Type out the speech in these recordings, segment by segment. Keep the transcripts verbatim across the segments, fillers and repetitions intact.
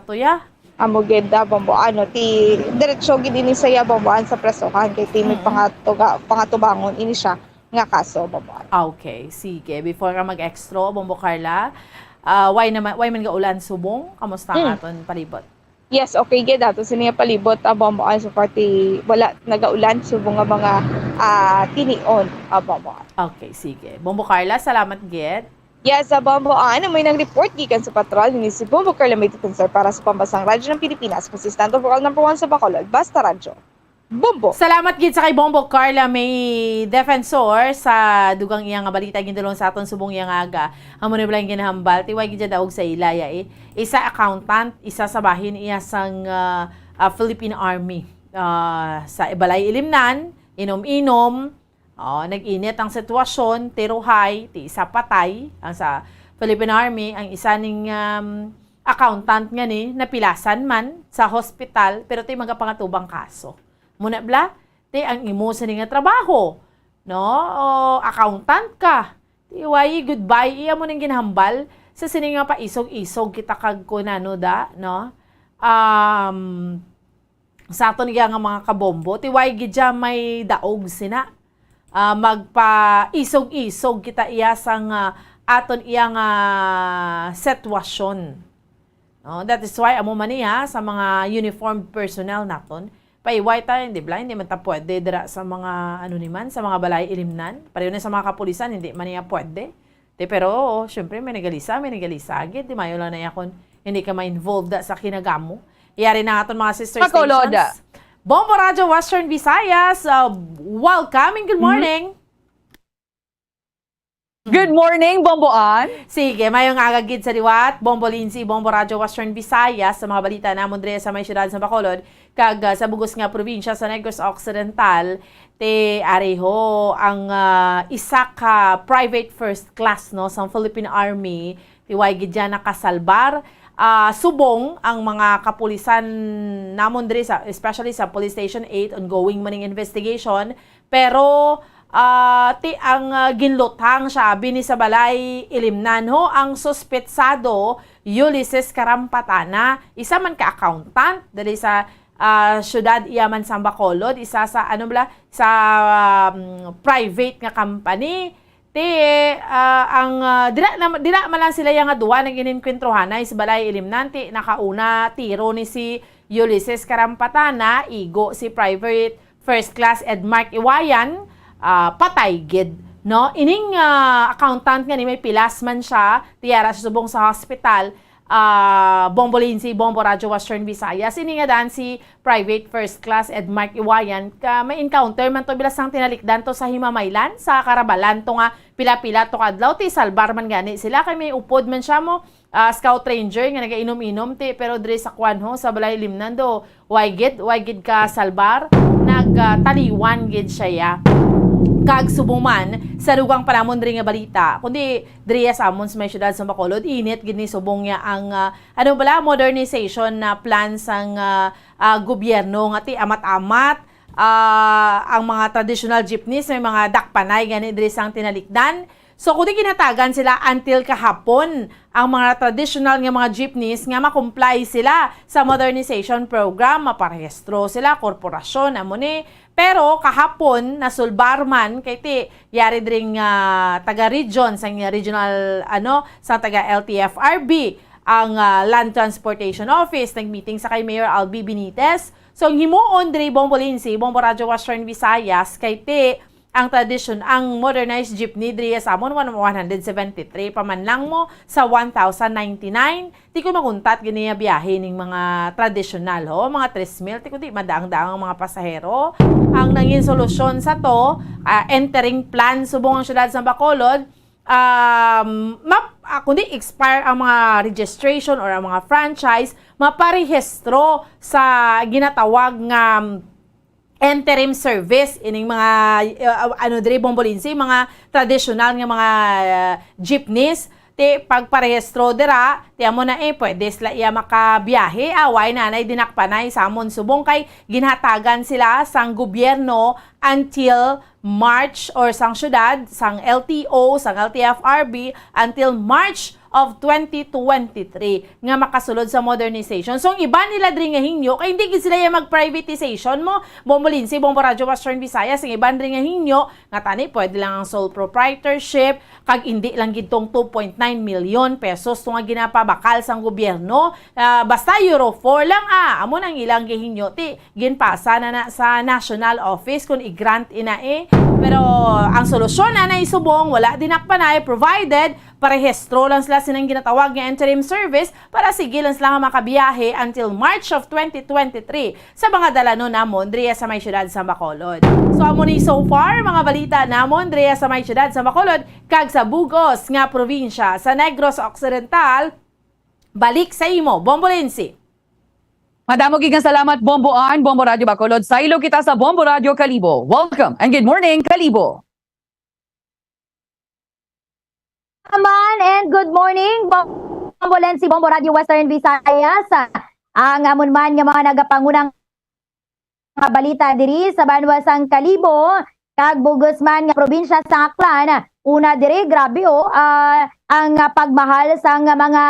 Tuya? Amo gid, ah, Bombo Ann, no, ti diretso gid ini sa iya, Bombo Ann, sa presohan kay ti may Mm. pangatuga, pangatubangon ini siya nga kaso, Bombo Ann. Ah, okay, sige. Before ka mag-extra, Bombo Carla, ah, why naman, why man gaulan subong? Kamusta ang Mm. aton palibot? Yes, okay gid ato sini nga palibot, ah, Bombo Ann, so far ti wala nagaulan subong nga mga, ah, tinion, ah, Bombo Ann. Okay, sige. Bombo Carla, salamat gid. Yes, sa Bombo Ann, may nag-report gikan sa patrol ni si Bombo Carla May Defensor para sa Pambasang Radyo ng Pilipinas, consistent vocal number one sa Bacolod, Basta Radyo. Bombo! Salamat gid sa kay Bombo Carla May Defensor sa dugang iya nga balita gindulong sa aton subong iya nga aga. Amo ni balay ginahambal, ti way gid siya daog sa ila ya, eh. Isa accountant, isa sa bahin iya sang, ah, ah, Philippine Army. Ah, sa Balay Ilimnan, inom-inom, oh, nag-init ang sitwasyon, tiruhay, ti isa patay ang sa Philippine Army, ang isa ning, um, accountant nga ni napilasan man sa hospital, pero ti magapangatubang kaso. Muna bla, ti ang imo sini nga trabaho, no? O, accountant ka. Ti way goodbye, iya mo ning ginhambal sa sini nga paisog-isog kita kag kunano da, no? Um, sa aton iya nga mga kabombo, ti way gid siya may daog sina. Ah, magpaisog-isog kita iya sang, ah, aton iya nga sitwasyon. No, that is why amo man niya sa mga uniformed personnel naton. Paiway ta, hindi bla, hindi man ta pwede dira sa mga, ano ni man, sa mga balay ilimnan. Pareho na sa mga kapulisan, hindi man niya pwede. Di, pero, syempre, may nagalisa, may nagalisa. Gid, di mayo lang na iya kung hindi ka ma-involve da sa kinagamo. Yari na aton mga sister Bacolod. Stations. Bombo Radyo Western Visayas, uh, welcome and good Mhm. morning. Good morning, Bombo Ann. Sige, mayong aga gid sa liwat. Bombo Lindsay, Bombo Radyo Western Visayas, sa mga balita namon diri sa may siyudad sa Bacolod, kag, ah, sa bugos nga probinsya sa Negros Occidental, ti ari ho ang, ah, isa ka private first class, no, sa Philippine Army, ti way gid dyan nakasalbar. Ah, subong ang mga kapulisan namon diri sa, especially sa Police Station eight, ongoing man ning investigation. Pero, ah, ti ang, ah, ginlutang siya, bini sa balay ilimnan ho ang suspetsado, Ulysses Carampatana, isa man ka accountant diri sa, ah, syudad iya man sang Bacolod, isa sa, ano bala, sa, um, private nga company. Ti, ah, ang, ah, dira na, dira man lang sila yang duha nag-ininkwentruhanay sa balay ilimnan, ti nakauna tiro ni si Ulysses Carampatana, igo si Private First Class Edmark Iwayan, ah, patay gid, no? Ining, ah, accountant nga ni may pilas man siya, ti yara sa subong sa hospital, ah, Bombo Lindsay, Bombo Radyo Western Visayas. Ini nga dan si Private First Class Edmark Iwayan, ka may encounter man to bilang tinalikdan to sa Himamaylan, sa Karabalan to nga pila-pila to kadlaw, ti salbar man gani sila, kay may upod man siya mo, ah, scout ranger nga nagainom-inom, ti, pero diri sa kwan ho, sa balay limnan do, way gid, way gid ka salbar, nagtaliwan gid siya ya. Kag subong man, sa dugang pa namon diri nga balita, kundi diri sa amon sa may syudad sa Bacolod, init gid ni subong niya ang, ah, ano bala, modernization na plan sang, ah, ah, gobyerno nga ti amat-amat, ah, ang mga traditional jeepneys, may mga dakpanay gani diri sang tinalikdan. So, kundi ginhatagan sila until kahapon ang mga traditional nga mga jeepneys nga ma-comply sila sa modernization program, maparehistro sila, korporasyon, amo ni. Pero kahapon, nasulbar man, kay ti, yari dring, ah, taga-region, sa regional, ano, sa taga-L T F R B, ang, ah, Land Transportation Office, nag-meeting sa kay Mayor Albi Benitez. So, ang himuon diri, Bombo Lindsay, Bombo Radyo Western Visayas, kay ti, ang tradisyon, ang modernized jeepney diri sa amon, one, one hundred seventy-three pa man lang mo sa one thousand ninety-nine. Ti kun maguntat gini nga biyahe ning mga tradisyonal, ho, mga tres mil, ti kun di madaang-daang ang mga pasahero. Ang nangin solusyon sa to, ah, entering plan subong ang syudad sa Bacolod, um, map-, ah, kundi expire ang mga registration or ang mga franchise, maparehistro sa ginatawag nga, um, interim service ining mga, uh, ano diri, Bombo Lindsay, mga traditional nga mga, uh, jeepneys. Ti pagparehistro dira, ti amo na, eh, pwede sila iya makabiyahe, ah, way nanay dinakpanay sa amon subong kay ginhatagan sila sang gobyerno until March, or sang syudad, sang L T O, sang L T F R B, until March of twenty twenty-three nga makasulod sa modernization. So, ang iban nila diri nga hingyo, kay hindi gid sila yung mag-privatization mo, Bombo Lindsay, Bombo Radyo Western Visayas, ang iban diri nga hingyo, nga tani, pwede lang ang sole proprietorship, kag hindi lang gid tong two point nine million pesos to nga ginapabakal sang gobyerno. Ah, basta Euro four lang, ah, amo nang ilang gihingyo, ti, ginpasa na na sa national office kung i-grant ina eh. Pero ang solusyon na naisubong, wala dinakpanay, provided parehistro lang sila sining ginatawag nga interim service para sige lang sila nga makabiyahe until March of twenty twenty-three sa mga dalanon namon diri sa may siyudad sa Bacolod. So amo ni so far mga balita namon diri sa may siyudad sa Bacolod kag sa bugos nga probinsya sa Negros Occidental. Balik sa imo, Bombo Lindsay. Madamo gid nga salamat, Bombo Ann, Bombo Radyo Bacolod. Saylo kita sa Bombo Radyo Kalibo. Welcome and good morning, Kalibo. Aman and good morning, Bombo Lensi, Bombo Radyo Western Visayas. Ang amon man nga mga nagapangunang nga balita diri sa banwa sang Kalibo kag bugos man nga probinsya sa Aklan. Una diri, grabe, oh, ah, ang, ah, pagmahal sang mga,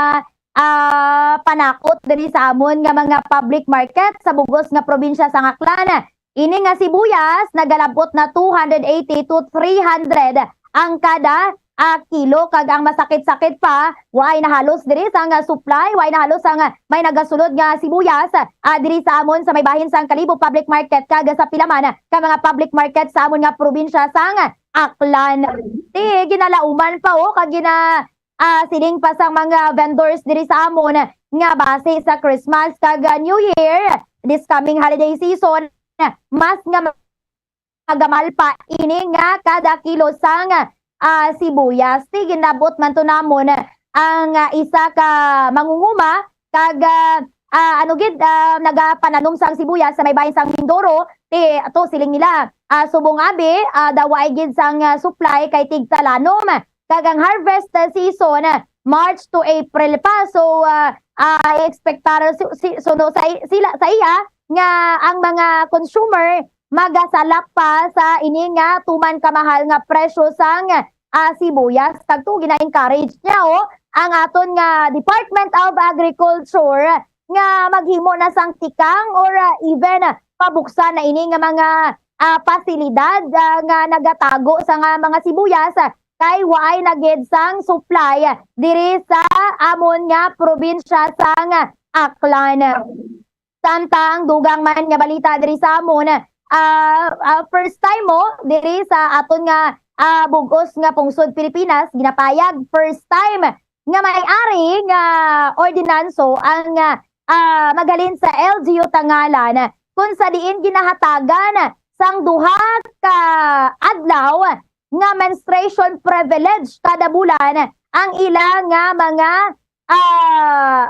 ah, panakot diri sa amon nga mga public market sa bugos nga probinsya sa Aklan. Ini nga sibuyas nagalabot na two hundred eighty to three hundred ang kada, ah, kilo, kag ang masakit-sakit pa, waay na halos diri sang supply, waay na halos ang may nagasulod nga sibuyas, ah, diri sa amon sa may bahin sang Kalibo Public Market kag sa pila man ka mga public market sa amon nga probinsya sang Aklan. Ti, ginalauman pa, oh, kag gina-, ah, siling pa sang mga vendors diri sa amon nga basi sa Christmas kag, ah, New Year, this coming holiday season, mas nga magamal pa ini nga kada kilo sang, ah, sibuyas. Ti, ginabot man to namon ang, ah, isa ka mangunguma kag, ah, ah, ano gid, ah, nagapananom sang sibuyas sa may bahin sang Mindoro. Ti, ato siling nila, ah, subong abi, ah, daw waay gid sang, ah, supply kay tigtalanom. Kag ang harvest, ah, season, ah, March to April pa. So, ah, ah, i-expectar si, si, so, no, sa i-, sila, sa iya nga ang mga consumer magasalak pa sa ini nga tuman kamahal nga presyo sang, ah, sibuyas. Kag to, gina-encourage niya, oh, ang aton nga Department of Agriculture nga maghimo na sang tikang or, ah, even, ah, pabuksan na ini nga mga, ah, pasilidad, ah, nga nagatago sa nga mga sibuyas, ah, kay waay na gid sang supply diri sa amon nga probinsya sang Aklan. Samtang dugang man nga balita diri sa amon, ah, ah, first time mo diri sa aton nga, ah, bug-os nga pungsod Pilipinas, ginapayag, first time nga may ari nga ordinanso ang, ah, ah, maghalin sa L G U Tangalan, kung sa diin ginahatagan sang duha ka adlaw nga menstruation privilege kada bulan ang ila nga mga, ah,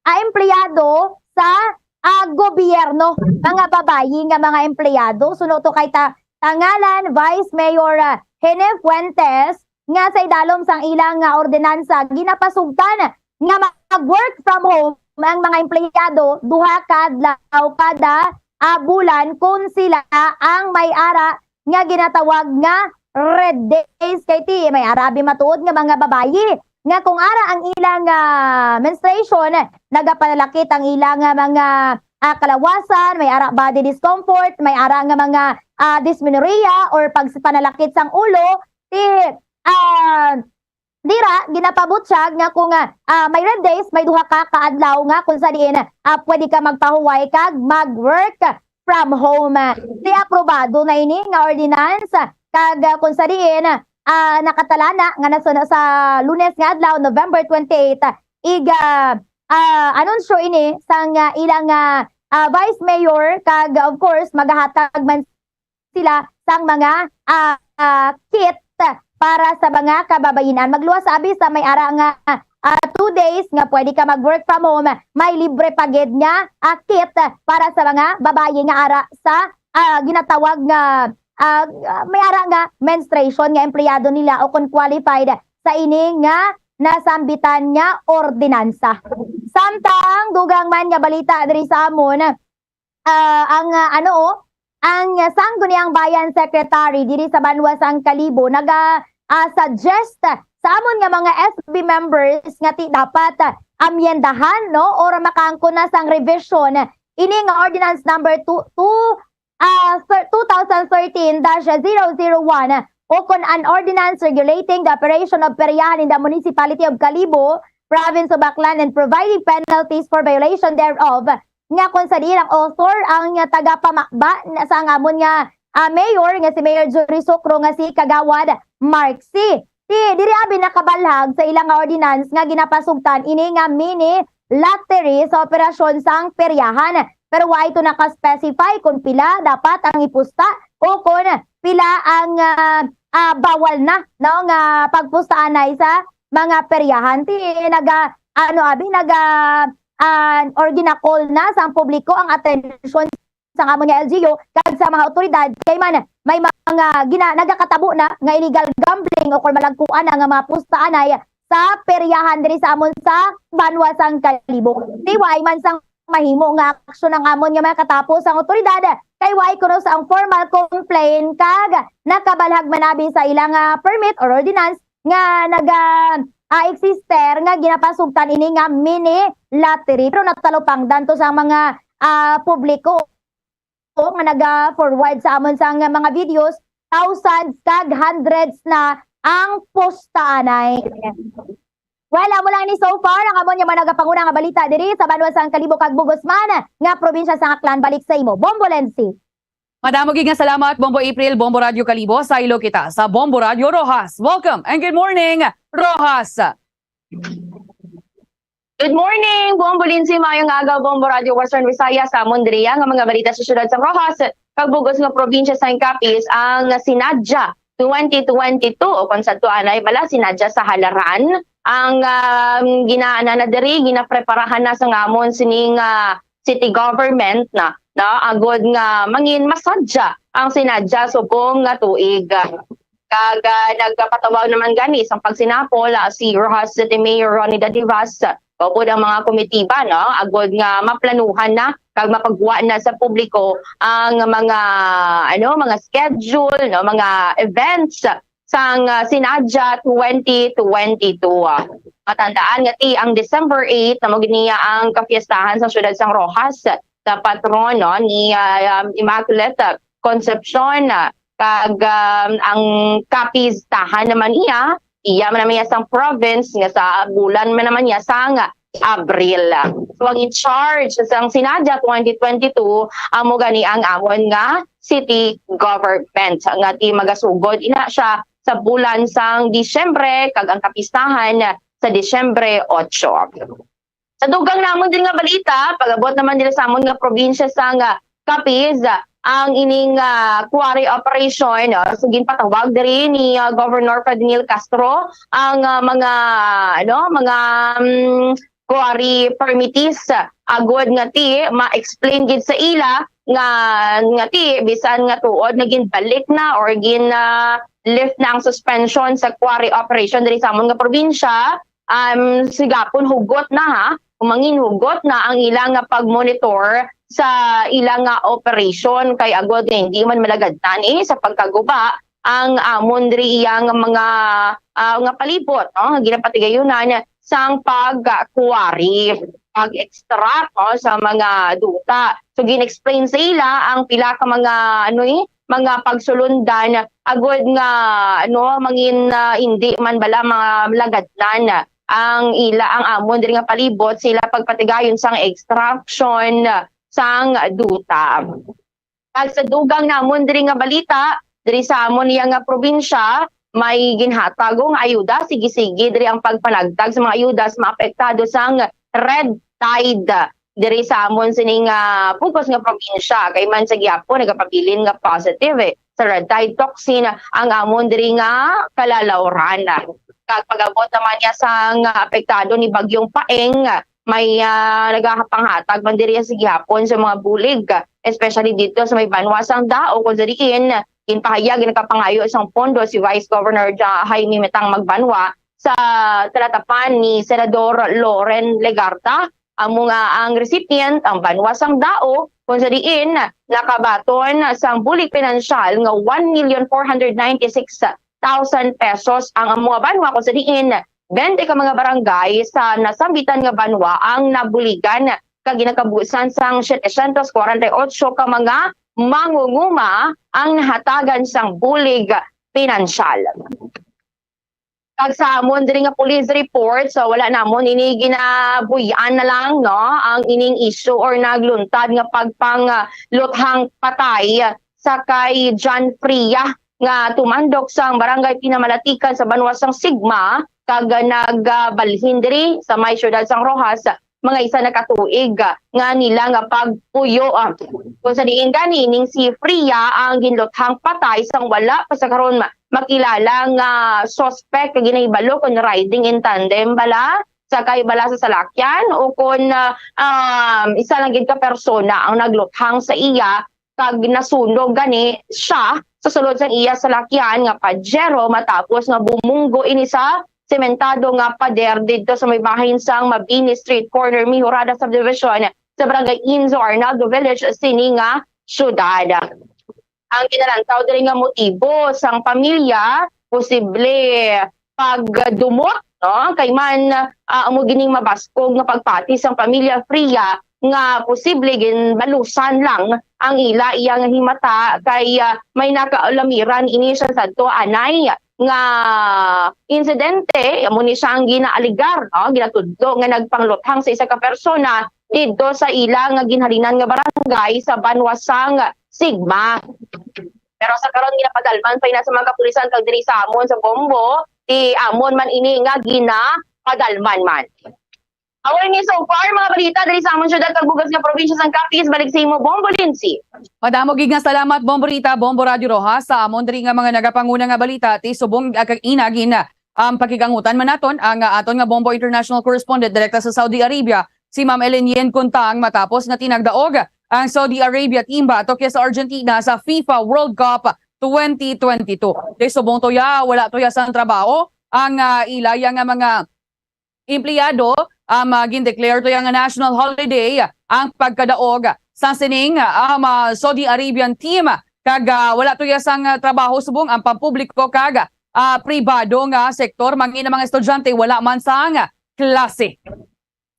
ah, empleyado sa, ah, gobyerno, mga babayi nga mga empleyado. Suno to kay ta-, Tangalan Vice Mayor, ah, Hene Fuentes, nga sa idalom sang ilang nga ordinansa, ginapasugtan nga mag-work from home ang mga empleyado duha ka adlaw kada, ah, bulan kung sila ang may ara nga ginatawag nga red days. Kay ti, may ara abi matuod nga mga babayi nga kung ara ang ilang, ah, menstruation, nagapanalakit ang ilang, ah, mga, ah, kalawasan, may ara body discomfort, may ara nga mga, ah, dysmenorrhea or pagpanalakit sang ulo, ti, ah, dira, ginapabutyag nga kung, ah, ah, may red days, may duha ka kaadlaw nga kung sa diin, ah, pwede ka magpahuway kag mag-work from home. Ti aprobado na ini nga ordinance, kag, ah, kung sa diin, ah, nakatalana nga nasuno sa Lunes nga adlaw, November twenty-eight, iga, ah, anunsyo ini sang, ah, ilang, ah, ah, Vice Mayor, kag, of course, magahatag man sila sang mga, ah, ah, kit para sa mga kababayinan. Magluwas sa abi sa may ara nga, ah, two days nga pwede ka mag-work from home, may libre pa gid nga, ah, kit para sa mga babayi nga ara sa, ah, ginatawag nga, ah, may ara nga menstruation nga empleyado nila o kung qualified sa ini nga nasambitan nga ordinansa. Samtang dugang man nga balita diri sa amon, ah, ang, ah, ano, oh, ang Sangguniang Bayan Secretary diri sa banwa sang Kalibo naga, ah, suggest sa amon nga mga S B members nga ti dapat, ah, amyendahan, no, or makaangkon na sang revision ini nga ordinance number two, two, ah, thir-, two thousand thirteen dash zero zero one, o kon an ordinance regulating the operation of peryahan in the municipality of Kalibo, province of Aklan, and providing penalties for violation thereof, nga kon sa diin ang author ang, ah, tagapamakba na sa ang amon nga, ah, mayor, nga si Mayor Jory Socro, nga si Kagawad Mark C. Ti, diri abi nakabalhag sa ila nga ordinance nga ginapasugtan ini nga mini lottery sa operasyon sang peryahan. Pero wa ito naka-specify kung pila dapat ang ipusta o kung pila ang, ah, ah, bawal na, no, nga pagpustaanay sa mga peryahan. Ti, naga, ano abi, naga, ah, or ginakol na sa publiko ang atensyon sa amon nga L G U kag sa mga awtoridad, kay man may mga gina-, nagakatabo na nga illegal gambling o kon malagkuan na nga mga pustaanay sa peryahan diri sa amon sa banwa sang Kalibo. Ti, way man sang mahimo nga aksyon ang amon nga mga katapos ang awtoridad, kay way kuno sa ang formal complaint kag nakabalhag man abi sa ilang, ah, permit or ordinance nga naga, ah, exister nga ginapasugtan ini nga mini lottery. Pero natalupangdan to sa mga, ah, publiko nga naga-forward sa amon sa nga mga videos, thousands kag hundreds na ang pustaanay. Well, amo lang ni so far ang amon nga mga nagapanguna nga balita diri sa banwa sang Kalibo kag Bugos man nga probinsya sang Aklan. Balik sa imo, Bombo Lensi. Madamo gid nga salamat, Bombo April, Bombo Radyo Kalibo. Saylo kita sa Bombo Radyo Roxas. Welcome and good morning, Roxas. Good morning, Bombo Lindsay. Mayong aga, Bombo Radyo Western Visayas. Sa amon diriya nga mga balita sa siyudad sang Roxas kag bugos nga probinsya sang Capiz, ang Sinadya twenty twenty-two, o kon sa tuanay bala, Sinadya sa Halaran, ang, um, ginaana na diri, ginapreparahan na sa ngamon sining, ah, city government na, no, agud nga mangin masadya ang Sinadya subong nga tuig. Kag, ah, nagpatawag naman gani sang pagsinapol, ah, si Roxas City Mayor Ronnie Dadivas, kaupod ang mga komitiba, no, agud nga maplanuhan na kag mapagwa na sa publiko ang mga, ano, mga schedule, no, mga events sang, ah, Sinadya twenty twenty-two. Matandaan nga ti ang December eight na mo gid niya ang kapiestahan sa siyudad sang Roxas, sa patron, no, ni, ah, um, Immaculate Concepcion, ah, kag, um, ang kapistahan naman iya, iya man naman iya sang province nga sa bulan man naman iya sang Abril. So, ang in charge sang Sinadya twenty twenty-two, amo gani ang amon nga city government nga ti magasugod ina siya sa bulan sang Disyembre kag ang kapistahan sa Disyembre otso. Sa dugang namon din nga balita, pag-abot naman dira sa amon nga probinsya sang Capiz, ang ining, ah, quarry operation, ah, so ginpatawag diri ni, ah, Governor Ferdinand Castro ang, ah, mga, ano, mga, mm, quarry permittees, ah, agud nga ti ma-explain gid sa ila nga, nga ti bisan nga tuod nga ginbalik na or gin, ah, lift na ang suspension sa quarry operation diri sa amon nga probinsya, um, sigapon hugot na, ha, kung mangin hugot na ang ila nga pag-monitor sa ila nga operation, kay agud nga hindi man malagadnan, eh, sa pagkaguba ang amon diri iya nga mga, ah, nga palibot, no, nga ginapatigayunan sang pag-quarry, pag-extract, no, sa mga duta. So, gin-explain sa ila ang pila ka mga, ano, eh, mga pagsulundan agud nga, ano, mangin, ah, hindi man bala malagadnan ang ila, ang amon diri nga palibot, sila pagpatigayon sang extraction sang duta. Kag sa dugang namon diri nga balita, diri sa amon niya nga probinsya, may ginhatag nga ayuda. Sige-sige diri ang pagpanagtag sa mga ayuda sa mga apektado sang red tide diri sa amon sining, ah, bugos nga probinsya. Kay man sa gihapon nagapabilin nga positive, eh, sa red tide toxin ang amon diri nga kalalauran. Kag pag-abot naman niya sang apektado ni Bagyong Paeng, may, ah, nagapanghatag man diri sa gihapon sa mga bulig, especially dito sa may banwa sang Dao, kung sa diin ginpahayag nga nakapangayo sang pondo si Vice Governor Ja-, Jaime Metang Magbanwa sa talatapan ni Senador Loren Legarda. Amo nga ang recipient ang banwa sang Dao, kung sa diin nakabaton sang bulig pinansyal nga one million four hundred ninety-six thousand pesos ang amo nga banwa, kung sa diin twenty ka mga barangay sa nasambitan nga banwa ang nabuligan, kag ginakabusan sang setecientos kwarenta y ocho ka mga mangunguma ang nahatagan sang bulig pinansyal. Kag sa amon diri nga police report, so wala namon ini ginabuy-an na lang, no, ang ining issue or nagluntad nga pagpangluthang patay sa kay John Fria nga tumandok sang Barangay Pinamalatikan sa banwa sang Sigma, kag nagabalhin diri sa may siyudad sang Roxas mga isa na ka tuig, ah, nga nila nga pagpuyo, ah. Kung sa diin gani ning si Fria ang ginluthang patay sang wala pa sa karon ma-, makilala nga suspect nga ginahibalo kon riding in tandem bala, sakay bala sa salakyan, o kon, ah, um, isa lang gid ka persona ang nagluthang sa iya, kag nasunog gani siya sa sulod sang iya salakyan nga Pajero matapos nga bumunggo ini sa sementado nga pader didto sa may bahin sang Mabini Street, corner Mejorada Subdivision, sa Barangay Inzo Arnaldo Village sini nga syudad. Ang ginalantaw diri nga motibo sang pamilya, posible pagdumot, no? Kay man, ah, amo gining mabaskog nga pagpati sang pamilya Fria nga posible ginbalusan lang ang ila iya nga himata kay, ah, may nakaalamiran ini siya sadto anay nga insidente. Amo ni siya ang ginaaligar, no? Ginatudlo nga nagpangluthang sa isa ka persona didto sa ila nga ginhalinan nga barangay sa banwa sang Sigma. Pero sa karon, ginapadalman pa ina sa mga kapulisan kag diri sa amon sa Bombo, ti amon man ini nga ginapadalman man. Amo ini so far, mga balita diri sa amon syudad kag bugas nga probinsya sang Capiz. Balik sa imo, Bombo Lindsay. Madamo gid nga salamat, Bombo Rita, Bombo Radyo Roxas, sa amon diri nga mga nagapanguna nga balita, ti subong, ah, kag ina gina ang pakigangutan man naton ang, ah, aton nga Bombo International Correspondent direkta sa Saudi Arabia, si Ma'am Ellen Yen Kuntang, matapos nga tinagdaog ang Saudi Arabia team batok sa Argentina sa FIFA World Cup twenty twenty-two. Kay subong tuya, wala tuya sang trabaho ang, ah, ilaya nga mga empleyado, um, ah, gindeclare tuya nga national holiday ang pagkadaog sa sining, um, ah, Saudi Arabian team. Kag, ah, wala tuya sang, ah, trabaho subong ang pampubliko kag, ah, pribado nga sektor, mangin ang mga estudyante wala man sang klase.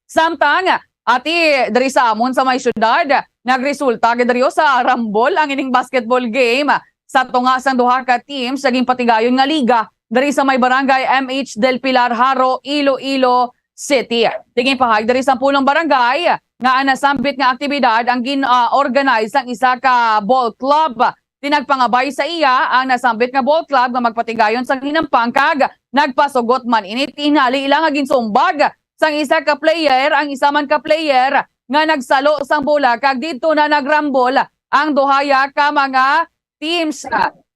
Samtang, ati, diri sa amon sa may syudad, nagresulta gid diri sa rambol ang ining basketball game sa tunga sang duha ka teams sa ginpatigayon nga liga diri sa may barangay M H Del Pilar, Jaro, Iloilo City. Ginpahayag diri sa pulong barangay nga ang nasambit nga aktibidad ang gin-, ah, organize sang isa ka ball club. Ti nagpangabay sa iya ang nasambit nga ball club nga magpatigayon sang hinampang kag nagpasugot man ini. Tingali lang nga ginsumbag sang isa ka player ang isa man ka player nga nagsalo sang bola kag didto na nagrambol ang duhaya ka mga teams.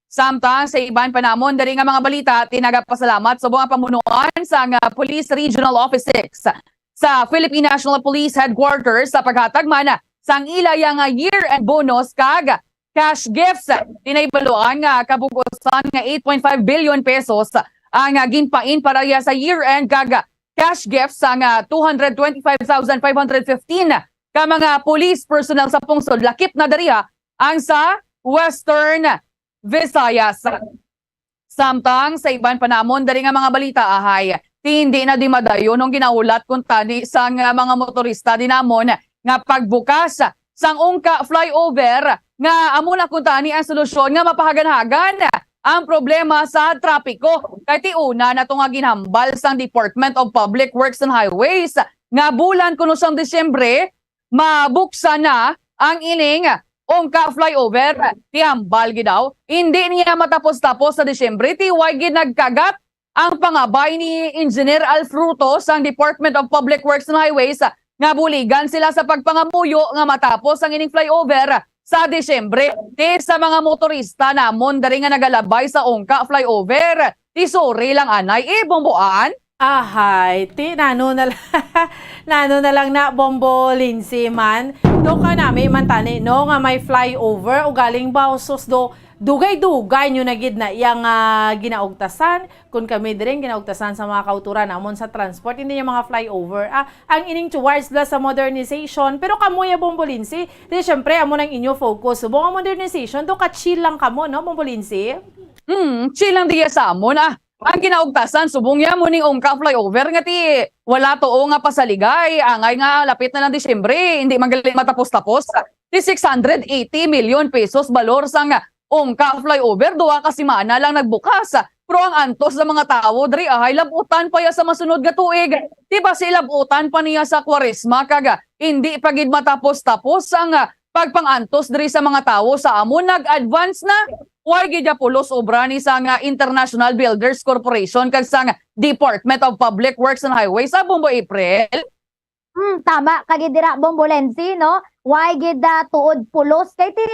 Samtang sa iban pa namon diri nga mga balita, ti nagapasalamat subong ang pamunuan sang, ah, Police Regional Office six sa Philippine National Police Headquarters sa paghatag man sang ilaya nga year-end bonus kag cash gifts. Ti nahibaluan nga kabug-usan nga eight point five billion pesos ang, ah, ginpain para ya sa year-end kag cash gifts sang, ah, two hundred twenty-five thousand five hundred fifteen ka mga police personnel sa pungsod, lakip na diri, ah, ang sa Western Visayas. Samtang sa iban pa namon diri nga mga balita, ahay, ti hindi na di madayon ang ginahulat kuntani sang mga motorista di namon nga pagbukas sang Ungka flyover nga amo na kuntani ang solusyon nga mapahaganhagan ang problema sa trapiko. Kay ti una na to nga ginhambal sang Department of Public Works and Highways nga bulan kuno sang Disyembre, mabuksan na ang ining Ungka flyover. Ti hambal gid daw, hindi niya matapos-tapos sa Disyembre, ti way gid nagkagat ang pangabay ni Engineer Al Fruto sang Department of Public Works and Highways nga buligan sila sa pagpangamuyo nga matapos ang ining flyover sa Disyembre. Ti sa mga motorista namon diri nga nagalabay sa Ungka flyover, ti sorry lang anay, eh, Bomboan. Ahay, ti nano na lang, nano na lang na, Bombo Lindsay man. Do ka nami man tani, no, nga may flyover, ugaling ba, sus, do, dugay-dugay nyo na gid na iyang, ah, ginaugtasan. Kun kami diri, ginaugtasan sa mga kauturan namon sa transport, hindi niya mga flyover. Ah, ang ining towards bala sa modernization. Pero kamo ya, Bombo Lindsay, di syempre, amo nang inyo focus. Subong ang modernization, do ka-chill lang kamo, no, Bombo Lindsay? Hmm, chill lang diya sa amon, ah. Ang kinaugtasan, subong niya mo ning Ungka flyover nga ti wala to nga pasaligay. Angay nga lapit na lang Disyembre, hindi man gali matapos-tapos. Ti six hundred eighty million pesos balor sang Ungka flyover, duha ka semana lang nagbukas. Pero ang antos sa mga tawo diri, ahay, labutan pa ya sa masunod nga tuig. Di ba si labutan pa niya sa Kwaresma, kag hindi pa gid matapos-tapos ang pagpang-antos diri sa mga tawo sa amon, nag-advance na. Way gid ya pulos obra ni sang International Builders Corporation kag sang Department of Public Works and Highways sa Bombo, April. Hmm, tama ka gid dira, Bombo Lenzi, no? Way gid, ah, tuod pulos kay ti,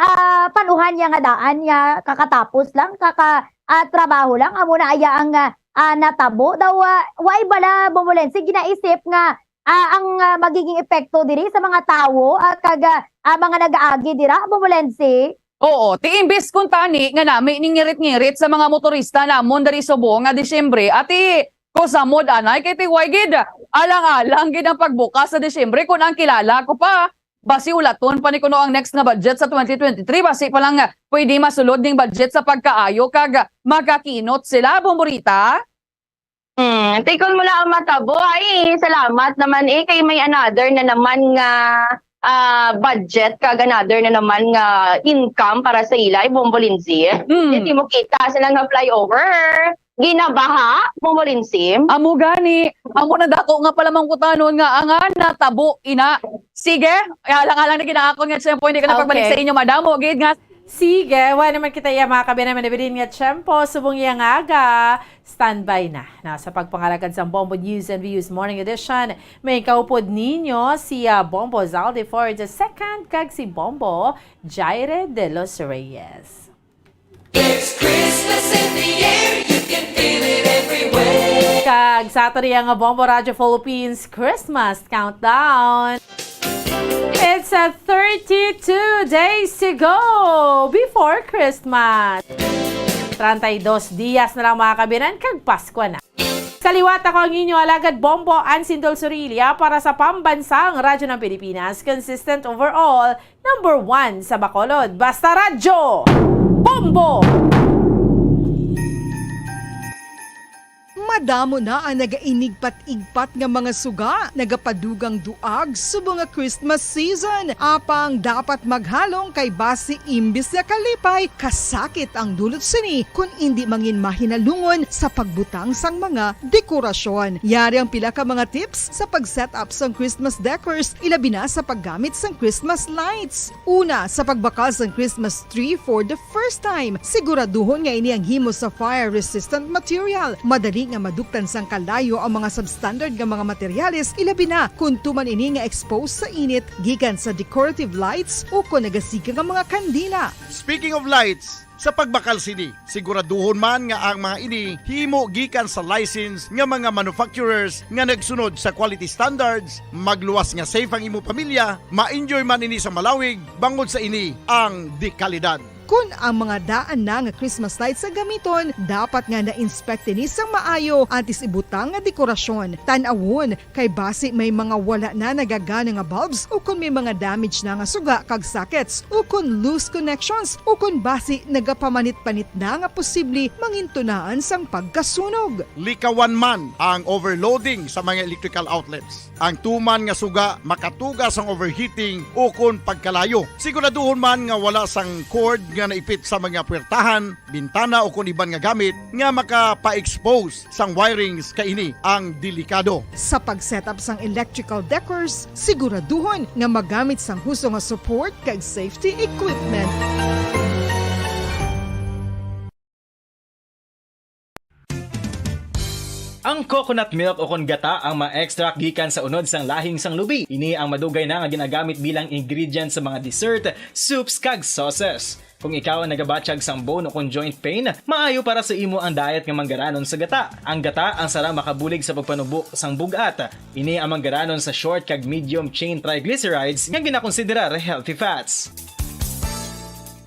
ah, panuhan niya nga daan niya kakatapos lang, kaka ah, trabaho lang amo na aya ang ah, ah, natabo daw. Ah, way bala, Bombo Lenzi, ginaisip nga ah, ang ah, magiging epekto diri sa mga tawo, ah, kag ah, ah, mga nag-aagi dira, Bombo Lenzi? Oo, ti imbis kung tani nga nami ni ngirit-ngirit sa mga motorista namon diri subong nga Disyembre, ati ko samod anay kay ti way gid alang-alang gid ang pagbukas sa Disyembre, kun ang kilala ko pa, basi ulaton pa ni kuno ang next nga budget sa twenty twenty-three, basi pa lang pwede masulod ning budget sa pagkaayo kag makakinot sila, Bomborita. Hmm, tikon mo lang ang matabo. Ay, salamat naman eh kay may another na naman nga ah, budget kag another na naman nga income para sa ila, Bombo Lindsay. Mm. Hindi mo kita sila nga flyover. Ginabaha, Bombo Lindsay. Amo gani, amo na dako nga pala mangkutanon nga angan natabo ina. Sige, alang-alang na ginaakon nga tiyempo, hindi ka na pagbalik Okay. sa inyo, madamo gid nga Sige, wa naman kita iya mga kabinan manibidin nga tiyempo. Subong iya nga aga, standby na, na sa pagpangalagad sang Bombo News and Views Morning Edition. May kaupod ninyo si ah, Bombo Zaldi for the second kag si Bombo Jaire de los Reyes. It's Christmas in the air, you can feel it everywhere. Kag sa ato niya nga Bombo Radyo Philippines Christmas Countdown. It's a thirty-two days to go before Christmas. Treinta y dos dias na lang, mga kabinan, kag Pasko na. Sa liwat, ako ang inyo alagad Bombo, Ansindol Surilia, para sa Pambansang Radyo ng Pilipinas, consistent overall, number one sa Bacolod. Basta Radyo, Bombo! Madamo na ang nagainigpat-igpat nga mga suga, nagapadugang duag subong nga Christmas season. Apang dapat maghalong kay basi imbis nga kalipay, kasakit ang dulot sini kon indi mangin mahinalungon sa pagbutang sang mga dekorasyon. Yari ang pila ka mga tips sa pag-set up sang Christmas decors, ilabi na sa paggamit sang Christmas lights. Una, sa pagbakal sang Christmas tree for the first time, siguraduhon nga ini ang himo sa fire-resistant material. Madali nga maduktan sang kalayo ang mga substandard nga mga materyales, ilabi na kon tuman ini nga exposed sa init gikan sa decorative lights o kon nagasiga nga mga kandila. Speaking of lights, sa pagbakal sini, siguraduhon man nga ang mga ini himo gikan sa license nga mga manufacturers nga nagsunod sa quality standards, magluwas nga safe ang imo pamilya, ma-enjoy man ini sa malawig, bangod sa ini ang dekalidad. Kon ang mga daan na nga Christmas lights ang gamiton, dapat nga na-inspect ini sang maayo antes ibutang nga dekorasyon. Tan-awon kay basi may mga wala na nagagana nga bulbs ukon may mga damage na nga suga kag sockets ukon loose connections ukon basi nagapamanit-panit na nga posible mangintunaan sang pagkasunog. Likawan man ang overloading sa mga electrical outlets. Ang tuman nga suga makatuga sang overheating ukon pagkalayo. Siguraduhon man nga wala sang cord nga naipit sa mga puwertahan, bintana ukon iban nga gamit nga makapa-expose sang wirings kay ini ang delikado. Sa pag-set up sang electrical decors, siguraduhon nga magamit sang husto nga support kag safety equipment. Ang coconut milk o kon gata ang ma-extract gikan sa unod sang lahing sang lubi. Ini ang madugay na nga ginagamit bilang ingredient sa mga dessert, soups, kag sauces. Kung ikaw ang nagabatyag sang bone o kon joint pain, maayo para sa imo ang diet nga manggaranon sa gata. Ang gata ang sarang makabulig sa pagpanubo sang bug-at. Ini ang manggaranon sa short kag medium chain triglycerides nga ginakonsiderar healthy fats.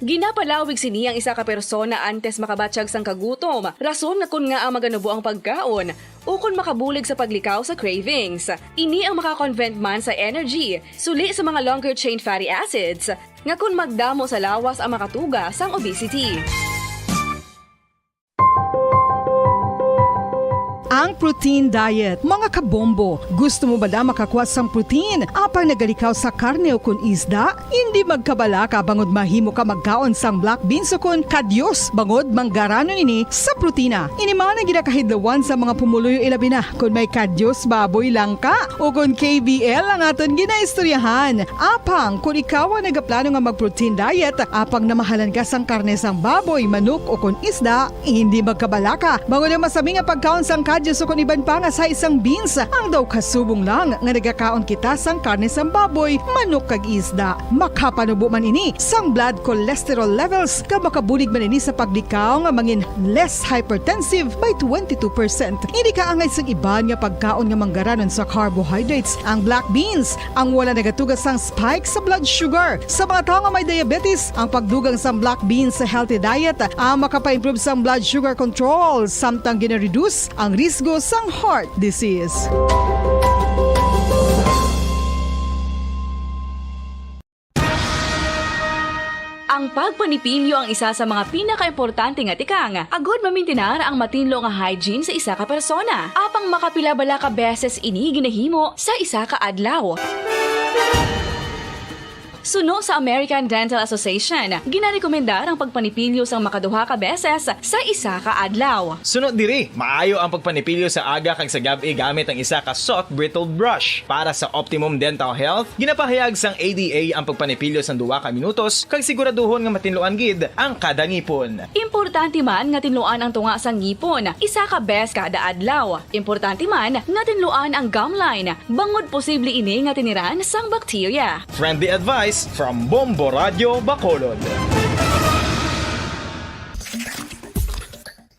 Ginapalawig sini ang isa ka persona antes makabatyag sang kagutom, rason nga kon ngaa maganubo ang pagkaon, ukon makabulig sa paglikaw sa cravings. Ini ang maka-convert man sa energy, suli sa mga longer chain fatty acids, nga kon magdamo sa lawas ang makatuga sang obesity. ang protein diet. Mga kabombo, gusto mo bala makakuha sang protein apang nagalikaw sa karne o kon isda? Indi magkabalaka bangod mahimo ka magkaon sang black beans o kon kadyos bangod manggaranon ini sa protina. Ini man ang ginakahidlawan sa mga pumuluyo, ilabi na kon may kadyos baboy lang ka o kon K B L ang aton ginaistoryahan. Apang kon ikaw ang nagaplano nga mag-protein diet, apang namahalan ka sang karne sang baboy, manok o kon isda, hindi magkabalaka bangod ang masami nga pagkaon sang kadyos o kon iban pa nga sa isang beans. Ang daw kasubong lang nga nagakaon kita sang karne sang baboy, manok kag isda. Makapanubo man ini sang blood cholesterol levels, kag makabulig man ini sa paglikaw nga mangin less hypertensive by twenty-two percent. Hindi kaangay sang iban nga pagkaon nga manggaranon sa carbohydrates, ang black beans, ang wala nagatuga sang spike sa blood sugar. Sa mga tawo nga may diabetes, ang pagdugang sang black beans sa healthy diet, ah, makapa-improve sang blood sugar control, samtang gina-reduce ang risgo sang heart disease. Ang pagpanipilyo ang isa sa mga pinakaimportante nga tikang agud mamintinar ang matinlo nga hygiene sa isa ka persona. Apang makapila bala ka beses ini ginahimo sa isa ka adlaw? Suno sa American Dental Association, ginarekomendar ang pagpanipilyo sang makaduha ka beses sa isa ka adlaw. Suno diri, maayo ang pagpanipilyo sa aga kag sa gab-i gamit ang isa ka soft bristled brush. Para sa optimum dental health, ginapahayag sang A D A ang pagpanipilyo sang duha ka minutos kag siguraduhon nga matinluan gid ang kada ngipon. Importante man nga tinluan ang tunga sang ngipon isa ka bes kada adlaw. Importante man nga tinluan ang gum line, bangod posible ini nga tiniran sang bakterya. Friendly advice from Bombo Radio Bacolod.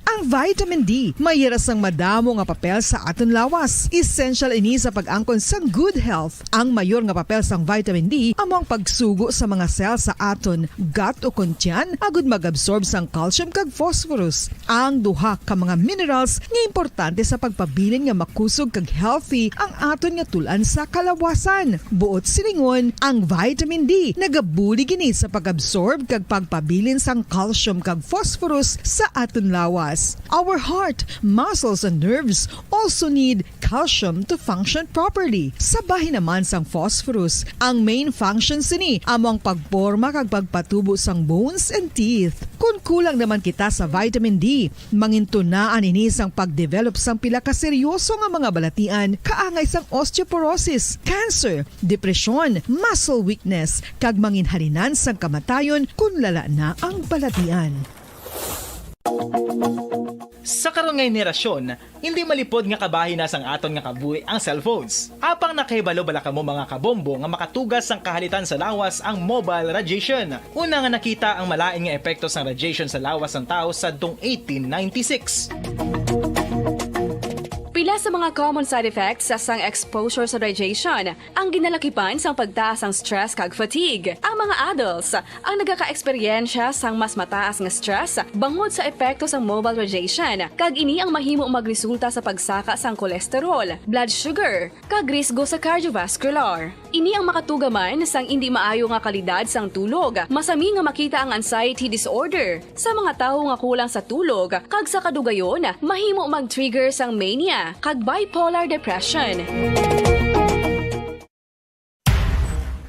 Ang vitamin D may hira sang madamo nga papel sa aton lawas. Essential ini sa pag-angkon sang good health. Ang mayor nga papel sang vitamin D amo ang pagsugo sa mga cell sa aton gut o kon tiyan agud mag-absorb sang calcium kag phosphorus, ang duha ka mga minerals nga importante sa pagpabilin nga makusog kag healthy ang aton nga tul-an sa kalawasan. Buot silingon, ang vitamin D nagabulig ini sa pag-absorb kag pagpabilin sang calcium kag phosphorus sa aton lawas. Our heart, muscles, and nerves also need calcium to function properly. Sa bahin naman sang phosphorus, ang main function sini amo ang pagporma kag pagpatubo sang bones and teeth. Kon kulang naman kita sa vitamin D, mangintunaan ini sang pagdevelop sang pila ka seryoso nga mga balatian, kaangay sang osteoporosis, cancer, depresyon, muscle weakness, kag manginhalinan sang kamatayon kon lala na ang balatian. Sa karon nga henerasyon, hindi malipod nga kabahin na sang aton nga kabuhi ang cellphones. Apang nakahibalo bala kamo, mga kabombo, nga makatuga sang kahalitan sa lawas ang mobile radiation? Una nga nakita ang malain nga epekto sang radiation sa lawas sang tawo sadtong eighteen ninety-six. Pila sa mga common side effects sang exposure sa radiation ang ginalakipan sang pagtaas sang stress kag fatigue. Ang mga adults ang nagaka-eksperyensya sang mas mataas nga stress bangod sa epekto sang mobile radiation, kag ini ang mahimo magresulta sa pagsaka sang cholesterol, blood sugar, kag risgo sa cardiovascular. Ini ang makatuga man sang indi maayo nga kalidad sang tulog, masami nga makita ang anxiety disorder sa mga tawo nga kulang sa tulog, kag sa kadugayon, mahimo mag-trigger sang mania kag bipolar depression.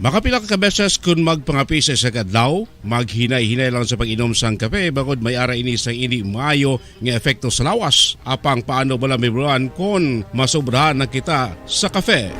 Makapila ka beses kon magpangape sa isa ka adlaw, maghinay-hinay lang sa pag-inom sang kape, bangod may ara ini sang indi maayo nga epekto sa lawas. Apang paano bala mahibaluan kon masobrahan na kita sa kape?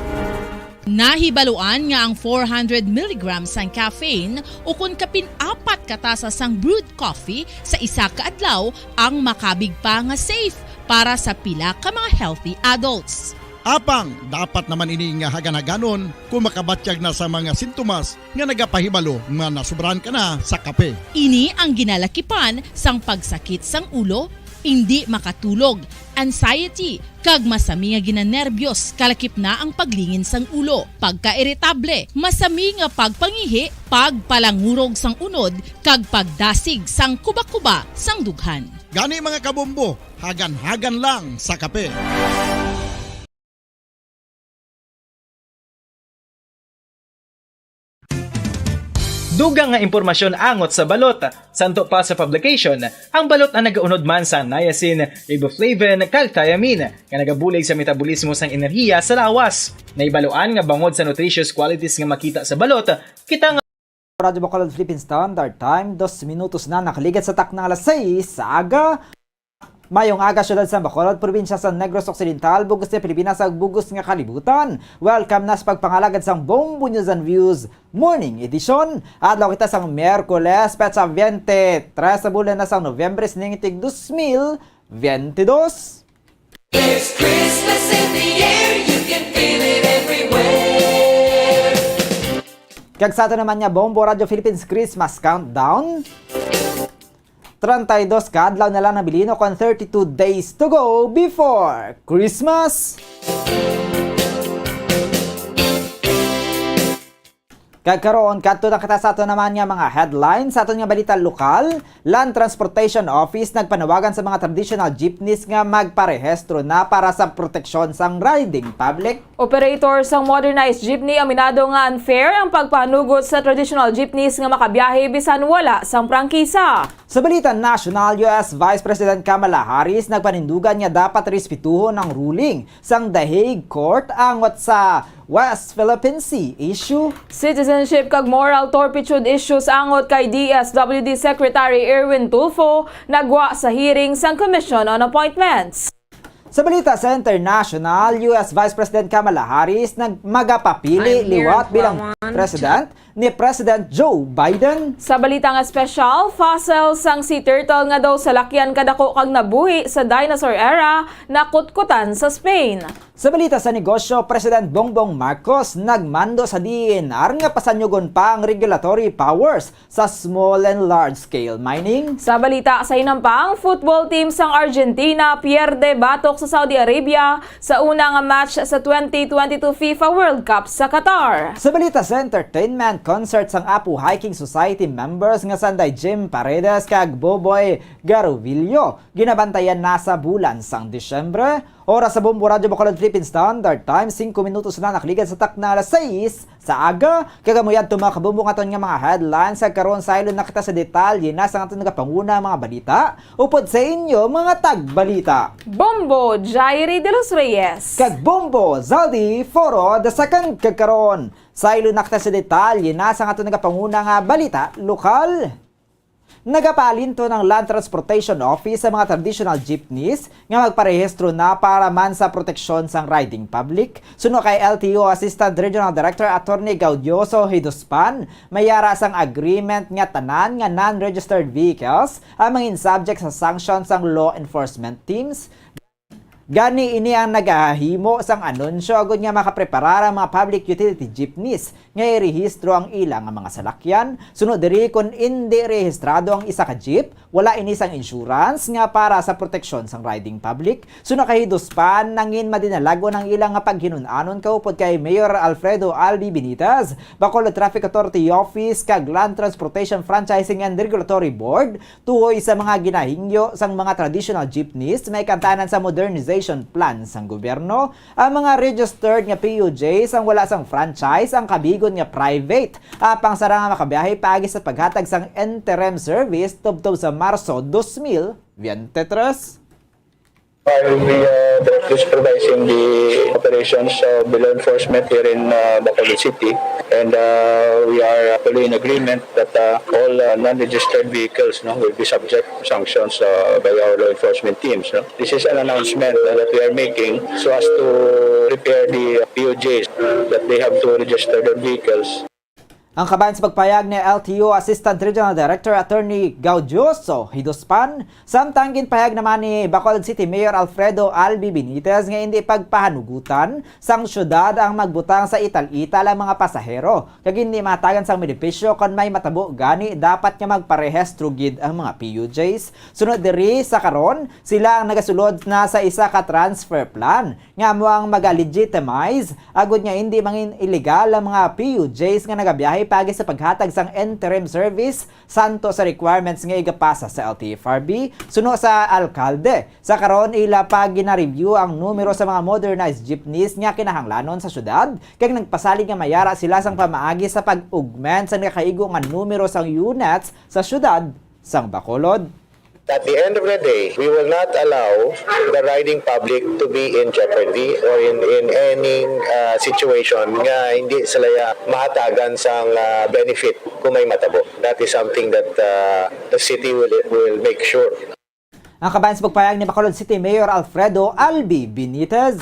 Nahibaluan nga ang four hundred milligrams sang caffeine, o kon kapin apat ka tasa sang brewed coffee sa isa ka adlaw, ang makabig pa nga safe para sa pila ka mga healthy adults. Apang dapat naman ini nga hagan-haganon kon makabatyag na sa mga sintomas nga nagapahibalo nga nasobrahan ka na sa kape. Ini ang ginalakipan sang pagsakit sang ulo, indi makatulog, anxiety, kag masami nga ginanerbyos, kalakip na ang paglingin sang ulo, pagkairitable, masami nga pagpangihi, pagpalangurog sang unod, kag pagdasig sang kubakuba sang dughan. Gani, mga kabombo, hagan-hagan lang sa kape. Dugang nga impormasyon angot sa balot. Santo pa sa publication, ang balot ang nagaunod man sa niacin, riboflavin, kag thiamine, nga nagabulig sa metabolismo sang enerhiya sa lawas. Naibaluan nga bangod sa nutritious qualities nga makita sa balot, kita nga Radyo Bacolod Philippine Standard Time, dos minutos na nakaligad sa takna alas sais sa aga. Mayong aga, syudad sa Bacolod, probinsya sa Negros Occidental, bug-os nga Pilipinas, ug bug-os nga kalibutan. Welcome na sa pagpangalagad sang Bombo News and Views Morning Edition. Adlaw kita sang Miyerkules, petsa twenty-three sa bulan na sang Nobyembre, sining tig dos mil veintidós. There's Christmas in the air, you can feel it everywhere. Kag sa ato naman nga Bombo Radyo Philippines Christmas Countdown. Treinta y dos ka adlaw na lang nabilin, kon thirty-two days to go before Christmas. Kag karon, kadto na kita sa ato naman nga mga headlines. Sa aton nga balita lokal, Land Transportation Office nagpanawagan sa mga traditional jeepneys nga magparehistro na para sa proteksyon sang riding public. Operator sang modernized jeepney aminado nga unfair ang pagpanugot sa traditional jeepneys nga makabiyahe bisan wala sang prangkisa. Sa balita nasyonal, U S Vice President Kamala Harris nagpanindugan nga dapat respetuhon ang ruling sang The Hague Court angot sa West Philippine Sea issue. Citizenship kag moral turpitude issues angot kay D S W D Secretary Erwin Tulfo nagwa sa hearing sang Commission on Appointments. Sa balita sa international, U S Vice President Kamala Harris nag magapapili liwat bilang president ni President Joe Biden. Sa balita nga espesyal, fossil sang sea turtle nga daw salakyan kadako kag nabuhi sa dinosaur era, nakutkutan sa Spain. Sa balita sa negosyo, President Bongbong Marcos nagmando sa D E N R nga pasanyugon pa ang regulatory powers sa small and large-scale mining. Sa balita sa hinampang, football team sang Argentina pierde batok sa Saudi Arabia sa una nga match sa twenty twenty-two FIFA World Cup sa Qatar. Sa balita sa entertainment, concert sang Apo Hiking Society members nga sanday Jim Paredes kag Boboy Garovillo ginabantayan na sa bulan sang Disyembre. Oras sa Bombo Radyo Bacolod Philippine Standard Time, singko minutos na nakaligad sa takna alas sais sa aga. Kag amo yadto, mga kabombo, nga aton nga mga headlines. Kag karon, saylo na kita sa detalye na sa aton nagapanguna mga balita upod sa inyo mga tagbalita, Bombo Jairi de los Reyes kag Bombo Zaldi Foro the second. Kag karon, saylo na kita sa detalye na sa aton nagapanguna nga balita lokal. Nagapaalinton ang Land Transportation Office sa mga traditional jeepneys nga magparehistro na para man sa proteksyon sang riding public. Suno kay L T O Assistant Regional Director Attorney Gaudioso Hiduspan, may ara sang agreement nga tanan nga non-registered vehicles ang mangin subject sa sanction sang law enforcement teams. Gani, ini ang nagahimo sang anunsyo agud nga makapreparar ang mga public utility jeepneys nga irehistro ang ila nga mga salakyan. Suno diri, kon indi rehistrado ang isa ka jeep, wala ini sang insurance nga para sa proteksyon sang riding public. Suno kay Hiduspan, nangin madinalagon ang ila nga paghinun-anon kaupod kay Mayor Alfredo Albi Benitez, Bacolod Traffic Authority Office, kag Land Transportation Franchising and Regulatory Board, tuhoy sa mga ginahingyo sang mga traditional jeepneys, may kantanan sa modernization plan sang gobyerno ang mga registered nga P U Js ang wala sang franchise, ang kabigon nga private, apang sara nga makabiyahe paagi sa paghatag sang interim service tubtob sa Marso dos mil biyente tres. While we are directly supervising the operations of the law enforcement here in uh, Bacolod City, and uh, we are fully in agreement that uh, all uh, non-registered vehicles, no, will be subject to sanctions uh, by our law enforcement teams. No? This is an announcement uh, that we are making so as to prepare the P U Js that they have to register their vehicles. Ang kabahin sa pagpahayag ni L T O Assistant Regional Director Attorney Gaudioso Hiduspan, samtang ginpahayag naman ni Bacolod City Mayor Alfredo Albi Benitez nga indi pagpahanugutan sang syudad ang magbutang sa ital-ital ang mga pasahero, kag indi mahatagan sang benepisyo kon may matabo gani dapat nga magparehistro gid ang mga P U Js. Sunod diri, sa karon, sila ang nagasulod na sa isa ka transfer plan nga amo ang maga-legitimize agud nga indi mangin illegal ang mga P U Js nga nagabiyahe paagi sa paghatag sang interim service santo sa requirements nga igapasa sa L T F R B. Suno sa alkalde, sa karon ila pa gina-review ang numero sa mga modernized jeepneys nga kinahanglanon sa syudad, kag nagpasalig nga mayara sila sang pamaagi sa pag-augment sa nakaigo nga numero sang units sa syudad sang Bacolod. At the end of the day, we will not allow the riding public to be in jeopardy or in, in any uh, situation nga hindi sila ya mahatagan sang uh, benefit kung may matabo. That is something that uh, the city will, will make sure. Ang kabahin sa pagpahayag ni Bacolod City Mayor Alfredo Albi Benitez.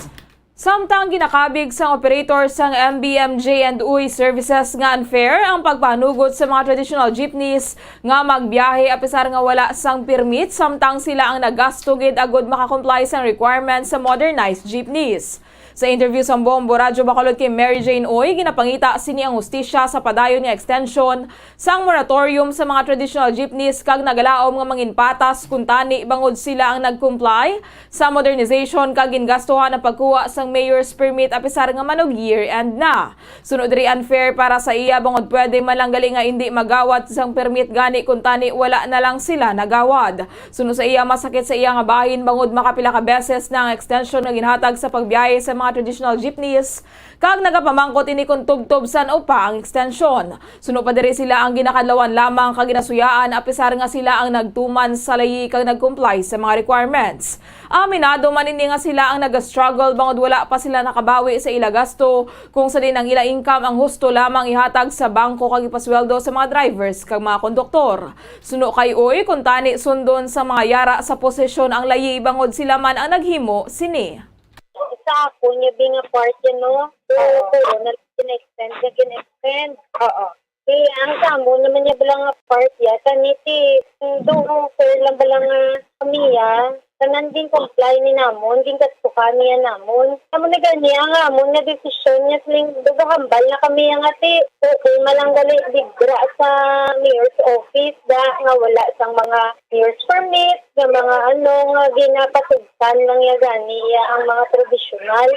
Samtang ginakabig sang operator sang M B M J and Uy Services nga unfair ang pagpahanugot sa mga traditional jeepneys nga magbiyahe apisar nga wala sang permit, samtang sila ang nagasto gid agud makakomply sang requirements sa modernized jeepneys. Sa interview sang Bombo Radyo Bacolod kay Mary Jane Uy, ginapangita sini ang hustisya sa padayon nga extension sang moratorium sa mga traditional jeepneys kag nagalaom nga manginpatas kuntani bangod sila ang nag-comply sa modernization kag gingastuhan ang pagkuha sang mayor's permit apisar nga manug year-end na. Suno diri, unfair para sa iya bangod pwede man lang gali nga indi magawad sang permit gani kuntani wala na lang sila nagawad. Suno sa iya, masakit sa iya nga bahin bangod makapila ka beses na ang extension nga ginhatag sa pagbiyahe sa mga traditional jeepneys kag nagapamangkot ini kon tubtob san-o pa ang extension. Suno pa diri, sila ang ginakadlawan lamang kag ginasuyaan apisar nga sila ang nagtuman sa layi kag nag-comply sa mga requirements. Aminado man ini nga sila ang nag-struggle bangod wala pa sila nakabawi sa ila gasto, kung sa diin ang ila income ang husto lamang ihatag sa bangko kag ipasweldo sa mga drivers kag mga konduktor. Suno kay Uy, kuntani sundon sa mga yara sa posesyon ang layi bangod sila man ang naghimo sini. Sa akon nga bi nga part yan, no? Oo. Puro na lang gin-extend nga gin-extend. Oo. Eh, ang sa amon naman niya bala nga part ya, kani ti, do fair lang bala nga kami ya, tanan din comply ni namon, din kastukan niya namon. Amo na gani ang amon nga desisyon niya, siling, do gahambal na kami ya nga ti, okay, malang gali didra sa mayor's office, da, nga wala sang mga mayor's permit, nga mga ano, nga ginapatugtan lang ya gani ya ang mga tradisyonal.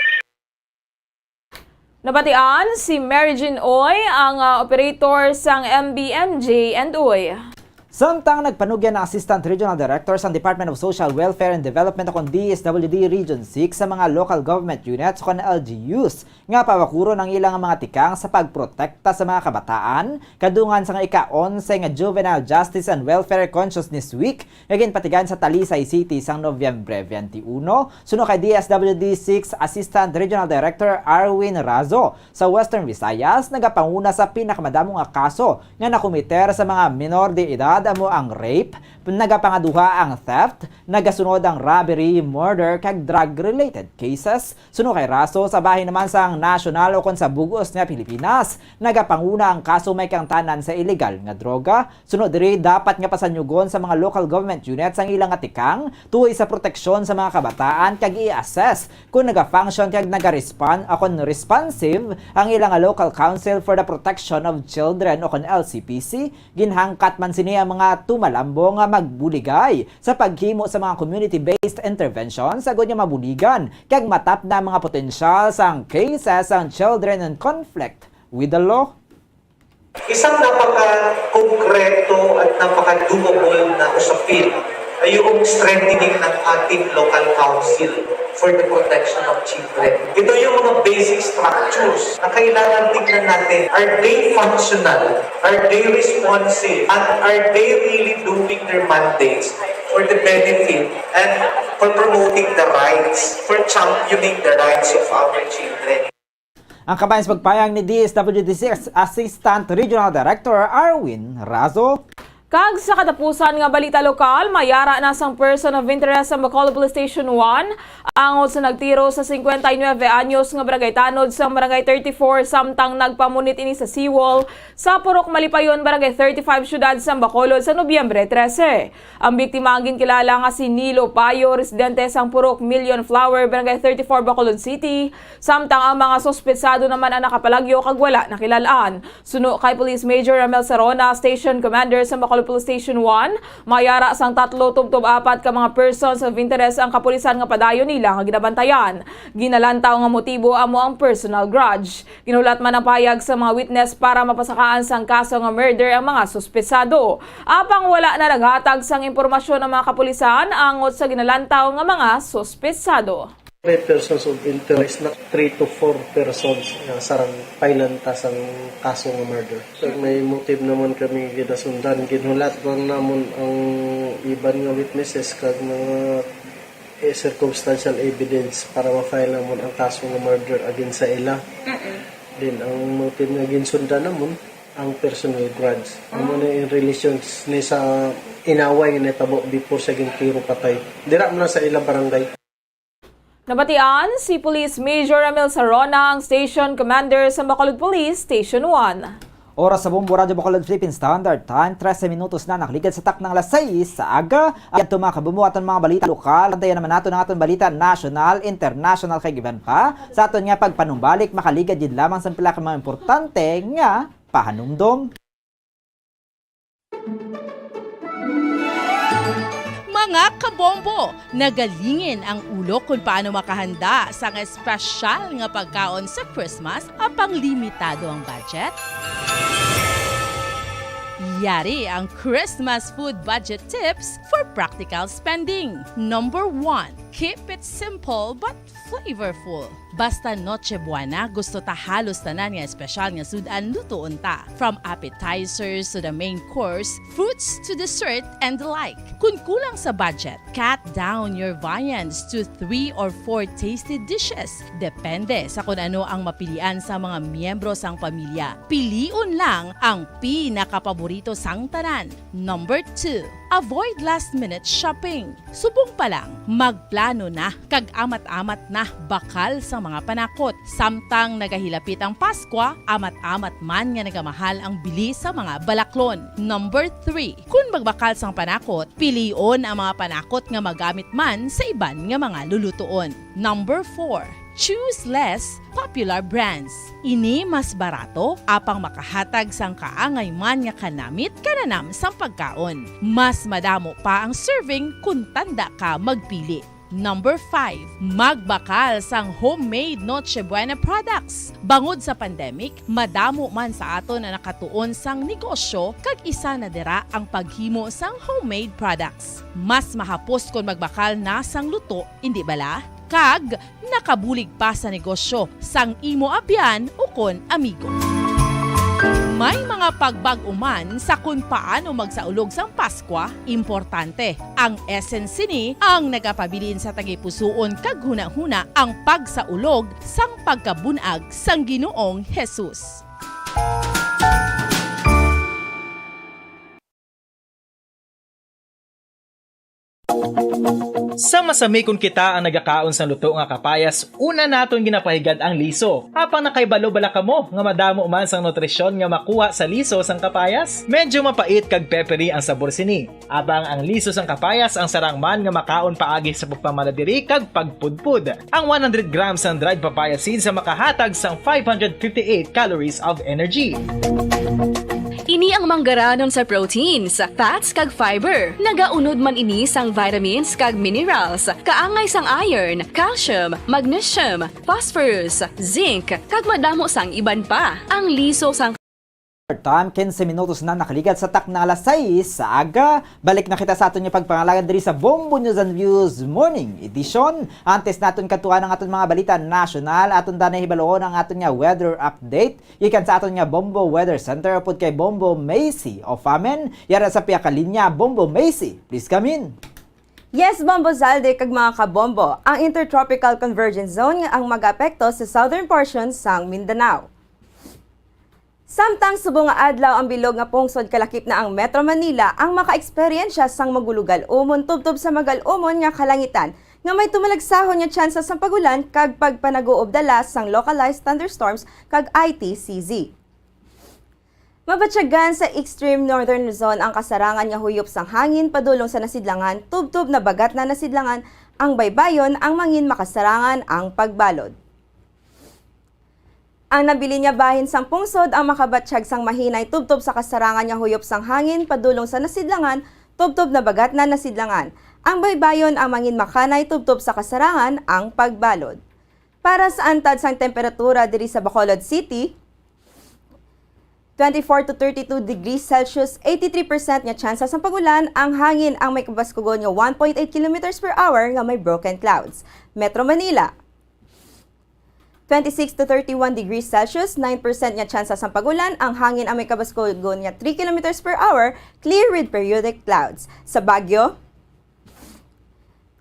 Nabatian si Mary Jean Oy, ang, ah, operator sang M B M J and Oy. Samtang nagpanugyan ang Assistant Regional Director sang Department of Social Welfare and Development o kon D S W D Region six sa mga local government units o kon L G Us nga pabakuron ang ilang mga tikang sa pagprotekta sa mga kabataan, kadungan sang ika-onse nga Juvenile Justice and Welfare Consciousness Week nga ginpatigayon sa Talisay City sang Nobyembre twenty-one. Suno kay D S W D six Assistant Regional Director Arwin Razo, sa Western Visayas nagapanguna sa pinakamadamo nga kaso nga nakomiter sa mga minor de edad, amo ang rape, nagapangaduha ang theft, nagasunod ang robbery, murder, kag drug-related cases. Suno kay Razo, sa bahin naman sang nasyonal o kon sa bug-os nga Pilipinas, nagapanguna ang kaso may kaangtanan sa iligal nga droga. Suno diri, dapat nga pasanyugon sa mga local government units ang ilang nga tikang tuhoy sa proteksyon sa mga kabataan kag i-assess kon naga-function kag naga-respond o kon responsive ang ilang nga Local Council for the Protection of Children o kon L C P C. Ginhangkat man sini ang mga tumalambo nga magbuligay sa paghimo sa mga community-based interventions agod nga mabuligan kag matapna ang mga potensyal sang cases sang children in conflict with the law. Isang napaka-konkreto at napaka-doable na usapin ay yung strengthening ng ating local council for the protection of children. Ito yung mga basic structures na kailangan tingnan natin. Are they functional? Are they responsive? And are they really doing their mandates for the benefit and for promoting the rights, for championing the rights of our children? Ang kabahin sa pagpahayag ni D S W D six Assistant Regional Director Arwin Razo. Kag sa katapusan nga balita lokal, mayara na sang person of interest ang Bacolod Police Station one, angot sa nagtiro sa cincuenta y nueve anyos nga barangay tanod sang Barangay thirty-four, samtang nagpamunit ini sa seawall sa Purok Malipayon, Barangay thirty-five, Siyudad sang Bacolod, sa Nobyembre trese. Ang biktima ang ginkilala nga si Nilo Payo, residente sang Purok Million Flower, Barangay thirty-four, Bacolod City, samtang ang mga suspetsado naman ang nakapalagyo kag wala nakilal-an. Suno kay Police Major Ramel Sarona, Station Commander sa Bacolod Police Station one, mayara sang tatlo tubtob apat ka mga persons of interest ang kapulisan nga padayon nila nga ginabantayan. Ginalantaw nga motibo amo ang personal grudge. Ginulat man ang pahayag sa mga witness para mapasakaan sang kaso nga murder ang mga suspetsado. Apang wala na naghatag sang impormasyon ang mga kapulisan angot sa ginalantaw nga mga suspetsado. May persons of interest na three to four persons nga sarang pailan ta sang kaso nga murder. Kag may motive naman kami ginasundan. Ginhulat lang namon ang iban nga witnesses kag mga, eh, circumstantial evidence para ma-file namon ang kaso nga murder against sa ila. Mm-mm. Then, ang motive nga ginsundan namon, ang personal grudge. Amo na yung relations ni sa inaway nga nitabo before sa gintiro patay. Dira man sa ila barangay. Nabatian si Police Major Ramil Sarona, ang Station Commander sa Bacolod Police Station one. Oras sa Bombo Radyo Bacolod Philippine Standard Time, trese minutos na nakaligad sa taknang alas sais sa aga. At ito, mga kabombo, aton mga balita lokal. Antayan naman nato ang aton balita national, international, kay giban pa sa aton nga pagpanumbalik, makaligad gid lamang sa pila ka mga importante nga pahanumdom. Mga kabombo, nagalingin ang ulo kung paano makahanda sang espesyal nga pagkaon sa Christmas apang limitado ang budget? Yari ang Christmas food budget tips for practical spending. Number one, keep it simple but flavorful. Basta Noche Buena, gusto ta halos tanan nga espesyal nga sud-an lutuon ta. From appetizers to the main course, fruits to dessert and the like. Kun kulang sa budget, cut down your viands to three or four tasty dishes. Depende sa kun ano ang mapilian sa mga miyembro sang pamilya. Pilion lang ang pinakapaborito sang tanan. Number two, avoid last-minute shopping. Subong pa lang, magplano na kag amat-amat na bakal sang mga panakot. Samtang nagahilapit ang Paskwa, amat-amat man nga nagamahal ang bili sa mga balaklon. Number three, kun magbakal sang panakot, pilion ang mga panakot nga magamit man sa iban nga mga lulutuon. Number four, choose less popular brands. Ini mas barato, apang makahatag sang kaangay man nga kanamit kananam sang pagkaon. Mas madamo pa ang serving kun tanda ka magpili. Number five, magbakal sang homemade Noche Buena products. Bangod sa pandemic, madamo man sa aton ang nakatuon sang negosyo, kag isa na dira ang paghimo sang homemade products. Mas mahapos kon magbakal na sang luto, indi bala? Kag nakabulig pa sa negosyo sang imo abyan ukon amigo. May mga pagbag-o man sa kon paano magsaulog sang Paskwa, importante ang essence sini ang nagapabilin sa tagipusoon kag hunahuna ang pagsaulog sang pagkabun-ag sang Ginoong Jesus. Sa masamikon kita ang nagakaon sang luto nga kapayas, una naton ginapahigad ang liso. Apang nakahibalo bala kamo nga madamo man sang nutrisyon nga makuha sa liso sang kapayas? Medyo mapait kag peppery ang sabor sini. Apang ang liso sang kapayas ang sarang man nga makaon paagi sa pagpamala diri kag pagpudpod. Ang one hundred grams sang dried papaya seeds ang makahatag sang five hundred fifty-eight calories of energy. Ini ang manggaranon sa proteins, fats, kag fiber. Nagaunod man ini sang vitamins kag minerals, kaangay sang iron, calcium, magnesium, phosphorus, zinc, kag madamo sang iban pa. Ang liso sang Time, quince minutos na nakaligad sa takna alas sais sa aga. Balik na kita sa aton nga pagpangalagan diri sa Bombo News and Views Morning Edition. Antes naton kadtuan ang aton mga balita nasyonal, aton danay hibaluon ang aton nga weather update gikan sa aton nga Bombo Weather Center upod kay Bombo Macy Ofamen. Yara sa pihak ka linya, Bombo Macy, please come in. Yes, Bombo Zalde kag mga kabombo, ang Intertropical Convergence Zone ang mag-apekto sa southern portion sang Mindanao. Samtang subong nga adlaw ang bilog nga pungsod kalakip na ang Metro Manila, ang maka-eksperyensya sang magulugal-umon tubtob sa magal-umon nga kalangitan nga may tumalagsahon nga tsansa sang pag-ulan kag pagpanaguob dala sang localized thunderstorms kag I T C Z. Mabatyagan sa extreme northern zone ang kasarangan nga huyop sang hangin padulong sa nasidlangan, tubtob nabagat na nasidlangan ang baybayon, ang mangin makasarangan ang pagbalod. Ang nabilin nga bahin sang pungsod ang makabatyag sang mahinay tubtob sa kasarangan nga huyop sang hangin padulong sa nasidlangan, tubtob nabagatnan, nasidlangan. Ang baybayon ang mangin makanay tubtob sa kasarangan ang pagbalod. Para sa antad sang temperatura diri sa Bacolod City, twenty-four to thirty-two degrees Celsius, eighty-three percent nga tsansa sang pag-ulan, ang hangin ang may kabaskugon nga one point eight kilometers per hour nga may broken clouds. Metro Manila, twenty-six to thirty-one degrees Celsius, nine percent nga tsansa sang pag-ulan, ang hangin ang may kabaskugon nga three kilometers per hour, clear with periodic clouds. Sa Baguio,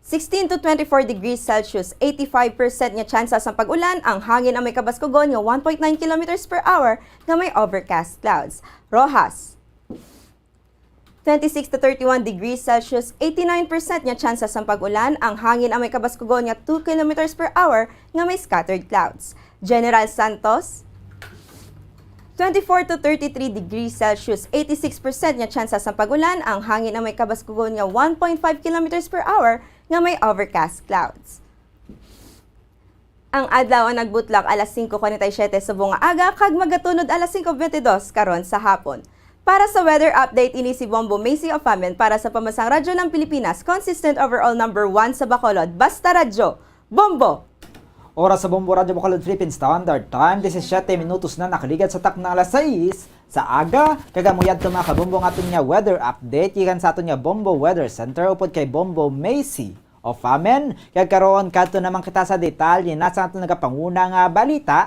sixteen to twenty-four degrees Celsius, eighty-five percent nga tsansa sang pag-ulan, ang hangin ang may kabaskugon nga one point nine kilometers per hour nga may overcast clouds. Roxas, twenty-six to thirty-one degrees Celsius, eighty-nine percent nga tsansa sang pag-ulan, ang hangin ang may kabaskugon nga two kilometers per hour nga may scattered clouds. General Santos, twenty-four to thirty-three degrees Celsius, eighty-six percent nga tsansa sang pag-ulan, ang hangin ang may kabaskugon nga one point five kilometers per hour nga may overcast clouds. Ang adlaw ang nagbutlak alas singko kuwarenta y siyete subong nga aga kag magatunod alas singko bente dos karon sa hapon. Para sa weather update, ini si Bombo Macy Ofamen para sa Pamansang Radyo ng Pilipinas, consistent overall number one sa Bacolod. Basta Radyo, Bombo! Oras sa Bombo Radyo Bacolod Philippine Standard Time, disisiete minutos na nakaligad sa takna alas sais sa aga. Kag amo yadto, mga kabombo, ang aton nga weather update gikan sa aton nga Bombo Weather Center upod kay Bombo Macy Ofamen. Kag karon, kadto naman kita sa detalye na sa aton nagapanguna nga balita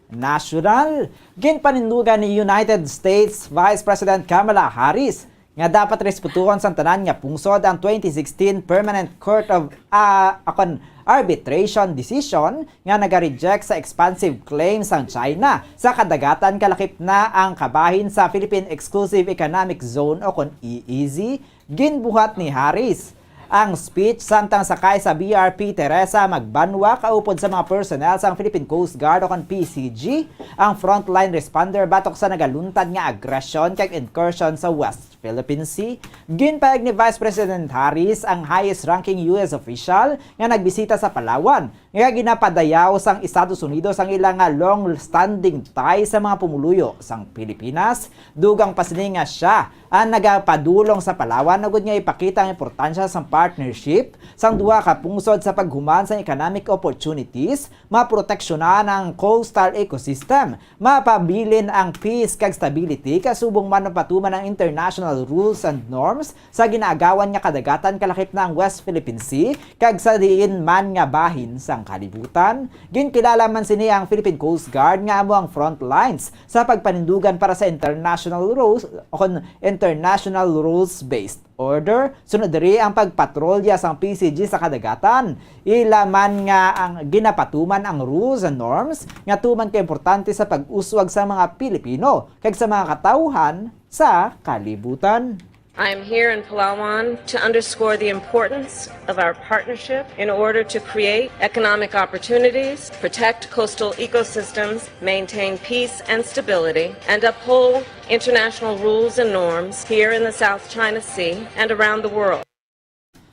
nasyonal. Ginpanindugan ni United States Vice President Kamala Harris nga dapat respetuhon sang tanan nga pungsod ang twenty sixteen Permanent Court of, ah, akon, Arbitration decision nga naga-reject sa expansive claim sang China sa kadagatan kalakip na ang kabahin sa Philippine Exclusive Economic Zone, o kon E E Z. Ginbuhat ni Harris ang speech samtang sakay sa B R P Teresa Magbanua kaupod sa mga personnel sang Philippine Coast Guard, o kon P C G, ang frontline responder batok sa nagaluntad nga agresyon kag incursion sa West Philippine Sea. Ginpahayag ni Vice President Harris, ang highest-ranking U S official nga nagbisita sa Palawan, nga ginapadayaw sang Estados Unidos ang ila nga long-standing ties sa mga pumuluyo sang Pilipinas. Dugang pa sini nga sia ang nagapadulong sa Palawan agud nga ipakita ang importansya sang partnership sang duha ka pungsod sa paghuman sang economic opportunities, maproteksyonan ang coastal ecosystem, mapabilin ang peace kag stability, kasubong man mapatuman ang international rules and norms sa ginaagawan nga kadagatan kalakip na ang West Philippine Sea kag sa diin man nga bahin sang kalibutan. Ginkilala man sini ang Philippine Coast Guard nga amo ang front lines sa pagpanindugan para sa international rules, o kon international rules-based order. Sunod diri ang pagpatrolya sang P C G sa kadagatan. Ila man nga ang ginapatuman ang rules and norms nga tuman ka importante sa pag-uswag sa mga Pilipino kag sa mga katawhan sa kalibutan. I am here in Palawan to underscore the importance of our partnership in order to create economic opportunities, protect coastal ecosystems, maintain peace and stability, and uphold international rules and norms here in the South China Sea and around the world.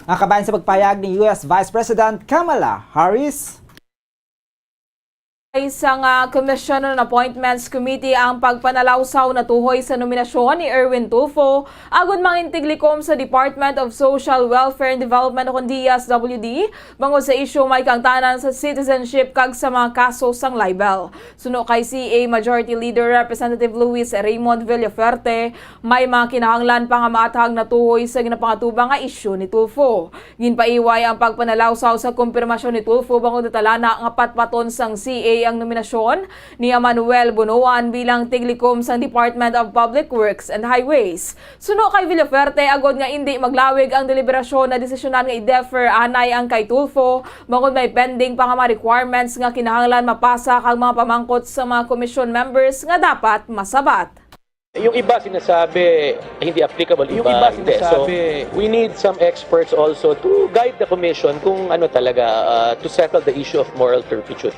Ang kabahin sa pagpahayag ni U S Vice President Kamala Harris. Sa nga Commission on Appointments Committee ang pagpanalawsaw natuhoy sa nominasyon ni Erwin Tulfo agud mangin tiglikom sa Department of Social Welfare and Development o kon D S W D bangod sa isyu may kaangtanan sa citizenship kag sa mga kaso sang libel. Suno kay C A Majority Leader Representative Luis Raymond Villafuerte, may mga kinahanglan pa nga maathag natuhoy sa ginapangatubang nga isyu ni Tulfo. Ginpaiway ang pagpanalawsaw sa kumpirmasyon ni Tulfo bangod natalana nga patpaton sang C A ang nominasyon ni Emmanuel Bonoan bilang tiglikom sang Department of Public Works and Highways. Suno kay Villafuerte, agod nga indi maglawig ang deliberasyon, nadesisyonan nga i-defer anay ang kay Tulfo bangod may pending pa nga mga requirements nga kinahanglan mapasa kag mga pamangkot sa mga commission members nga dapat masabat. Yung iba sinasabi, hindi applicable, yung iba, iba hindi. So, sinasabi, we need some experts also to guide the commission kung ano talaga, uh, to settle the issue of moral turpitude.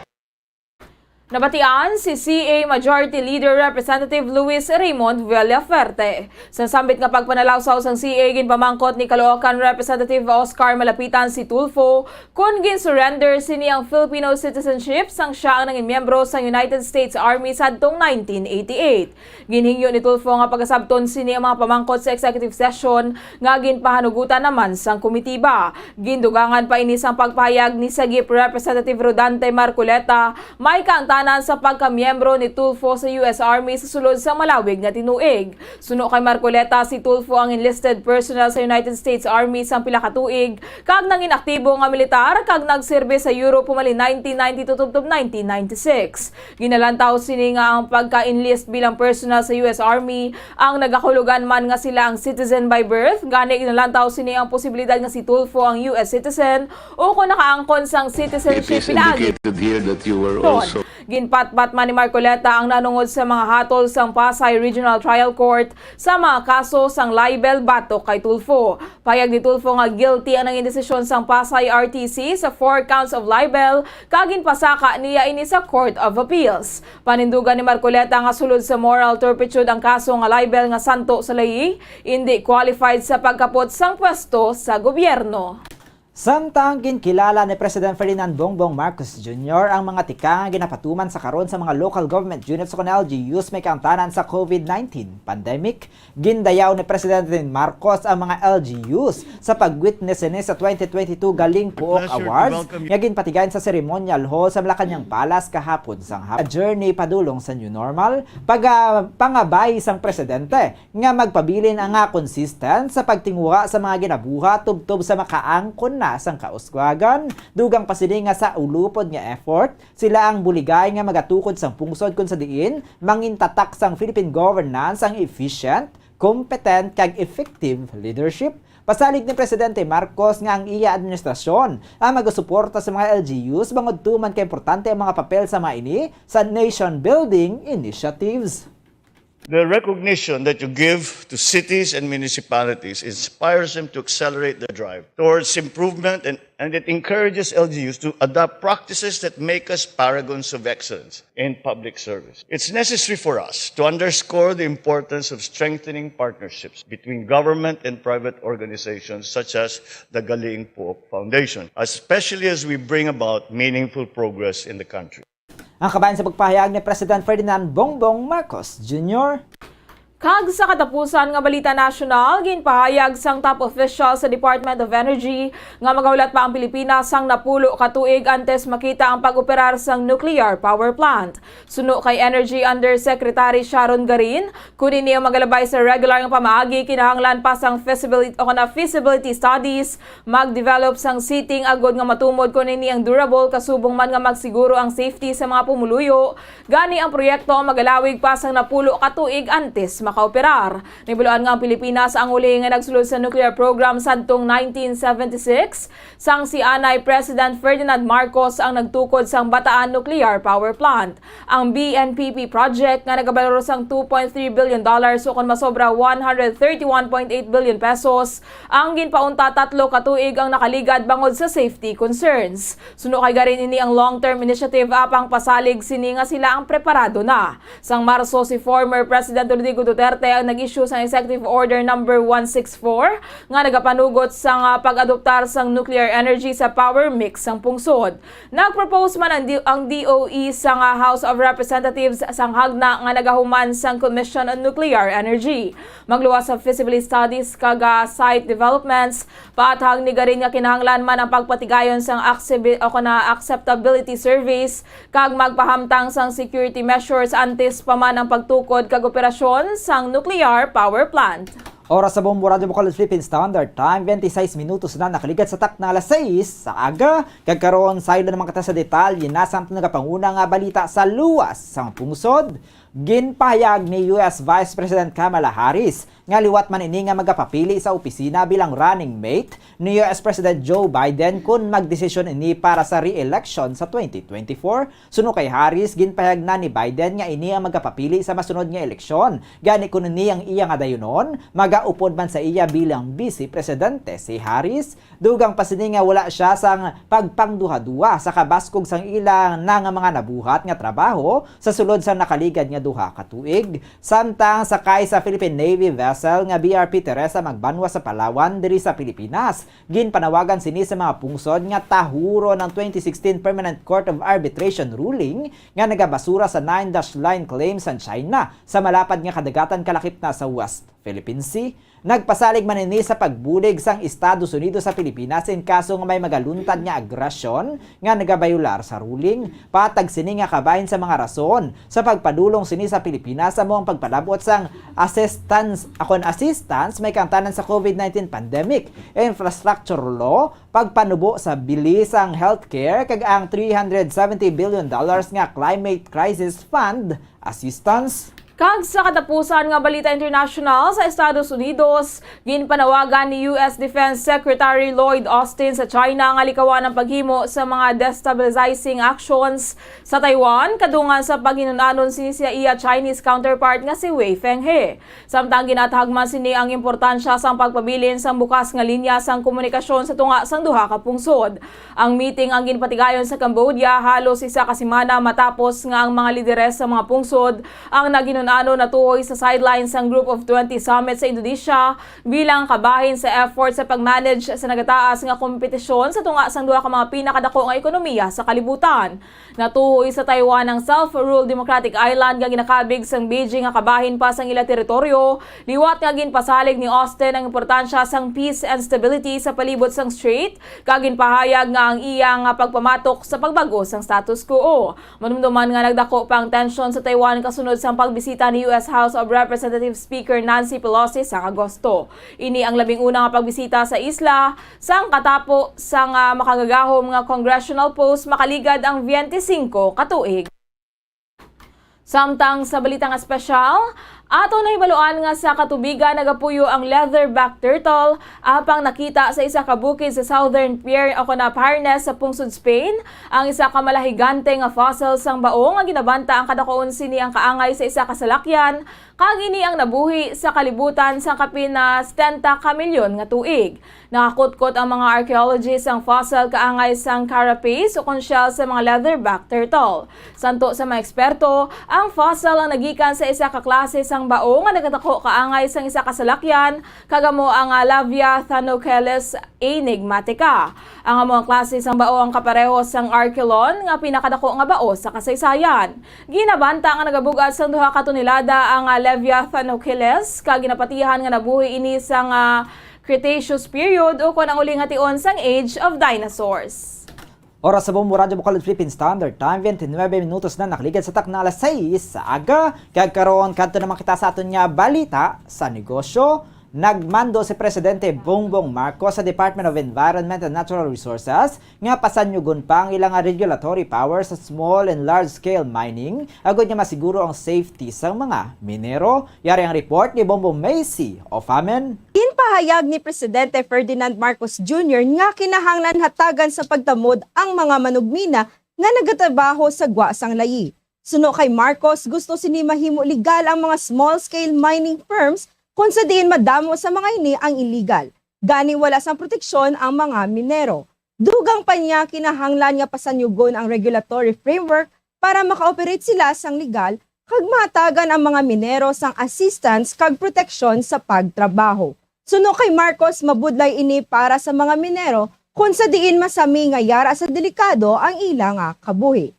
Nabatian si C A Majority Leader Representative Luis Raymond Villafuerte. Sa sambit nga pagpanalawsaw sang C A, ginpamangkot ni Caloocan Representative Oscar Malapitan si Tulfo kon gin-surrender sini ang Filipino citizenship sang siya ang nangin miyembro sang United States Army sadtong nineteen eighty-eight. Ginhingyo ni Tulfo nga pagasabton sini ang mga pamangkot sa executive session nga ginpahanugutan naman sang komitiba. Gindugangan pa ini sang pagpahayag ni Sagip Representative Rodante Marcoleta, may kaangtanan sa pagkamiyembro ni Tulfo sa U S Army sa sulod sang malawig nga tinuig. Suno kay Marcoleta, si Tulfo ang enlisted personnel sa United States Army sang pila ka tuig kag nangin aktibo nga militar kag nagserbi sa Europe humalin nineteen ninety-two tubtob nineteen ninety-six. Ginalantaw sini nga ang pagka-enlist bilang personnel sa U S Army ang nagakahulugan man nga sila ang citizen by birth, gani ginalantaw sini ang posibilidad nga si Tulfo ang U S citizen o kon nakaangkon sang citizenship pinaagi. It is indicated here that you were also Ginpatpat man ni Marcoleta ang nanungod sa mga hatol sang Pasay Regional Trial Court sa mga kaso sang libel batok kay Tulfo. Pahayag ni Tulfo nga guilty ang nangin desisyon sang Pasay R T C sa four counts of libel kag ginpasaka niya ini sa Court of Appeals. Panindugan ni Marcoleta nga sulod sa moral turpitude ang kaso nga libel nga santo sa layi, indi qualified sa pagkapot sang pwesto sa gobyerno. Samtang ginkilala ni President Ferdinand Bongbong Marcos Junior ang mga tika nga ginapatuman sa karon sa mga local government units o kon L G Us may kaangtanan sa COVID nineteen pandemic, gindayaw ni Presidente Marcos ang mga L G Us sa pag-witness sini sa twenty twenty-two Galing Pook Awards nga ginpatigayon sa ceremonial hall sa Malacañang Palace kahapon sang hap-, journey padulong sa new normal, pag-, ah, pangabay sang presidente nga magpabilin ang nga consistent sa pagtinguha sa mga ginabuhat tubtob sa makaangkon na sang kauswagan. Dugang pa sini nga sa ulupod nga effort, sila ang buligay nga magatukod sang pungsod kon sa diin mangintatak sang Philippine governance ang efficient, competent, kag effective leadership. Pasalig ni Presidente Marcos nga ang iya administrasyon ang magasuporta sa mga L G Us bangod tuman ka importante ang mga papel sa mga ini sa nation-building initiatives. The recognition that you give to cities and municipalities inspires them to accelerate the drive towards improvement, and, and it encourages L G Us to adopt practices that make us paragons of excellence in public service. It's necessary for us to underscore the importance of strengthening partnerships between government and private organizations such as the Galing Pook Foundation, especially as we bring about meaningful progress in the country. Ang kabahin sa pagpahayag ni President Ferdinand Bongbong Marcos Junior. Kag sa katapusan nga balita nasyonal, ginpahayag sang top official sa Department of Energy nga magahulat pa ang Pilipinas sang napulo ka tuig antes makita ang pag-operar sang nuclear power plant. Suno kay Energy Undersecretary Sharon Garin, kun ini ang magalabay sa regular nga pamaagi, kinahanglan pa sang feasibility o kana feasibility studies, mag-develop sang setting agod nga matumod kon ini ang durable, kasubong man nga magsiguro ang safety sa mga pumuluyo. Gani ang proyekto ang magalawig pa sang napulo ka tuig antes makaoperar. Nahibaluan nga ang Pilipinas ang uli nga nagsulod sa nuclear program sadtong nineteen seventy-six, sang si anay President Ferdinand Marcos ang nagtukod sang Bataan Nuclear Power Plant. Ang B N P P project nga nagabalor sang two point three billion dollars, ukon masobra one hundred thirty-one point eight billion pesos, ang ginpaunta tatlo ka tuig ang nakaligad bangod sa safety concerns. Suno kay Garin, ini ang long-term initiative, apang pasalig sini nga sila ang preparado na. Sang Marso, si former President Rodrigo Duterte ang nag-issue sang Executive Order number one six four nga nagapanugot sang, ah, pag-adoptar sang nuclear energy sa power mix sang pungsod. Nag-propose man ang D-, ang D O E sang, ah, House of Representatives sang hagna nga nagahuman sang Commission on Nuclear Energy. Magluwas sa feasibility studies kag, ah, site developments, paathag ni Garin nga kinahanglan man ang pagpatigayon sang accebi-, o kana acceptability surveys kag magpahamtang sang security measures antes pa man ang pagtukod kag operasyon sang nuclear power plant. Oras sa Bombo Radyo Bacolod Philippine Standard Time, twenty-six minutos na nakaligad sa takna alas sais sa aga. Kag karon, saylo naman kita sa detalye na sa aton nagapanguna nga balita sa luwas sang pungsod. Ginpahayag ni U S Vice President Kamala Harris nga liwat man ini nga magapapili sa opisina bilang running mate ni U S President Joe Biden kon magdesisyon ini para sa re-election sa twenty twenty-four. Suno kay Harris, ginpahayag na ni Biden nga ini ang magapapili sa masunod nga eleksyon. Gani, kon ini ang iya nga dayunon, magaupod man sa iya bilang Vice Presidente si Harris. Dugang pa sini nga wala siya sang pagpangduha-duha sa kabaskog sang ila na nga mga nabuhat nga trabaho sa sulod sang nakaligad nga duha ka tuig. Samtang sakay sa Philippine Navy vessel nga B R P Teresa magbanwa sa Palawan diri sa Pilipinas, ginpanawagan sini sa mga pungsod nga tahuron ang twenty sixteen Permanent Court of Arbitration ruling nga nagabasura sa nine dash line claim sang China sa malapad nga kadagatan kalakip na sa West Philippine Sea. Nagpasalig man ini sa pagbulig sang Estados Unidos sa Pilipinas in kaso nga may magaluntad nga agresyon nga nagabayular sa ruling. Patag sini nga kabahin sa mga rason sa pagpadulong sini sa Pilipinas amo ang pagpalabot sang assistance, akon assistance may kaangtanan sa COVID nineteen pandemic, infrastructure law, pagpanubo sa bili sang healthcare, kag ang three hundred seventy billion dollars nga climate crisis fund assistance. Kag sa katapusan nga balita international, sa Estados Unidos, ginpanawagan ni U S Defense Secretary Lloyd Austin sa China nga likawan ang paghimo sa mga destabilizing actions sa Taiwan, kadungan sa paghinun-anon sini sa iya Chinese counterpart nga si Wei Fenghe. Samtang ginatahag man sini ang importansya sang pagpabilin sang bukas nga linya sang komunikasyon sa tunga sang duha ka pungsod. Ang meeting ang ginpatigayon sa Cambodia halos isa ka semana matapos nga ang mga lideres sa mga pungsod ang naghinun-anon natuhoy sa sideline sang Group of twenty Summit sa Indonesia bilang kabahin sa effort sa pag-manage sa nagataas nga kompetisyon sa tunga sang duha ka mga pinakadako nga ekonomiya sa kalibutan. Natuhoy sa Taiwan ang self-ruled democratic island nga ginakabig sang Beijing nga kabahin pa sang ila teritoryo, liwat nga ginpasalig ni Austin ang importansya sang peace and stability sa palibot sang strait, kag ginpahayag nga ang iya nga pagpamatok sa pagbag-o sang status quo. Madumduman nga nagdako pa ang tensyon sa Taiwan kasunod sang pagbisita ni U S House of Representatives Speaker Nancy Pelosi sang Agosto. Ini ang labing una nga pagbisita sa isla sang katapo sang, ah, makagagahom nga congressional post makaligad ang twenty-five ka tuig. Samtang sa balita nga espesyal, ato nahibaluan nga sa katubigan nagapuyo ang leatherback turtle, apang nakita sa isa ka bukid sa Southern Pier o kon Piares sa pungsod Spain ang isa ka malahigante nga fossil sang bao nga ginabanta ang kadakuon sini ang kaangay sa isa ka salakyan, kag ini ang nabuhi sa kalibutan sang kapin na setenta ka milyon nga tuig. Nakakutkot ang mga archaeologist sang fossil kaangay sang carapace o kon shell sa mga leatherback turtle. Santo sa mga eksperto, ang fossil ang nagikan sa isa ka klase sang bao nga nagadako kaangay sang isa ka salakyan, kag amo ang, ah, Lavia thanocheles enigmatica. Ang amo ang klase sang bao ang kapareho sang Archelon nga pinakadako nga bao sa kasaysayan. Ginabanta nga nagabug-at sang duha ka tonelada ang, ah, Lavia thanocheles, kag ginapatihan nga nabuhi ini sang, ah, Cretaceous period, ukon ang uli nga tion sang Age of Dinosaurs. Oras sa Bombo Radyo Bacolod Philippine Standard Time, twenty-nine minutos na nakaligad sa takna alas sais sa aga. Kag karon, kadto naman kita sa aton nga balita sa negosyo. Nagmando si Presidente Bongbong Marcos sa Department of Environment and Natural Resources nga pasanyugon pa ang ilang regulatory power sa small and large-scale mining, agod nga masiguro ang safety sang mga minero. Yari ang report ni Bombo Macy Ofamen. Ginpahayag ni Presidente Ferdinand Marcos Junior nga kinahanglan hatagan sa pagtamod ang mga manugmina nga nagatrabaho sa gwa sang layi. Suno kay Marcos, gusto sini mahimo legal ang mga small-scale mining firms, kung sa diin madamo sa mga ini ang illegal. Gani, wala sang proteksyon ang mga minero. Dugang pa niya, kinahanglan nga pasanyugon ang regulatory framework para maka-operate sila sang legal kag mahatagan ang mga minero sang assistance kag proteksyon sa pagtrabaho. Suno kay Marcos, mabudlay ini para sa mga minero kung sa diin masami nga yara sa delikado ang ila nga kabuhi.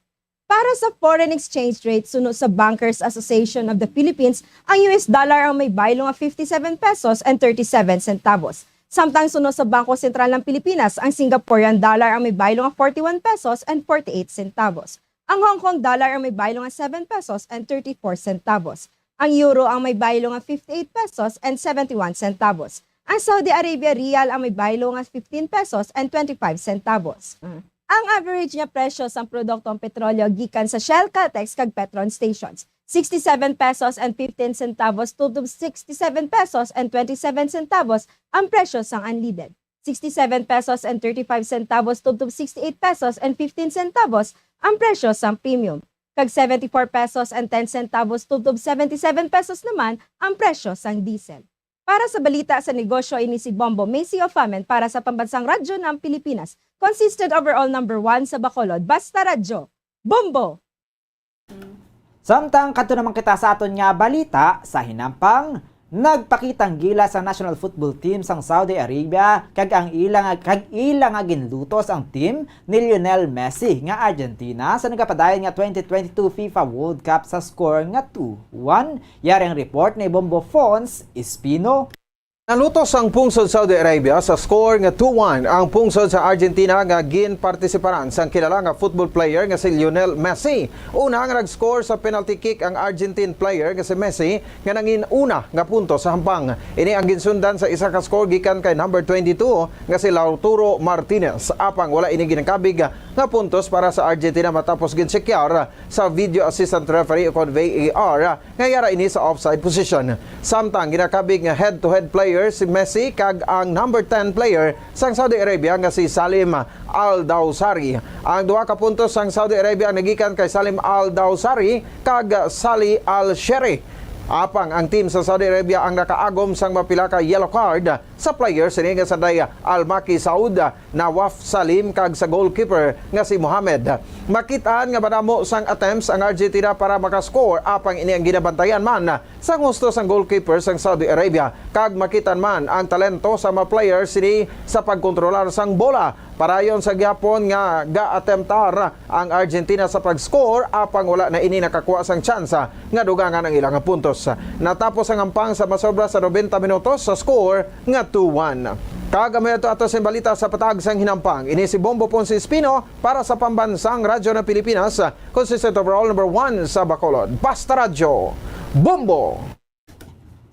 Para sa foreign exchange rate, suno sa Bankers Association of the Philippines, ang U S dollar ang may baylo nga fifty-seven pesos and thirty-seven centavos. Samtang suno sa Bangko Sentral ng Pilipinas, ang Singaporean dollar ang may baylo nga forty-one pesos and forty-eight centavos. Ang Hong Kong dollar ang may baylo nga seven pesos and thirty-four centavos. Ang euro ang may baylo nga fifty-eight pesos and seventy-one centavos. Ang Saudi Arabia riyal ang may baylo nga fifteen pesos and twenty-five centavos. Mm. Ang average nga presyo sang produktong petrolyo gikan sa Shell, Caltex, kag Petron stations. sixty-seven pesos and fifteen centavos tubtob sixty-seven pesos and twenty-seven centavos ang presyo sang unleaded, sixty-seven pesos and thirty-five centavos tubtob sixty-eight pesos and fifteen centavos ang presyo sang premium, kag seventy-four pesos and ten centavos tubtob seventy-seven pesos naman ang presyo sang diesel. Para sa balita sa negosyo, ini si Bombo Macy Ofamen para sa Pambansang Radyo ng Pilipinas, consistent overall number one sa Bacolod, Basta Radyo. Bombo! Samtang kadto naman kita sa aton nga balita sa hinampang, nagpakitang gilas ang national football team sang Saudi Arabia kag ang ila nga, kag ila nga ginlutos ang team ni Lionel Messi nga Argentina sa nagapadayon nga twenty twenty-two FIFA World Cup sa score nga two one. Yari ang report ni Bombo Fons Espino. Nalutos ang pungsod Saudi Arabia sa score nga two one ang pungsod sa Argentina nga ginpartisiparan sang kilala nga football player nga si Lionel Messi. Una nga nag-score sa penalty kick ang Argentine player nga si Messi nga nangin una nga punto sa hampang. Ini ang ginsundan sa isa ka score gikan kay number twenty-two nga si Lautaro Martinez. Apang wala ini ginakabig nga puntos para sa Argentina matapos ginsekyar sa video assistant referee ukon V A R nga yara ini sa offside position. Samtang ginakabig nga head-to-head player si Messi kag ang number ten player sang Saudi Arabia nga si Salim Al Dawsari. Ang duha ka puntos sang Saudi Arabia nagikan kay Salim Al Dawsari kag Sali Al Sheri. Apang ang team sa Saudi Arabia ang nakaagom sang mapila ka yellow card sa player sini nga sanday Al Maki Saud, Nawaf Salim kag sa goalkeeper nga si Mohamed. Makit-an nga madamo sang attempts ang Argentina para makascore, apang ini ang ginabantayan man sang husto sang goalkeeper sang Saudi Arabia, kag makit-an man ang talento sa mga players sini sa pagkontrolar sang bola. Parayon sa gihapon nga ga-attemptar ang Argentina sa pag-score, apang wala na ini nakakuha sang tsansa nga dugangan ang ilang puntos. Natapos ang hampang sa masobra sa nobenta minutos sa score nga two one. Kag amo ato ato sing balita sa patag sang hinampang. Ini si Bombo Ponce Espino para sa Pambansang Radyo ng Pilipinas, consistent overall number one sa Bacolod. Basta Radyo, Bombo!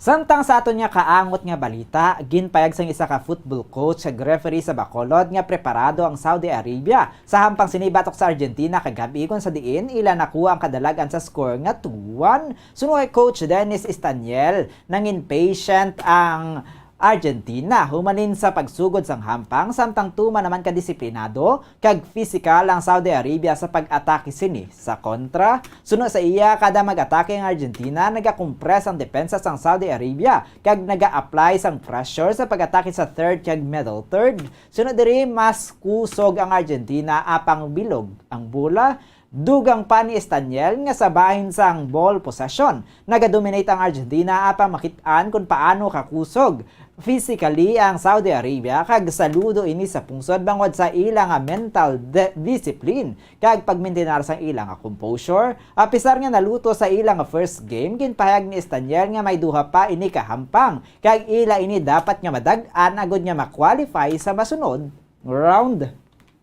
Samtang sa aton nga kaangot nga balita, ginpayag sang isa ka football coach kag referee sa Bacolod nga preparado ang Saudi Arabia sa hampang sini batok sa Argentina kagab-i, kon sa diin ila nakuha ang kadalag-an sa score nga two one. Suno kay Coach Dennis Estaniel, nangin patient ang Argentina humanin sa pagsugod sang hampang, samtang tuman naman ka disiplinado kag pisikal ang Saudi Arabia sa pag-atake sini. Sa kontra, suno sa iya, kada mag-atake ang Argentina, nagakompress ang depensa sang Saudi Arabia kag naga-apply sang pressure sa pag-atake sa third kag middle third. Suno diri, mas kusog ang Argentina apang bilog ang bola. Dugang pa ni Estaniel nga sa bahin sang ball possession, nagadominate ang Argentina apang makit-an kon paano kakusog physically ang Saudi Arabia, kag saludo ini sa pungsod bangod sa ila nga mental de-, discipline kag pagmintinar sang ila nga composure. Apisar nga naluto sa ila nga first game, ginpahayag ni Estaniel nga may duha pa ini ka hampang kag ila ini dapat nga madag-an agud nga ma-qualify sa masunod round.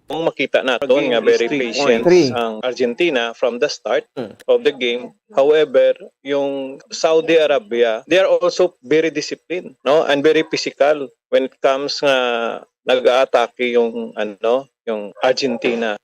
Kung makita naton nga very patient ang Argentina from the start of the game. However, yung Saudi Arabia, they are also very disciplined, no? And very physical when it comes nga nag-aatake yung, ano, yung Argentina.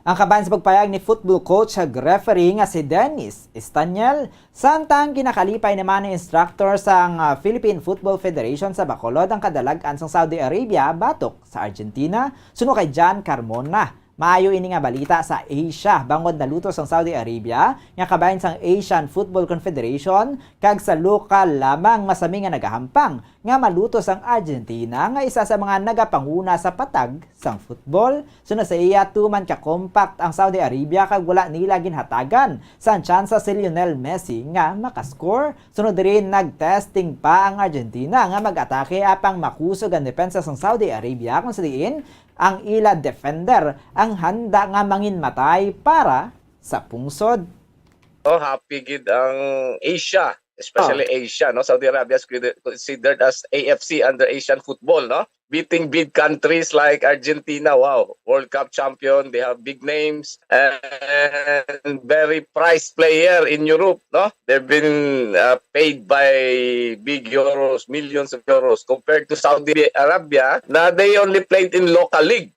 Ang kabahin sa pagpayag ni football coach kag referee nga si Dennis Estaniel, samtang ginakalipay naman ni instructor sang, ah, Philippine Football Federation sa Bacolod ang kadalag-an sang Saudi Arabia batok sa Argentina, suno kay John Carmona. Maayo ini nga balita sa Asia, bangod nalutos ang Saudi Arabia nga kabahin sang Asian Football Confederation kag sa lokal lamang masami nga nagahampang nga malutos ang Argentina nga isa sa mga nagapanguna sa patag sang football. Suno sa iya, tuman ka compact ang Saudi Arabia kag wala nila ginhatagan sang tsansa si Lionel Messi nga makascore. Sunod diri, nag-testing pa ang Argentina nga mag-atake apang makusog ang depensa sang Saudi Arabia, kung sa diin ang ila defender ang handa nga manginmatay para sa pungsod. Oh, happy gid ang Asia, especially Asia, no? Saudi Arabia is consider-, considered as A F C under Asian football, no? Beating big countries like Argentina, wow, World Cup champion, they have big names and very prized player in Europe, no? They've been, uh, paid by big euros, millions of euros, compared to Saudi Arabia na they only played in local league.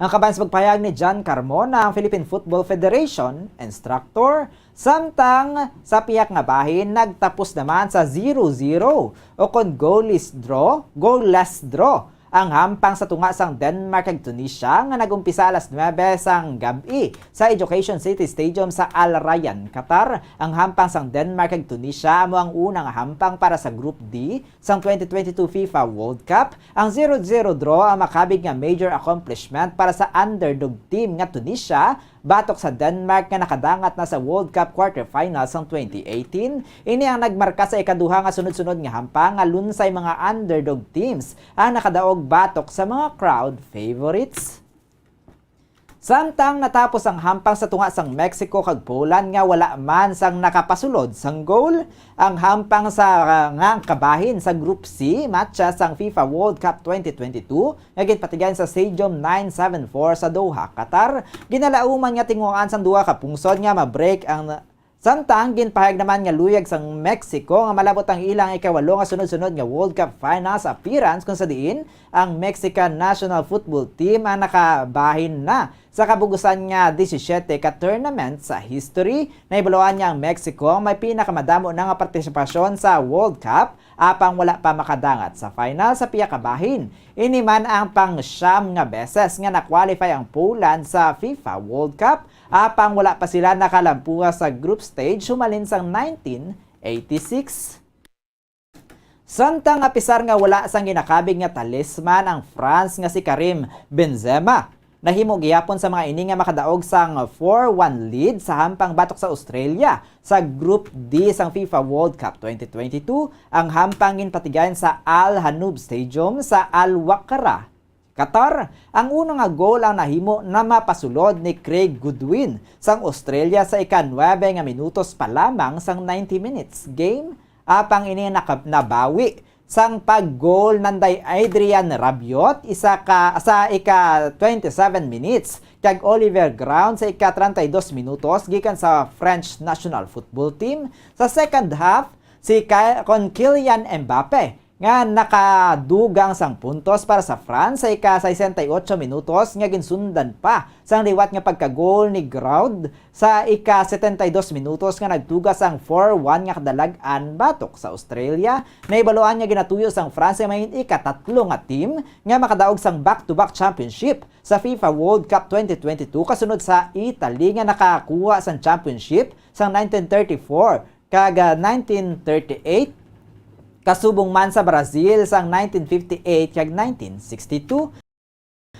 Ang kabahin sa pagpahayag ni John Carmona, ang Philippine Football Federation instructor, Samtang sa pihak nga bahin, nagtapos naman sa zero zero o kon goalless draw, goalless draw ang hampang sa tunga sang Denmark kag Tunisia nga nag-umpisa alas nuebe sang gab-i sa Education City Stadium sa Al Rayyan, Qatar. Ang hampang sang Denmark kag Tunisia amo ang una nga hampang para sa Group D sang twenty twenty-two FIFA World Cup. Ang zero zero draw ang makabig nga major accomplishment para sa underdog team nga Tunisia batok sa Denmark nga nakadangat na sa World Cup quarterfinals sang twenty eighteen. Ini ang nagmarka sa ikaduha nga sunod-sunod nga hampang nga lunsay mga underdog teams ang nakadaog batok sa mga crowd favorites. Samtang natapos ang hampang sa tunga sang Mexico kag Poland nga wala man sang nakapasulod sang goal, ang hampang sa, ah, nga kabahin sa Group C matcha sang FIFA World Cup twenty twenty-two nga ginpatigayon sa Stadium nine seven four sa Doha, Qatar, ginalauman nga tinguhaan sang duha ka pungsod nga ma-break ang Samtang ginpahayag naman nga luyag sang Mexico nga malabot ang ilang ikawalo nga sunod-sunod nga World Cup Finals appearance, kung sa diin ang Mexican national football team ang nakabahin na sa kabug-usan nga disisiete ka tournament sa history. Nahibaluan nga ang Mexico ang may pinakamadamo na nga partisipasyon sa World Cup, apang wala pa makadangat sa final sa pihak nga bahin. Ini man ang pang-siyam nga beses nga na-qualify ang Poland sa FIFA World Cup, apang wala pa sila nakalampuha sa group stage humalin sang nineteen eighty-six. Samtang apisar nga wala sang ginakabig nga talisman ang France nga si Karim Benzema, nahimo gihapon sa mga ini nga makadaog sang four one lead sa hampang batok sa Australia sa Group D sang FIFA World Cup twenty twenty-two. Ang hampang ginpatigayon sa Al Hanoub Stadium sa Al Wakra, Qatar. Ang uno nga goal ang nahimo na mapasulod ni Craig Goodwin sang Australia sa ika-nuebe nga minutos pa lamang sang ninety minutes game, apang ini naka-, nabawi sang pag-goal nanday Adrien Rabiot isa ka, sa ika-twenty-seven minutes, kag Olivier Giroud sa ika-treinta y dos minutos gikan sa French national football team. Sa second half, si Ky-, kon Kylian Mbappe nga nakadugang sang puntos para sa France sa ika-sesenta y ocho minutos, nga ginsundan pa sang liwat nga pagkagol ni Giroud sa ika-setenta y dos minutos, nga nagtuga sang four one nga kadalag-an batok sa Australia. Nahibaluan nga ginatuyo sang France ang may ikatatlo nga team nga makadaog sang back-to-back championship sa FIFA World Cup twenty twenty-two, kasunod sa Italy nga nakakuha sang championship sang nineteen thirty-four kag, ah, nineteen thirty-eight, kasubong man sa Brazil sang nineteen fifty-eight kag nineteen sixty-two.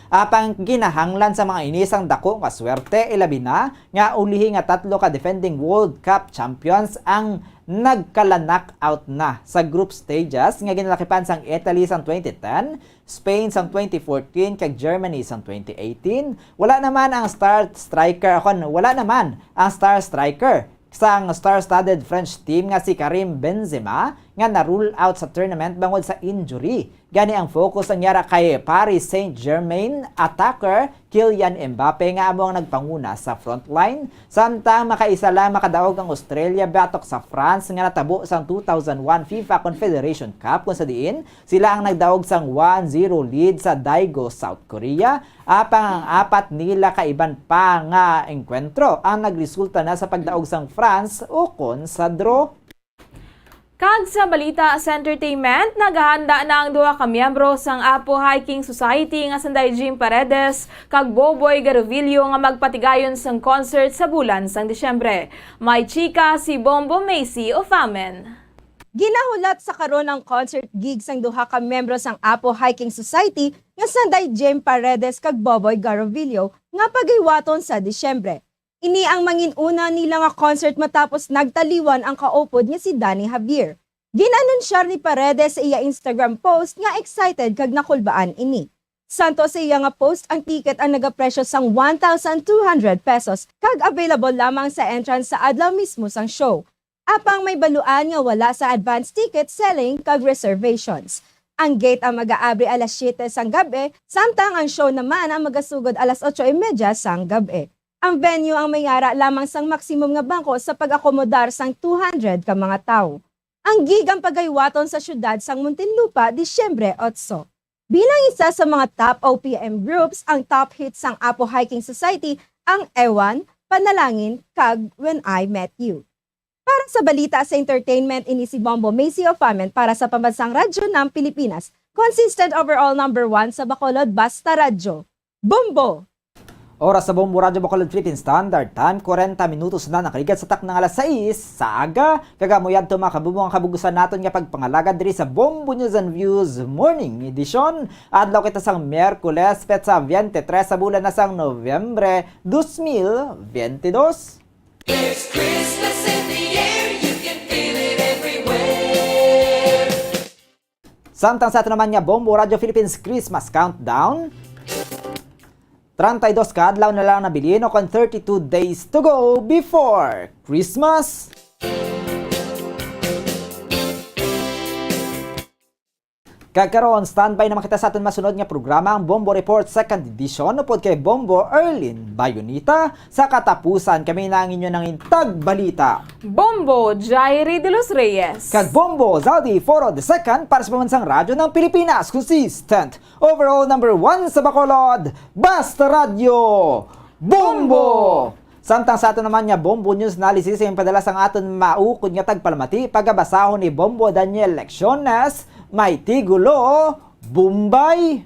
Apang ginahanglan sa mga ini sang dako nga swerte, ilabi na nga ulihi nga tatlo ka defending World Cup champions ang nagkala-knockout na sa group stages nga ginalakipan sang Italy sang twenty ten, Spain sang twenty fourteen, kag Germany sang twenty eighteen. Wala naman ang star striker, kon wala naman ang star striker sang star-studded French team nga si Karim Benzema, nga na-rule out sa tournament bangod sa injury. Gani, ang focus ang yara kay Paris Saint-Germain attacker Kylian Mbappe, nga amo ang nagpanguna sa frontline. Samtang makaisa lang makadaog ang Australia batok sa France nga natabo sang two thousand one FIFA Confederation Cup, kung sa diin sila ang nagdaog sang one zero lead sa Daegu, South Korea. Apang ang apat nila ka iban pa nga engkwentro ang nagresulta na sa pagdaog sang France ukon sa draw. Kag sa balita sa entertainment, naghahanda na ang duha ka miyembro sang Apo Hiking Society nga sanday Jim Paredes kag Boboy Garovillo nga magpatigayon sang concert sa bulan sang Disyembre. May chika si Bombo Macy Ofamen. Ginahulat sa karon ang concert gig sang duha ka miyembro sang Apo Hiking Society nga sanday Jim Paredes kag Boboy Garovillo nga paghiwaton sa Disyembre. Ini ang mangin-una nila nga concert matapos nagtaliwan ang kaupod nga si Danny Javier. Gin-anunsyar ni Paredes sa iya Instagram post nga excited kag nakulbaan ini. Santo sa iya nga post, ang ticket ang nagapresyo sang one thousand two hundred pesos kag available lamang sa entrance sa adlaw mismo sang show. Apang may baluan nga wala sa advance ticket selling kag reservations. Ang gate ang mag-aabri alas siyete sang gab-i, samtang ang show naman ang magasugod alas otso y media sang gab-i. Ang venue ang may ara lamang sang maximum nga bangko sa pag-akomodar sang two hundred ka mga tawo. Ang gig ang pagaywaton sa siyudad sang Muntinlupa, Disyembre otso. Bilang isa sa mga top O P M groups, ang top hit sang Apo Hiking Society ang Ewan, Panalangin, kag When I Met You. Para sa balita sa entertainment, ini si Bombo Macy Ofamen para sa Pambansang Radyo ng Pilipinas, consistent overall number one sa Bacolod, basta radyo. Bombo! Oras sa Bombo Radyo Bacolod Philippine Standard Time, kwarenta minutos na nakaligat sa takna nga alas sais sa aga. Kag amo yadto, mga kabombo, ang kabug-usan naton nga pagpangalagad diri sa Bombo News and Views Morning Edition. Adlaw kita sang Miyerkules, petsa twenty-three sa bulan na sang Nobyembre, dos mil benti dos. There's Christmas in the air, you can feel it everywhere. Samtang sa ato naman nga Bombo Radyo Philippines Christmas Countdown, treinta y dos ka adlaw na lang nabilin, o kon thirty-two days to go before Christmas. Kag karon, standby naman kita sa aton masunod nga programa, ang Bombo Report Second Edition, upod kay Bombo Erlin Bayonita, sa katapusan. Kami na ang inyo nangin tagbalita, Bombo Jairi de los Reyes. Kag Bombo Zaldi Foro the Second para sa Pambansang Radyo ng Pilipinas. Consistent overall number one sa Bacolod, basta radyo, Bombo! Samtang sa aton naman nga Bombo News Analysis, ang padala sang aton maukod nga tagpalamati, pagabasahon ni Bombo Daniel Lecciones, may tigulo, Bombay.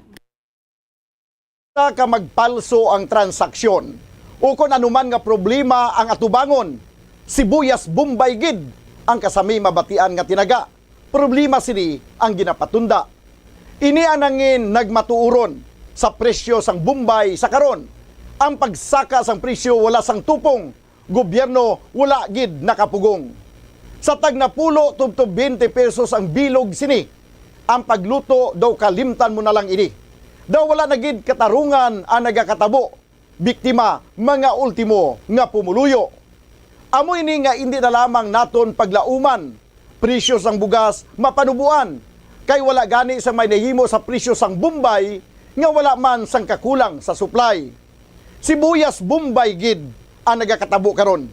Ka magpalso ang transaksyon, ukon anuman nga problema ang atubangon, sibuyas Bombay gid ang kasami mabatian nga tinaga. Problema sini ang ginapatunda. Ini ang nangin nagmatuoron sa presyo sang Bombay sa karon. Ang pagsaka sang presyo wala sang tupong, gobyerno wala gid nakapugong. Sa tag napulo tubtob twenty pesos ang bilog sini, ang pagluto daw kalimtan mo na lang ini. Daw wala na gid katarungan ang nagakatabo. Biktima, mga ultimo nga pumuluyo. Amo ini nga indi na lamang naton paglauman, presyo sang bugas mapanuboan, kay wala gani sa may nahimo sa presyo sang Bombay nga wala man sang kakulang sa supply. Sibuyas Bombay gid ang nagakatabo karon.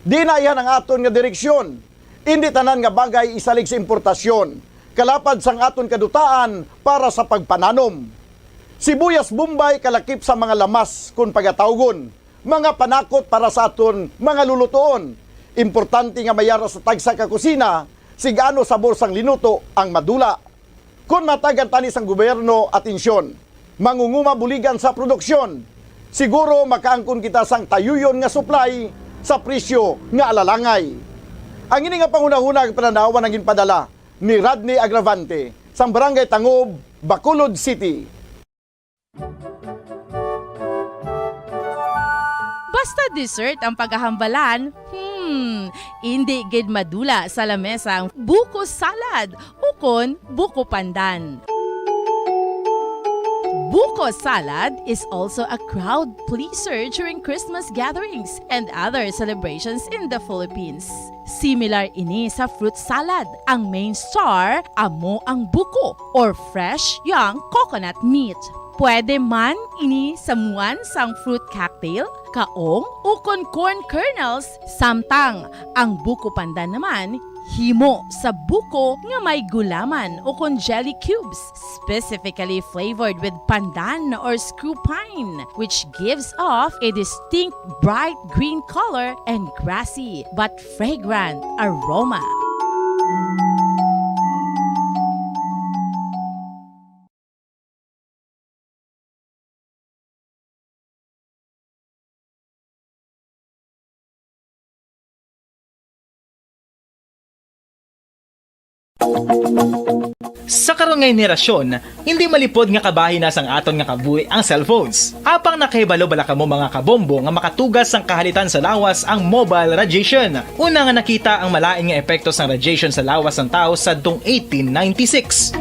Di na ihan ang aton nga direksyon. Indi tanan nga bagay isalig sa importasyon, kalapad sang aton kadutaan para sa pagpananom. Sibuyas Bombay kalakip sa mga lamas kon pagatawgon, mga panakot para sa aton mga lulutoon. Importante nga mayara sa tagsa ka kusina, sig-ano sabor sang linuto ang madula. Kon matagan tani sang gobyerno atensyon, mangunguma buligan sa produksyon, siguro makaangkon kita sang tayuyon nga supply sa presyo nga alalangay. Ang ini nga panghunahuna kag pananawan ang ginpadala ni Rodney Agravante sang Barangay Tangob, Bacolod City. Basta dessert ang pagkahambalan, hmm, indi gid madula sa lamesa ang buko salad ukon buko pandan. Buko salad is also a crowd pleaser during Christmas gatherings and other celebrations in the Philippines. Similar ini sa fruit salad. Ang main star amo ang buko or fresh young coconut meat. Pwede man ini samuan sang fruit cocktail, kaong, ukon corn kernels, samtang ang buko pandan naman himo sa buko nga may gulaman ukon jelly cubes, specifically flavored with pandan or screw pine, which gives off a distinct bright green color and grassy but fragrant aroma. Sa karon nga henerasyon, hindi malipod nga kabahin na sang aton nga kabuhi ang cellphones. Apang nakahibalo bala kamo, mga kabombo, nga makatugas sang kahalitan sa lawas ang mobile radiation? Una nga nakita ang malain nga epekto sang radiation sa lawas sang tawo sadtong eighteen ninety-six.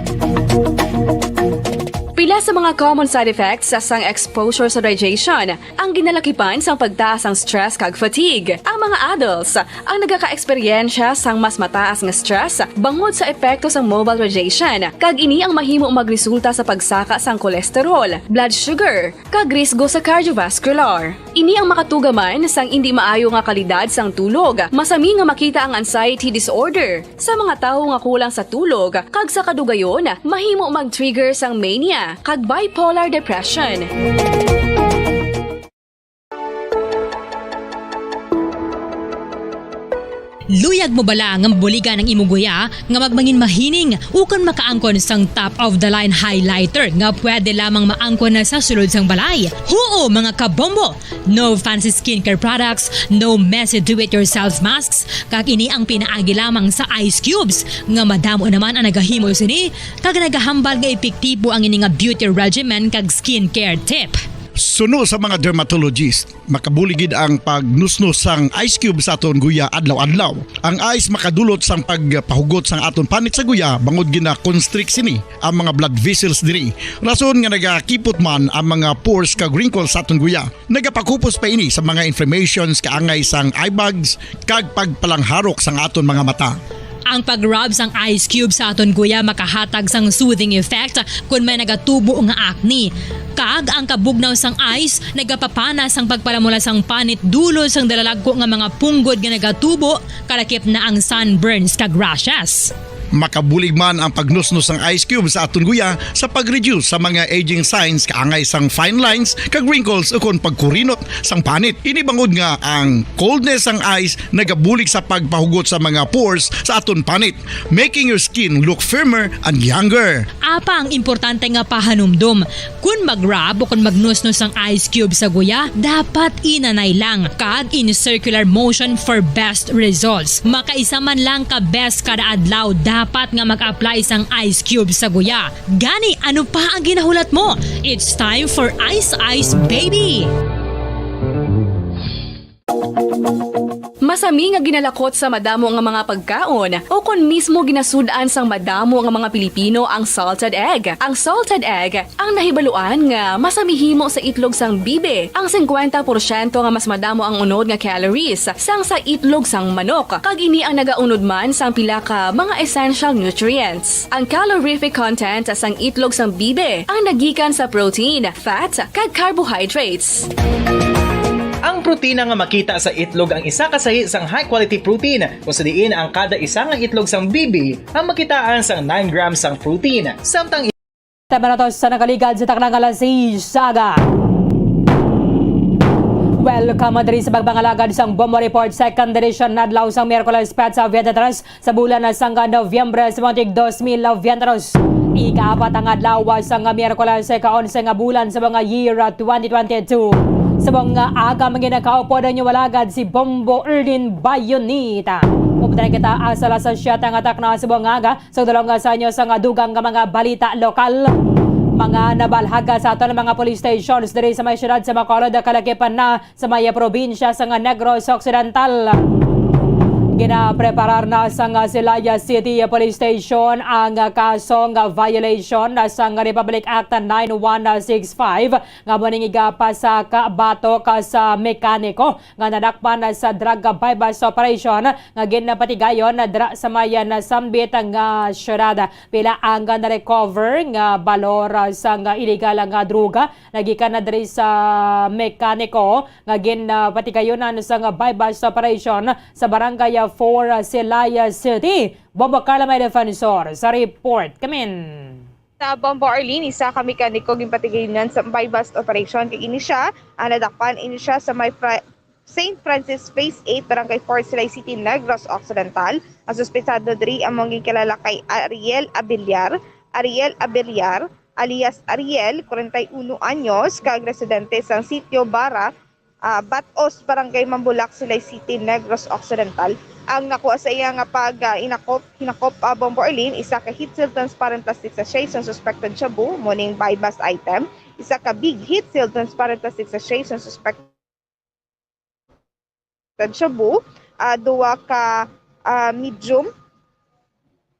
Pila sa mga common side effects sang exposure sa radiation ang ginalakipan sang pagtaas sang stress kag fatigue. Ang mga adults ang nagakaeksperyensya sang mas mataas nga stress bangod sa epekto sang mobile radiation, kag ini ang mahimo magresulta sa pagsaka sang cholesterol, blood sugar, kag risgo sa cardiovascular. Ini ang makatuga man sang indi maayo nga kalidad sang tulog. Masami nga makita ang anxiety disorder sa mga tawo nga kulang sa tulog, kag sa kadugayon, mahimo mag-trigger sang mania kag bipolar depression. Yag mo bala nga mabuligan ang imo guya nga magmangin mahining ukon makaangkon sang top of the line highlighter nga pwede lamang maangkon na sa sulod sang balay? Huo, mga kabombo! No fancy skincare products, no messy do-it-yourself masks, kag ini ang pinaagi lamang sa ice cubes nga madamo naman ang nagahimo sini kag nagahambal nga epektibo ang ini nga beauty regimen kag skincare tip. Suno sa mga dermatologist, makabulig gid ang pagnusnos sang ice cube sa aton guya adlaw-adlaw. Ang ice makadulot sang pagpahugot sang aton panit sa guya bangod gina-constrict sini ang mga blood vessels diri. Rason nga nagakipot man ang mga pores kag wrinkles sa aton guya. Nagapakupos pa ini sa mga inflammations kaangay sang eye bags kag pagpalangharok sang aton mga mata. Ang pag-rub sang ice cube sa aton guya makahatag sang soothing effect kon may nagatubo nga acne. Kag ang kabugnaw sang ice nagapapana sang pagpalamula sang panit dulot sang dalalagko nga mga punggod nga nagatubo, kalakip na ang sunburns kag rashes. Makabulig man ang pagnusnos sang ice cube sa aton guya sa pag-reduce sa mga aging signs kaangay sang fine lines kag wrinkles ukon pagkurinot sang panit. Ini bangod nga ang coldness sang ice nagabulig sa pagpahugot sa mga pores sa aton panit, making your skin look firmer and younger. Apa ang importante nga pahanumdom? Kun mag-rub o kun magnusnos ang ice cube sa guya, dapat inanay lang kag in circular motion for best results. Makaisa man lang ka beses kada adlaw dapat nga mag-apply sang ice cube sa guya. Gani, ano pa ang ginahulat mo? It's time for Ice Ice Baby! Masami nga ginalakot sa madamo nga mga pagkaon, o kon mismo ginasud-an sang madamo nga mga Pilipino ang salted egg. Ang salted egg ang nahibaluan nga masami himo sa itlog sang bibi. Ang singkwenta porsyento nga mas madamo ang unod nga calories sang sa itlog sang manok, kag ini ang nagaunod man sang pila ka mga essential nutrients. Ang calorific content sang itlog sang bibi ang nagikan sa protein, fat, kag carbohydrates. Ang protina nga makita sa itlog ang isa ka sahi sang high-quality protein, kung sa diin ang kada isa nga itlog sang bibi ang makitaan sang nine grams sang protein, samtang Tayo na to sa nakaligad sa taknang alas sais sa aga. Welcome diri sa pagpangalagad sang Bombo Report, second edition, adlaw sang Miyerkules, petsa veintitrés sa bulan na sang Nobyembre sa mga tig dos mil veintitrés. Ikaapat ang adlaw sang Miyerkules sa ika-onse nga bulan sa mga year twenty twenty-two. Sa mga aga, mga nakaupod ang inyong alagad, si Bombo Erlin Bayonita. Updan kita asa alas siyete nga takna sa mga aga, sa dalawang sa inyo sa nga dugang nga mga balita lokal. Mga nabalhaga sa aton mga police stations diri sa may siyudad sa Bacolod, kalakip na sa may probinsya sa nga Negros Occidental. Ginapreparar na sa nga Celaya City Police Station ang kaso nga violation sa nga Republic Act nine one six five nga manigiga pa sa kabatok sa mekaniko nga nadakpan sa drug buy-bust operation nga ginpatigayon dira sa may nasambit nga syudad. Pila ang na-recover nga balor sa nga illegal nga droga nagikan na diri sa mekaniko nga ginpatigayonan sa nga buy-bust operation sa Barangay four, Celaya City. Bombo Carla, may defensor sa report. Kamin. Sa Bombo Arlene, isa ka mekaniko ginpatigayonan sa buy-bust operation, kag ini siya ang nadakpan, ini siya sa may Fra-, Saint Francis Phase eight, Barangay four, Silay City, Negros Occidental. Ang suspetsado diri amo ang ginkilala kay Ariel Abiliar, Ariel Abiliar, alias Ariel, kwarenta y uno anyos, kag residente sang Sitio Bara, ah, Batos, Barangay Mambulak, Silay City, Negros Occidental. Ang nakuha sa iya nga pag, ah, inakop, hinakop, ah, Bombo Arlene, isa ka heat-sealed transparent plastic sachet sang suspected shabu, mo ning buy-bust item, isa ka big heat-sealed transparent plastic sachet sang suspected shabu, ah, duha ka, ah, medium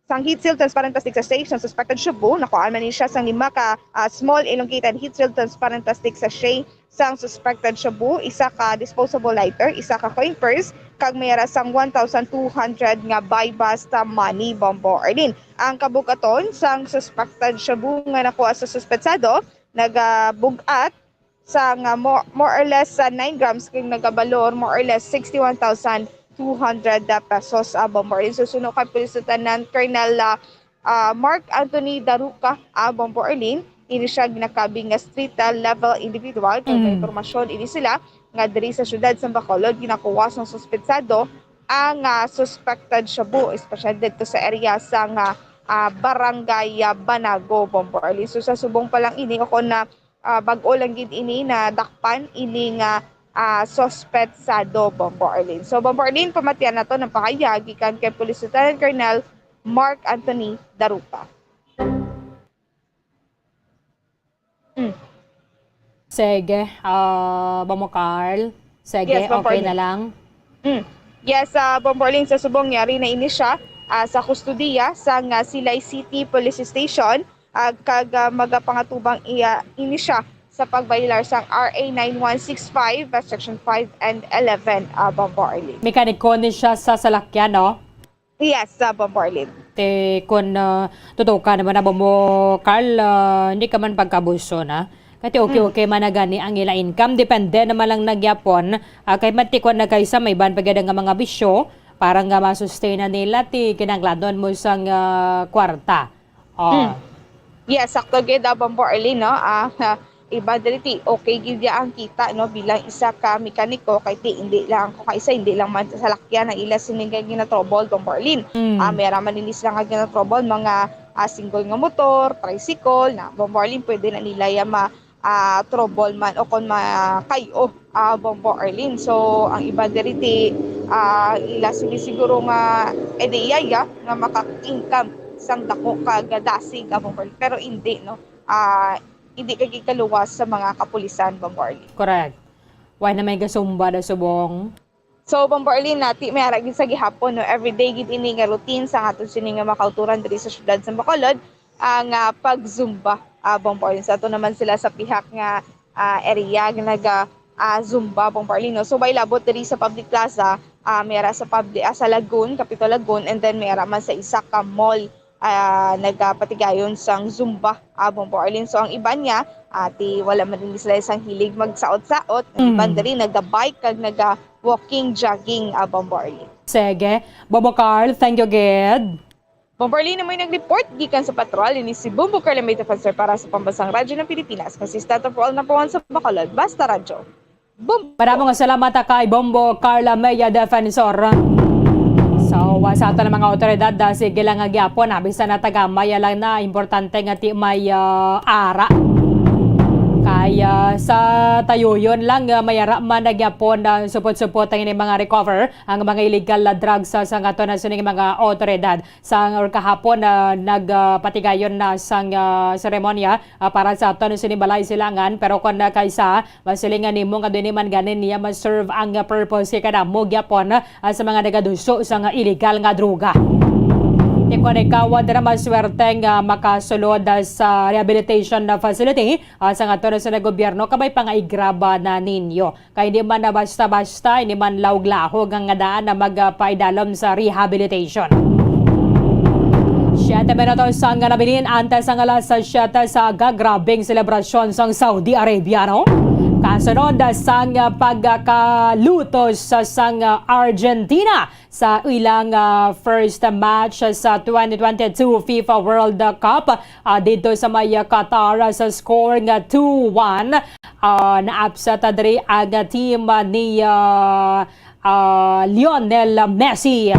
sang heat-sealed transparent plastic sachet sang suspected shabu. Nakuhaan man ni siya sang lima ka, ah, small elongated heat-sealed transparent plastic sachet sang suspected shabu, isa ka disposable lighter, isa ka coin purse, kag may ara sang one thousand two hundred nga buy-bust money, Bombo Arlene. Ang kabug-aton sang suspected shabu nga nakuha sa suspetsado nagabug-at sa nga mo-, more or less sa nine grams kag nagabalor more or less sixty-one thousand two hundred pesos, ah, Bombo Arlene. So, suno kay Police Lieutenant Colonel, ah, ah, Mark Anthony Daruca, ah, Bombo Arlene, ini siya ginakabig nga street, ah, level individual. Kag may Mm. impormasyon ini sila nga diri sa siyudad sa Bacolod ginakuha sang suspetsado ang, ah, suspected shabu, especially dito sa area sa nga, ah, Barangay, ah, Banago, Bombo Arlene. So, sa subong pa lang ini, o kung na, ah, bag-o lang gid ini na dakpan ini nga, ah, suspetsado, Bombo Arlene. So, Bombo Arlene, pamatian nato ng pahayag gikan kay Police Lieutenant Colonel Mark Anthony Darupa. Mm. Sige, ah, Bombo Carl. Sige, Yes, Bombo okay na Arlene. lang. Mm. Yes, ah, Bombo Arlene, sa subong yari na ini siya, ah, sa kustodiya sang, ah, Silay City Police Station, ah, kag, ah, magapangatubang iya ini siya sa pag-violar sang R A nine one six five, ah, Section five and eleven, ah, Bombo Arlene. Mekaniko ni siya sa salakyan, no? Yes, sa Bombo Arlene. Te, kun, ah, tutukan naman na, Bombo Carl, ah, hindi ka man pagkabuso na. Kati okay, Mm. okay man na gani ang ila income. Depende naman lang na gyapon. Ah, kay mantikon na kay sa may ban pa gyud nga mga bisyo, para nga masustain na nila ti kinahanglanon mo sang, ah, kwarta. Oh. Hmm. Yes, sakto gid, ah, Bombo Arlene, no? Ah, ha, iba diri ti okay gid ya ang kita, no, bilang isa ka mekaniko, kay ti hindi lang ako kaisa, hindi lang man sa salakyan ang ila sini nga ginatrouble, Bombo Arlene. Mm. Ah, may ara man ini sila nga ginatrouble, mga, ah, single nga motor, tricycle, na, Bombo Arlene, pwede na nila ya ma-, ah, trouble man o kon makay-o, ah, Bombo Arlene. So, ang iban diri ti, ah, ila sini siguro nga ideya ya nga maka-income sang dako kag dasig, ah, Bombo Arlene. Pero hindi, no? Ah, hindi kay kaluwas sa mga kapulisan, Bombo Arlene. Correct. Why na may gasumba na subong? So, Bombo Arlene, nati may ara gid sa gihapon, no? Everyday gid ini nga routine sa aton sini nga mga kauturan diri sa siyudad sa Bacolod, ang, ah, pag-zumba, ah, Bombo Arlene. Sa ato naman sila sa pihak nga, ah, area nga naga, ah, zumba, Bombo Arlene, no? So, may labot diri sa public plaza, ah, may ara sa public, ah, sa Lagoon, Capitol Lagoon, and then may ara man sa isa ka mall, ah, nagapatigayon sang zumba, ah, Bombo Arlene. So, ang iban niya, ah, ti wala man din sila sang hilig magsaot-saot. Ang iban Mm. diri naga-bike kag naga-walking, jogging, ah, Bombo Arlene. Sige. Bombo Carl, thank you gid. Bombo Arlene, amo nag-report gikan sa patrol. Ini si Bombo Carl, may defensor para sa Pambansang Radyo ng Pilipinas. Consistent of all number one sa Bacolod. Basta Radyo. Bombo. Madamo nga salamat, ah, kay Bombo Carl Ameya, defensor. So, ah, sa aton mga awtoridad, ah, sige lang nga gyapon, ah, bisan na tagamay lang na, importante nga ti may, ah, ara. Kay, ah, sa tayuyon lang, ah, may ara man na gyapon, ah, supot-supot ang ining mga recover, ang mga illegal na drugs sa, sa aton na sining mga awtoridad. Sang, or kahapon, ah, nag, ah, patigayon na sang, ah, seremonya, ah, para sa aton sini balay silangan, pero kon, ah, kaysa masilingan nimo nga dili man gani niya ma-serve ang, ah, purpose, kay kadamo gyapon, ah, sa mga nagaduso sang illegal nga droga. Ti kon ikaw, ah, dira maswerte nga makasulod, ah, sa rehabilitation na facility, ah, sang aton sa gobyerno, kabay pa nga igraba na ninyo. Kay hindi man na basta-basta, hindi man lahog-lahog ang nga daan na magpaidalom sa rehabilitation. Siyete minutos ang nabilin antes ang alas siyete sa aga. Grabing selebrasyon sang Saudi Arabia, no? Kasunod sang pagkalutos sang Argentina sa ilang, ah, first match sa twenty twenty-two FIFA World Cup, ah, dito sa may, ah, Qatar, ah, sa score nga two one. Ah, na-upset, ah, diri ang, ah, team, ah, ni, ah, ah, Lionel Messi.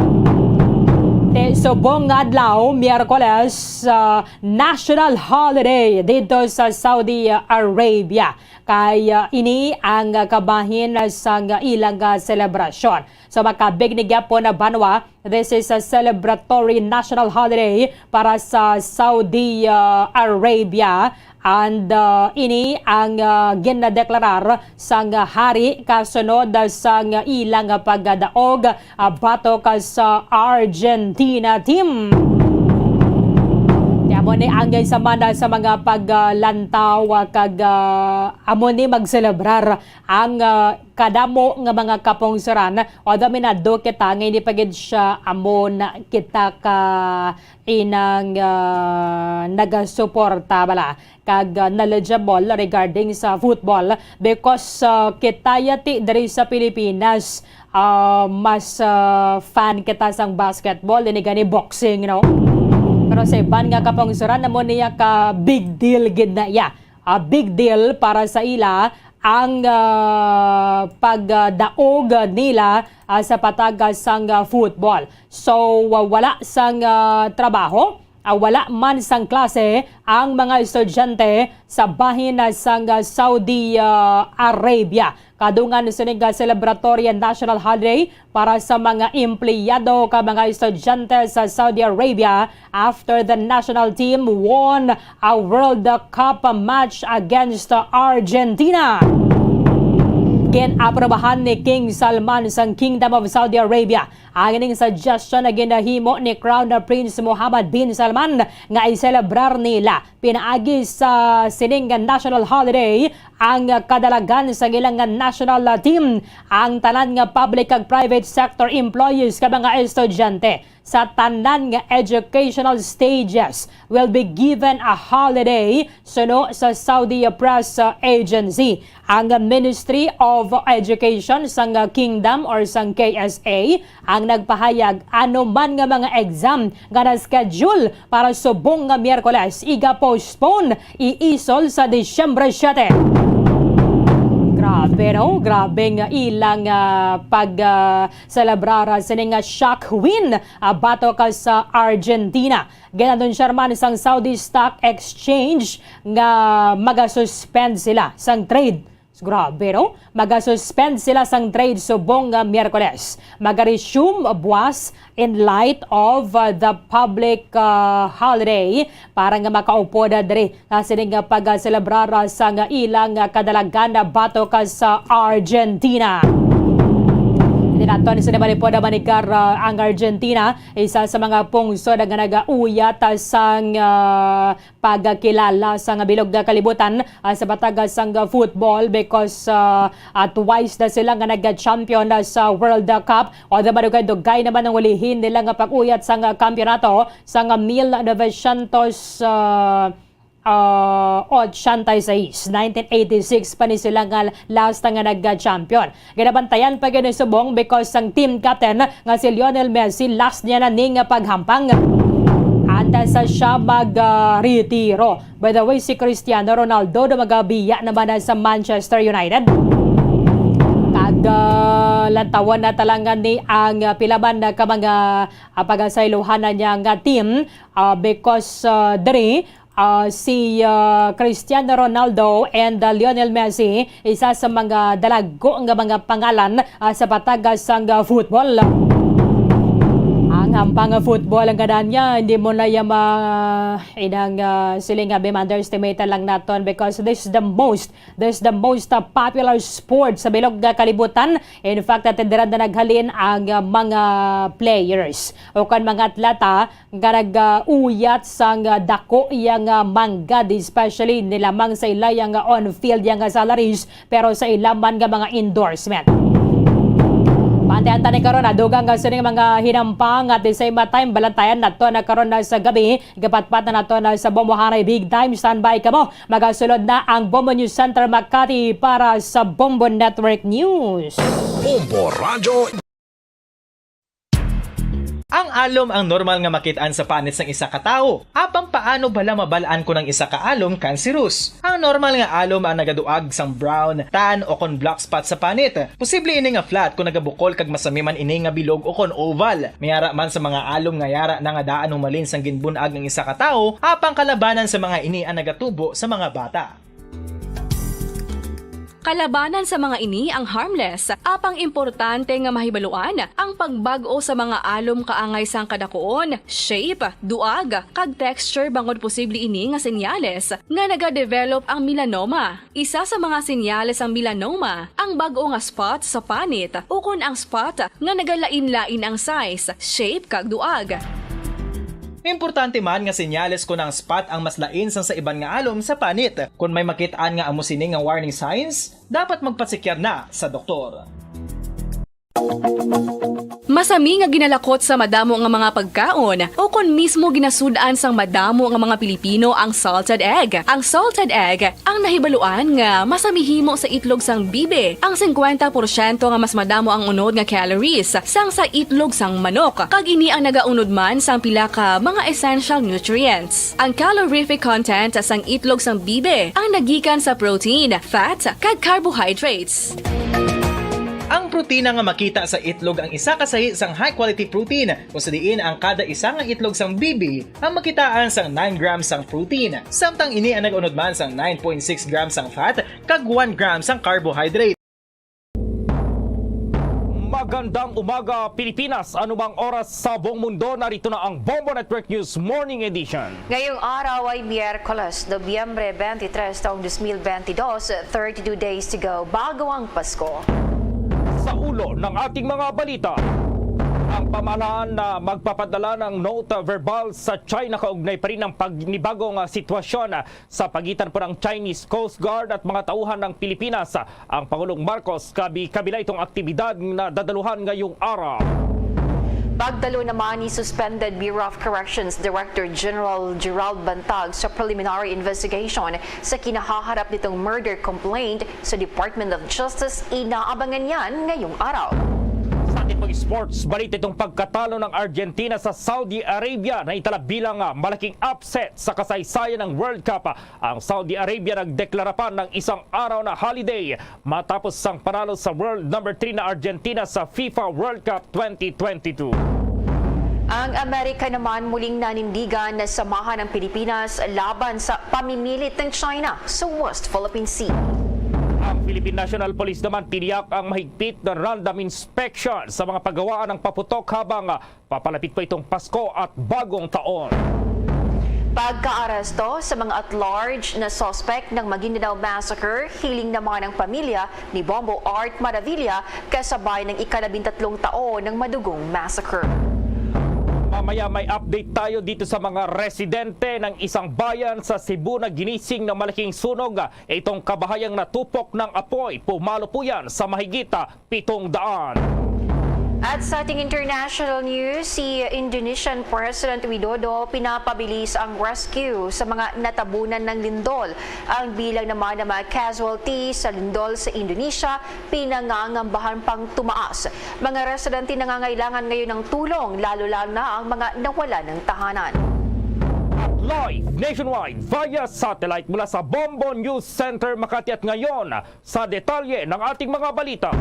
Ti subong nga adlaw, Miyerkules, ah, national holiday dito sa Saudi Arabia. Kay, ah, ini ang, ah, kabahin sang ilang, ah, selebrasyon. So, makabig ni gyapon na banwa, this is a celebratory national holiday para sa Saudi, ah, Arabia. And, ah, ini ang, ah, ginadeklarar sang hari kasunod sang ilang pagdaog, ah, batok sa Argentina team. Ti amo ni ang isa man sa mga paglantaw, ah, kag, ah, amo ni magselebrar ang, ah, kadamo nga mga kapungsoran, although aminado kita nga hindi pa gid siya amo na kita ka inang, ah, nagasuporta bala kag, ah, knowledgeable regarding sa football because, ah, kita yati diri sa Pilipinas, ah, mas, ah, fan kita sang basketball, ini gani boxing, no? Pero sa iban nga kapungsoran, amo niya ka big deal gid na iya. A big deal para sa ila ang, ah, pagdaog nila, ah, sa patag, ah, sang, ah, football. So, wa-, wala sang, ah, trabaho, ah, wala man sang klase ang mga estudyante sa bahin, ah, sang, ah, Saudi, ah, Arabia. Kadungan sining, ah, celebratory national holiday para sa mga empleyado kag mga estudyante sa Saudi Arabia after the national team won a World Cup match against Argentina. Gin-aprobahan ni King Salman sang Kingdom of Saudi Arabia ang ining suggestion na ginahimo ni Crown Prince Mohammed bin Salman nga iselebrar nila pinaagi sa sining national holiday ang kadalagan sa ilang national team, ang tanan nga public kag private sector employees kag mga estudyante sa tanan nga educational stages will be given a holiday suno sa Saudi Press, uh, Agency. Ang Ministry of Education sang Kingdom or sang K S A ang nagpahayag, ano man nga mga exam nga na-schedule para subong nga Miyerkules, iga-postpone, iisol sa Disyembre siete. Grabe, no? Grabe nga ilang, ah, pag, ah, selebrar, ah, sini nga shock win, ah, batok sa Argentina. Ginanunsar man sang Saudi Stock Exchange nga magasuspend sila sang trade. Grabe, no? Magasuspend sila sang trade subong nga Miyerkules. Magaresume buwas in light of, uh, the public, uh, holiday para nga makaupod diri, uh, sini nga pagselebrar, uh, sang ilang, uh, kadalagan batok sa Argentina. Hindi naton sa nabalipod, uh, manigar, uh, ang Argentina, isa sa mga pungsod nga nagauyat, uh, sang, uh, pagkilala sang bilog nga kalibutan, ah, sa patag sang football because, ah, ah, twice na sila nga nag-champion, ah, sa World Cup. Although madugay-dugay naman ang ulihin nila nga pag-uyat sang kampiyonato sang mil novecientos, ah, ah, ochenta y seis, nineteen eighty-six pa ni sila nga last nga nag-champion. Ginabantayan pa gid ni subong because sang team captain nga si Lionel Messi, last niya na ning paghampang antes sa siya mag, ah, retiro. By the way, si Cristiano Ronaldo na magabiya naman na sa Manchester United. Kag, ah, lantawon na talangan ni ang, ah, pilaban na ka mga, ah, pagasaylohan na niya nga team, ah, because, ah, diri, ah, si, ah, Cristiano Ronaldo and, ah, Lionel Messi, isa sa mga dalago nga mga pangalan, ah, sa patag sang, ah, football. Ang hampang football ang gada niya, hindi mo na ya ma-, inang, ah, siling nga ma-underestimate lang naton because this is the most, this is the most, ah, popular sport sa bilog nga kalibutan. In fact, natindiran na naghalin ang, ah, mga players o kan mga atleta nga nag-uyat sang dako iya nga manggad, especially nilamang sa ila iya nga on-field iya nga salaries, pero sa ila man nga mga endorsement. Pantayan tani karon, adugang nga sining mga hinampang at the same time, balantayan nato na karon na sa gabi, gapatpat na nato na sa Bombo Hanay Big Time. Standby kamo, magasulod na ang Bombo News Center Makati para sa Bombo Network News. Bombo Radyo. Ang alom ang normal nga makit-an sa panit sang isa ka tawo. Apang paano bala mabal-an kon ang isa ka alom kanserus? Ang normal nga alom ang nagaduag sang brown, tan, o kon black spot sa panit. Posible ini nga flat kon nagabukol kag masami man ini nga bilog o kon oval. May ara man sa mga alom nga yara na nga daan humalin sang ginbun-ag ang isa ka tawo, apang kalabanan sa mga ini ang nagatubo sa mga bata. Kalabanan sa mga ini ang harmless, apang importante nga mahibaluan ang pagbag-o sa mga alom kaangay sang kadakuon, shape, duag, kag texture bangod posible ini nga senyales nga nagadevelop ang melanoma. Isa sa mga senyales sang melanoma ang bag-o nga spot sa panit ukon ang spot nga nagalain-lain ang size, shape, kag duag. Importante man nga senyales kon ang spot ang mas lain sang sa iban nga alom sa panit. Kon may makit-an nga amo sini nga warning signs, dapat magpatsikyar na sa doktor. Masami nga ginalakot sa madamo nga mga pagkaon, o kon mismo ginasud-an sang madamo nga mga Pilipino ang salted egg. Ang salted egg ang nahibaluan nga masami himo sa itlog sang bibi. Ang singkwenta porsyento nga mas madamo ang unod nga calories sang sa itlog sang manok, kag ini ang nagaunod man sang pila ka mga essential nutrients. Ang calorific content sang itlog sang bibi ang nagikan sa protein, fat, kag carbohydrates. Ang protina nga makita sa itlog ang isa ka sahi sang high-quality protein, kung sa diin ang kada isa nga itlog sang bibi ang makitaan sang nine grams sang protein, samtang ini ang nag-unod man sang nine point six grams sang fat kag one gram sang carbohydrate. Magandang umaga, Pilipinas. Anumang oras sa buong mundo, narito na ang Bombo Network News Morning Edition. Ngayong araw ay Miyerkules, Nobyembre twenty-three, taong dos mil benti dos, thirty-two days to go bago ang Pasko. Sa ulo ng ating mga balita, ang pamahalaan na magpapadala ng nota verbal sa China kaugnay pa rin ng pagnibago nga sitwasyon sa pagitan po ng Chinese Coast Guard at mga tauhan ng Pilipinas. Ang Pangulong Marcos, kabi-, kabila itong aktibidad na dadaluhan ngayong araw. Pagdalo naman ni Suspended Bureau of Corrections Director General Gerald Bantag sa preliminary investigation sa kinahaharap nitong murder complaint sa Department of Justice, inaabangan yan ngayong araw. Sa ating pag-sports, balita itong pagkatalo ng Argentina sa Saudi Arabia na itala bilang ah, malaking upset sa kasaysayan ng World Cup. Ang Saudi Arabia nagdeklara pa ng isang araw na holiday matapos sang panalo sa world number three na Argentina sa FIFA World Cup twenty twenty-two. Ang Amerika naman muling nanindigan na samahan ang Pilipinas laban sa pamimilit ng China sa West Philippine Sea. Ang Philippine National Police naman tiniyak ang mahigpit na random inspection sa mga paggawaan ng paputok habang ah, papalapit pa itong Pasko at Bagong Taon. Pagkaaresto sa mga at-large na suspect ng Maguindanao Massacre, hiling naman ng pamilya ni Bombo Art Maravilla kasabay ng ikalabintatlong taon ng Madugong Massacre. Mamaya may update tayo dito sa mga residente ng isang bayan sa Cebu na ginising ng malaking sunog. Itong kabahayang natupok ng apoy, pumalo po yan sa mahigit ah, pitong daan. At sa ating international news, si Indonesian President Widodo pinapabilis ang rescue sa mga natabunan ng lindol. Ang bilang naman ng mga casualty sa lindol sa Indonesia pinangangambahan pang tumaas. Mga residente nangangailangan ngayon ng tulong, lalo-lalo na ang mga nawala ng tahanan. At live nationwide via satellite mula sa Bombo News Center Makati at ngayon, sa detalye ng ating mga balita.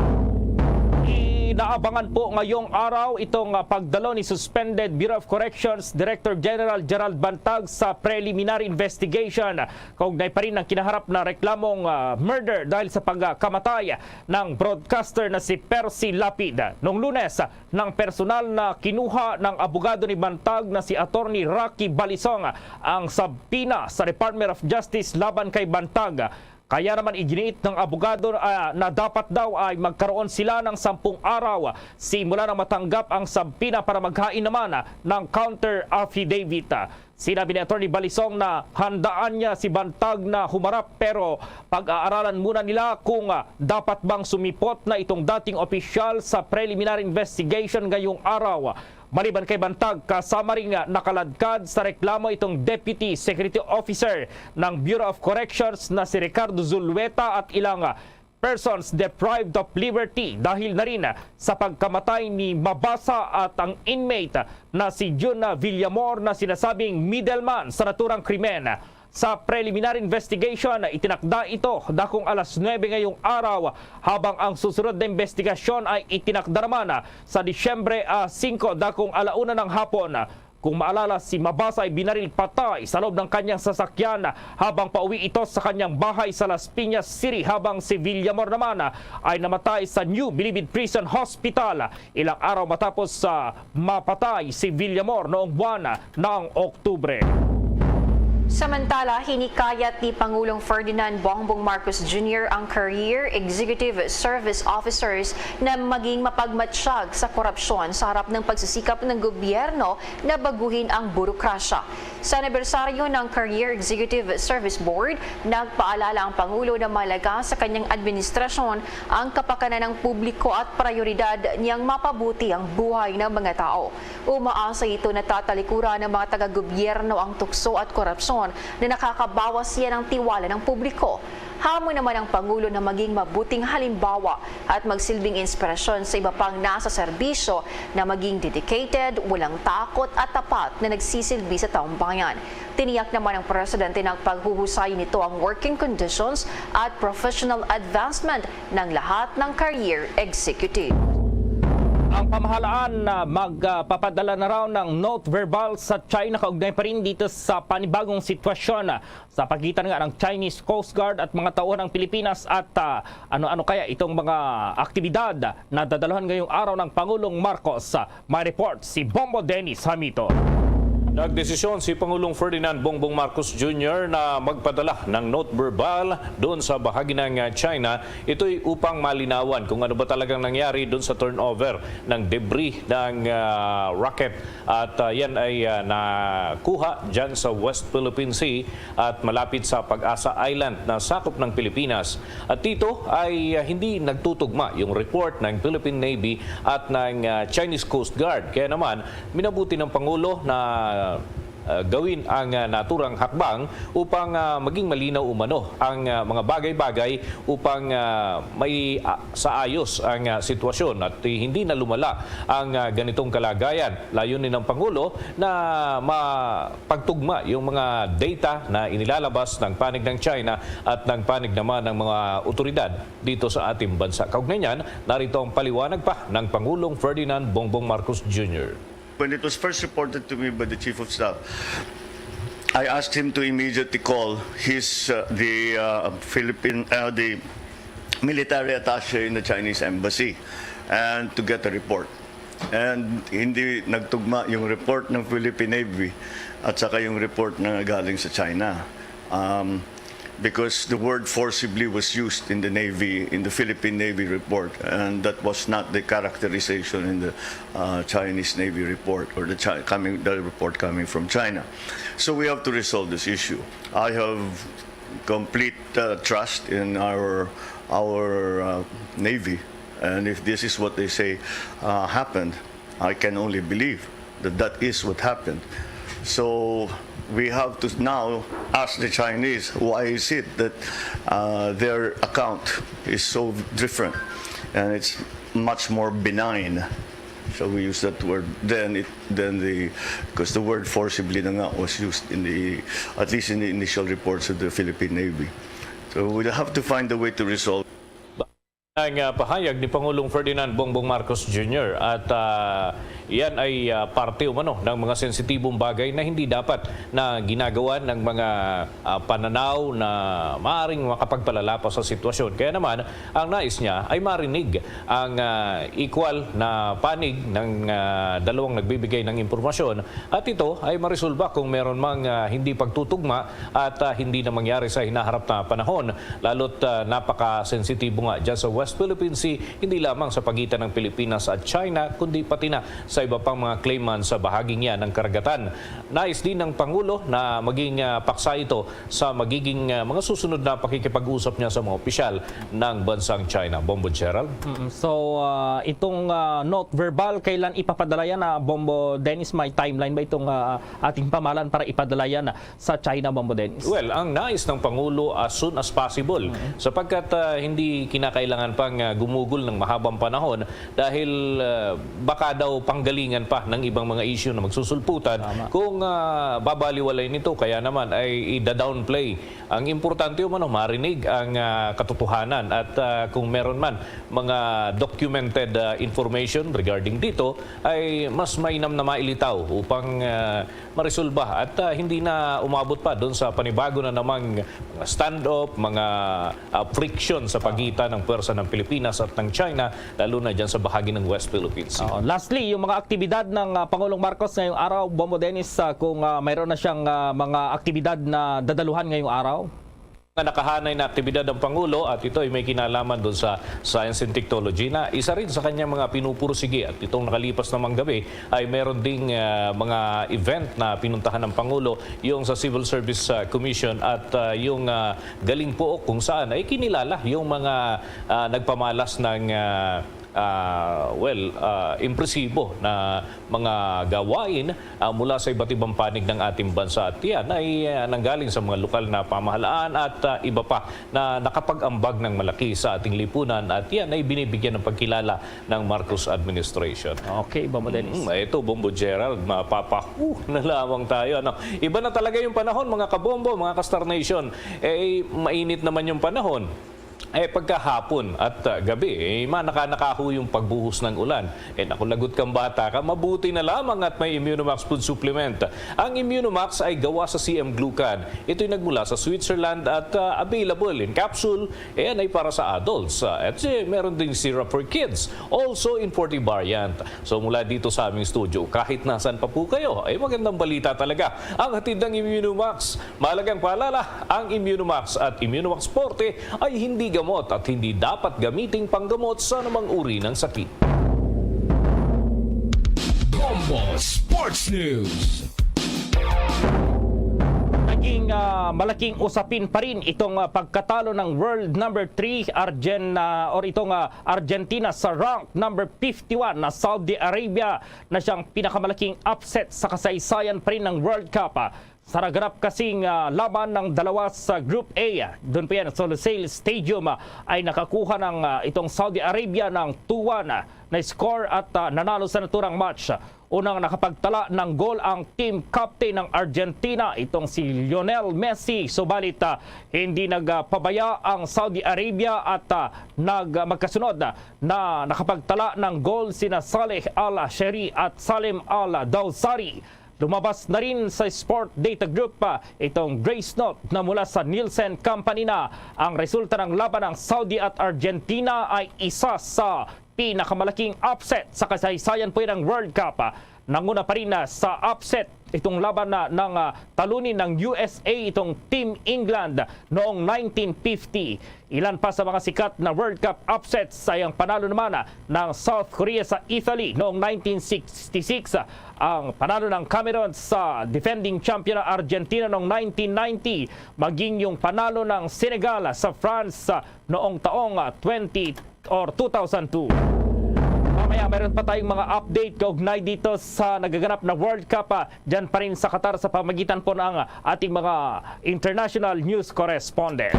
Inaabangan po ngayong araw itong ah, pagdalo ni Suspended Bureau of Corrections Director General Gerald Bantag sa preliminary investigation kaugnay pa rin ng kinaharap na reklamong ah, murder dahil sa pagkamatay ng broadcaster na si Percy Lapid. Noong Lunes, ng personal na kinuha ng abogado ni Bantag na si Attorney Rocky Balisong ang subpoena sa Department of Justice laban kay Bantag. Kaya naman iginiit ng abogado ah, na dapat daw ay magkaroon sila ng sampung araw simula nang matanggap ang subpoena para maghain naman ng counter affidavit. Sinabi ni Attorney Balisong na handaan niya si Bantag na humarap pero pag-aaralan muna nila kung ah, dapat bang sumipot na itong dating opisyal sa preliminary investigation ngayong araw. Maliban kay Bantag, kasama rin nga nakaladkad sa reklamo itong Deputy Security Officer ng Bureau of Corrections na si Ricardo Zulueta at ilang persons deprived of liberty dahil na rin sa pagkamatay ni Mabasa at ang inmate na si Jun Villamor na sinasabing middleman sa naturang krimen. Sa preliminary investigation, itinakda ito dakong alas nuebe ngayong araw, habang ang susunod na investigasyon ay itinakda naman sa Disyembre, ah, singko, dakong ala una ng hapon. Kung maalala, si Mabasa ay binaril patay sa loob ng kanyang sasakyan habang pauwi ito sa kanyang bahay sa Las Piñas City, habang si Villamor naman ay namatay sa New Bilibid Prison Hospital ilang araw matapos sa mapatay si Villamor noong buwan ng Oktubre. Samantala, hinikayat ni Pangulong Ferdinand Bongbong Marcos Junior ang Career Executive Service Officers na maging mapagmatsyag sa korupsyon sa harap ng pagsisikap ng gobyerno na baguhin ang burokrasya. Sa anibersaryo ng Career Executive Service Board, nagpaalala ang Pangulo na mahalaga sa kanyang administrasyon ang kapakanan ng publiko at prioridad niyang mapabuti ang buhay ng mga tao. Umaasa ito na tatalikuran ng mga taga-gobyerno ang tukso at korupsyon na nakakabawas yan ng tiwala ng publiko. Hamon naman ang Pangulo na maging mabuting halimbawa at magsilbing inspirasyon sa iba pang nasa serbisyo na maging dedicated, walang takot at tapat na nagsisilbi sa taong bayan. Tiniyak naman ng Presidente na paghuhusayin nito ang working conditions at professional advancement ng lahat ng career executive. Ang pamahalaan na magpapadala na raw ng note verbal sa China kaugnay pa rin dito sa panibagong sitwasyon sa pagitan nga ng Chinese Coast Guard at mga tauhan ng Pilipinas at ah, ano-ano kaya itong mga aktibidad na dadaluhan ngayong araw ng Pangulong Marcos. May report si Bombo Dennis Hamito. Nagdesisyon si Pangulong Ferdinand Bongbong Marcos Junior na magpadala ng note verbal doon sa bahagi ng ah, China. Ito'y upang malinawan kung ano ba talagang nangyari doon sa turnover ng debris ng ah, rocket. At ah, yan ay ah, nakuha dyan sa West Philippine Sea at malapit sa Pag-asa Island na sakop ng Pilipinas. At dito ay ah, hindi nagtutugma yung report ng Philippine Navy at ng ah, Chinese Coast Guard. Kaya naman, minabuti ng Pangulo na ah, gawin ang ah, naturang hakbang upang ah, maging malinaw umano ang ah, mga bagay-bagay upang ah, may ah, sa ayos ang ah, sitwasyon at hindi na lumala ang ah, ganitong kalagayan. Layunin ng Pangulo na mapagtugma yung mga data na inilalabas ng panig ng China at ng panig naman ng mga otoridad dito sa ating bansa. Kaugnay niyan, narito ang paliwanag pa ng Pangulong Ferdinand Bongbong Marcos Junior. When it was first reported to me by the chief of staff, I asked him to immediately call his uh, the uh, Philippine uh, the military attaché in the Chinese embassy and to get a report. And hindi nagtugma yung report ng Philippine Navy at saka yung report na galing sa China. Um, because the word forcibly was used in the Navy, in the Philippine Navy report, and that was not the characterization in the uh, Chinese Navy report or the Chi- coming the report coming from China. So we have to resolve this issue. I have complete uh, trust in our our uh, Navy, and if this is what they say uh, happened, I can only believe that that is what happened. So we have to now ask the Chinese, why is it that uh, their account is so different and it's much more benign? So we use that word then it then the because the word forcibly na nga was used in the at least in the initial reports of the Philippine Navy. So we'll have to find a way to resolve. Ang ah, pahayag ni Pangulong Ferdinand Bongbong Marcos Junior at ah, yan ay ah, parte umano ng mga sensitibong bagay na hindi dapat na ginagawa ng mga ah, pananaw na maaring makapagpalala pa sa sitwasyon. Kaya naman, ang nais niya ay marinig ang ah, equal na panig ng ah, dalawang nagbibigay ng impormasyon at ito ay maresolba kung meron mang ah, hindi pagtutugma at ah, hindi na mangyari sa hinaharap na panahon. Lalo't ah, napakasensitibo nga dyan sa West Philippine Sea, hindi lamang sa pagitan ng Pilipinas at China, kundi pati na sa iba pang mga claimants sa bahaging yan ng karagatan. Nais din ng Pangulo na maging ah, paksa ito sa magiging ah, mga susunod na pakikipag-usap niya sa mga opisyal ng bansang China. Bombo Gerald? Mm, So, ah, itong ah, note verbal, kailan ipapadala yan, ah, Bombo Dennis? May timeline ba itong ah, ating pamahalaan para ipadala yan ah, sa China, Bombo Dennis? Well, ang nais ng Pangulo as soon as possible sapagkat ah, hindi kinakailangan pang ah, gumugol ng mahabang panahon dahil ah, baka daw panggalingan pa ng ibang mga issue na magsusulputan Tama. kung ah, babaliwalay nito kaya naman ay ida-downplay Ang importante, umano, marinig ang, ah, katotohanan at, ah, kung meron man mga documented, ah, information regarding dito, ay mas mainam na mailitaw upang, ah, maresolba at, ah, hindi na umabot pa doon sa panibago na namang mga standoff, mga, ah, friction sa pagitan ng pwersa ng Pilipinas at ng China, lalo na dyan sa bahagi ng West Philippine Sea. Oo. Lastly, yung mga aktibidad ng, ah, Pangulong Marcos ngayong araw, Bombo Dennis, ah, kung, ah, mayroon na siyang, ah, mga aktibidad na dadaluhan ngayong araw? Nga nakahanay na aktibidad ang Pangulo at ito ay may kinalaman doon sa science and technology na isa rin sa kanyang mga pinupursige. At itong nakalipas namang gabi ay meron ding, ah, mga event na pinuntahan ng Pangulo, yung sa Civil Service, ah, Commission at, ah, yung, ah, Galing Pook, kung saan ay kinilala yung mga, ah, nagpamalas ng, ah, ah, well, ah, impresibo na mga gawain, ah, mula sa iba't ibang panig ng ating bansa. At yan ay, ah, nanggaling sa mga lokal na pamahalaan at, ah, iba pa na nakapag-ambag ng malaki sa ating lipunan. At yan ay binibigyan ng pagkilala ng Marcos administration. Okay, Bombo Dennis. Mm, ito, Bombo Gerald, mapapahu na lamang tayo. Ano? Iba na talaga yung panahon, mga kabombo, mga ka-Star Nation. Eh, mainit naman yung panahon. Eh, pagkahapon at, ah, gabi, eh, manakanakaho yung pagbuhos ng ulan. Eh, naku, lagot kang bata ka, mabuti na lamang at may Immunomax food supplement. Ang Immunomax ay gawa sa C M Glucan. Ito'y nagmula sa Switzerland at, ah, available in capsule. Ayan ay para sa adults. Ah, at, eh, meron ding syrup for kids. Also in forty variant. So, mula dito sa aming studio, kahit nasan pa po kayo, ay magandang balita talaga ang hatid ng Immunomax. Mahalagang paalala, ang Immunomax at Immunomax Forte ay hindi gamot at hindi dapat gamiting panggamot sa anumang uri ng sakit. Bombo Sports News. Naging, ah, malaking usapin pa rin itong, ah, pagkatalo ng world number three Argen-, ah, or itong, ah, Argentina sa rank number fifty-one na Saudi Arabia na siyang pinakamalaking upset sa kasaysayan pa rin ng World Cup. Sa naganap kasing, ah, laban ng dalawa sa Group A, doon pa yan sa Lusail Stadium, ah, ay nakakuha ng, ah, itong Saudi Arabia ng two one, ah, na score at, ah, nanalo sa naturang match. Unang nakapagtala ng goal ang team captain ng Argentina, itong si Lionel Messi. Subalit, ah, hindi nagpabaya ang Saudi Arabia at, ah, nag-, magkasunod, ah, na nakapagtala ng goal sina Saleh Al Shehri at Salim Al Dawsari. Lumabas na rin sa Sport Data Group, ah, itong Grace Note na mula sa Nielsen Company na ang resulta ng laban ng Saudi at Argentina ay isa sa pinakamalaking upset sa kasaysayan po ng World Cup. Ah, nanguna pa rin, ah, sa upset itong laban na ng, ah, talunin ng U S A itong Team England noong nineteen fifty. Ilan pa sa mga sikat na World Cup upsets ay ang panalo naman, ah, ng South Korea sa Italy noong nineteen sixty-six, ah, ang panalo ng Cameroon sa defending champion na Argentina noong nineteen ninety, maging yung panalo ng Senegal sa France, ah, noong taong, ah, twenty or two thousand two. Mamaya, meron pa tayong mga update kaugnay dito sa nagaganap na World Cup, ah, dyan pa rin sa Qatar sa pamagitan po ng ating mga international news correspondent.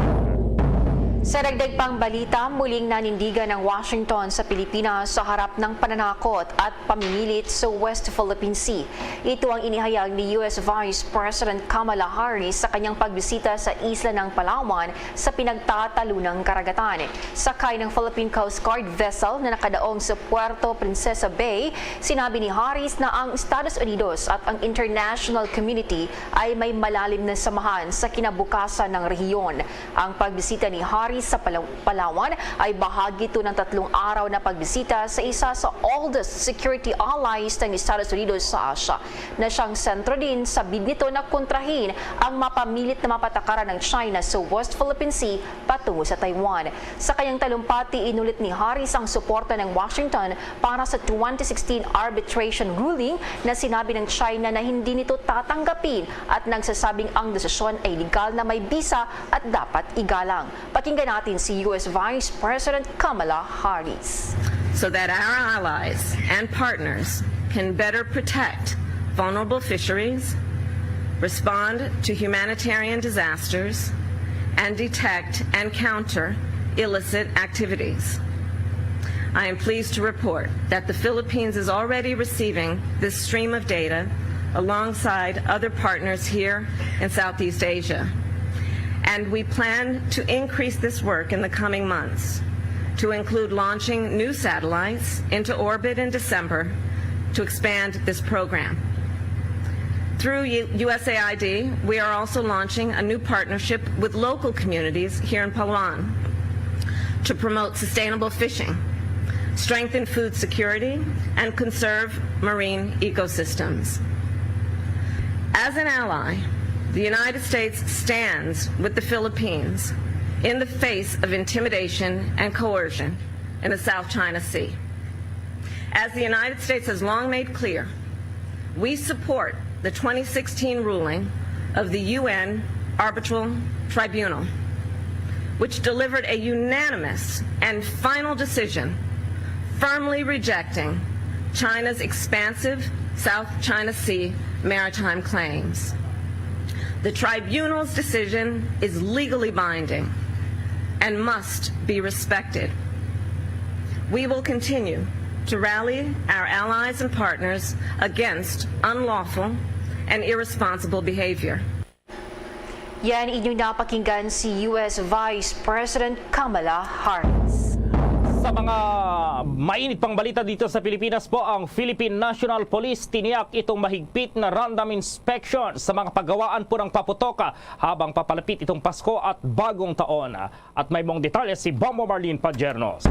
Sa dagdag pang balita, muling nanindigan ang Washington sa Pilipinas sa harap ng pananakot at pamimilit sa West Philippine Sea. Ito ang inihayag ni U S Vice President Kamala Harris sa kanyang pagbisita sa isla ng Palawan sa pinagtatalunang karagatan. Sakay ng Philippine Coast Guard vessel na nakadaong sa Puerto Princesa Bay, sinabi ni Harris na ang Estados Unidos at ang international community ay may malalim na samahan sa kinabukasan ng rehiyon. Ang pagbisita ni Harris sa Palaw-, Palawan ay bahagi ito ng tatlong araw na pagbisita sa isa sa oldest security allies ng Estados Unidos sa Asia, na siyang sentro din sa bid nito na kontrahin ang mapamilit na mapatakaran ng China sa West Philippine Sea patungo sa Taiwan. Sa kanyang talumpati, inulit ni Harris ang suporta ng Washington para sa twenty sixteen arbitration ruling na sinabi ng China na hindi nito tatanggapin at nagsasabing ang desisyon ay legal na may bisa at dapat igalang. Pakinggan natin si U S Vice President Kamala Harris. So that our allies and partners can better protect vulnerable fisheries, respond to humanitarian disasters, and detect and counter illicit activities. I am pleased to report that the Philippines is already receiving this stream of data alongside other partners here in Southeast Asia. And we plan to increase this work in the coming months, to include launching new satellites into orbit in December to expand this program. Through U- USAID, we are also launching a new partnership with local communities here in Palauan to promote sustainable fishing, strengthen food security, and conserve marine ecosystems. As an ally, the United States stands with the Philippines in the face of intimidation and coercion in the South China Sea. As the United States has long made clear, we support the twenty sixteen ruling of the U N Arbitral Tribunal, which delivered a unanimous and final decision firmly rejecting China's expansive South China Sea maritime claims. The tribunal's decision is legally binding and must be respected. We will continue to rally our allies and partners against unlawful and irresponsible behavior. Yan inyong napakinggan si U S Vice President Kamala Harris. Sa mga mainit pang balita dito sa Pilipinas po, ang Philippine National Police tiniyak itong mahigpit na random inspection sa mga pagawaan po ng paputok habang papalapit itong Pasko at Bagong Taon. At may mong detalye si Bombo Marlene Padiernos.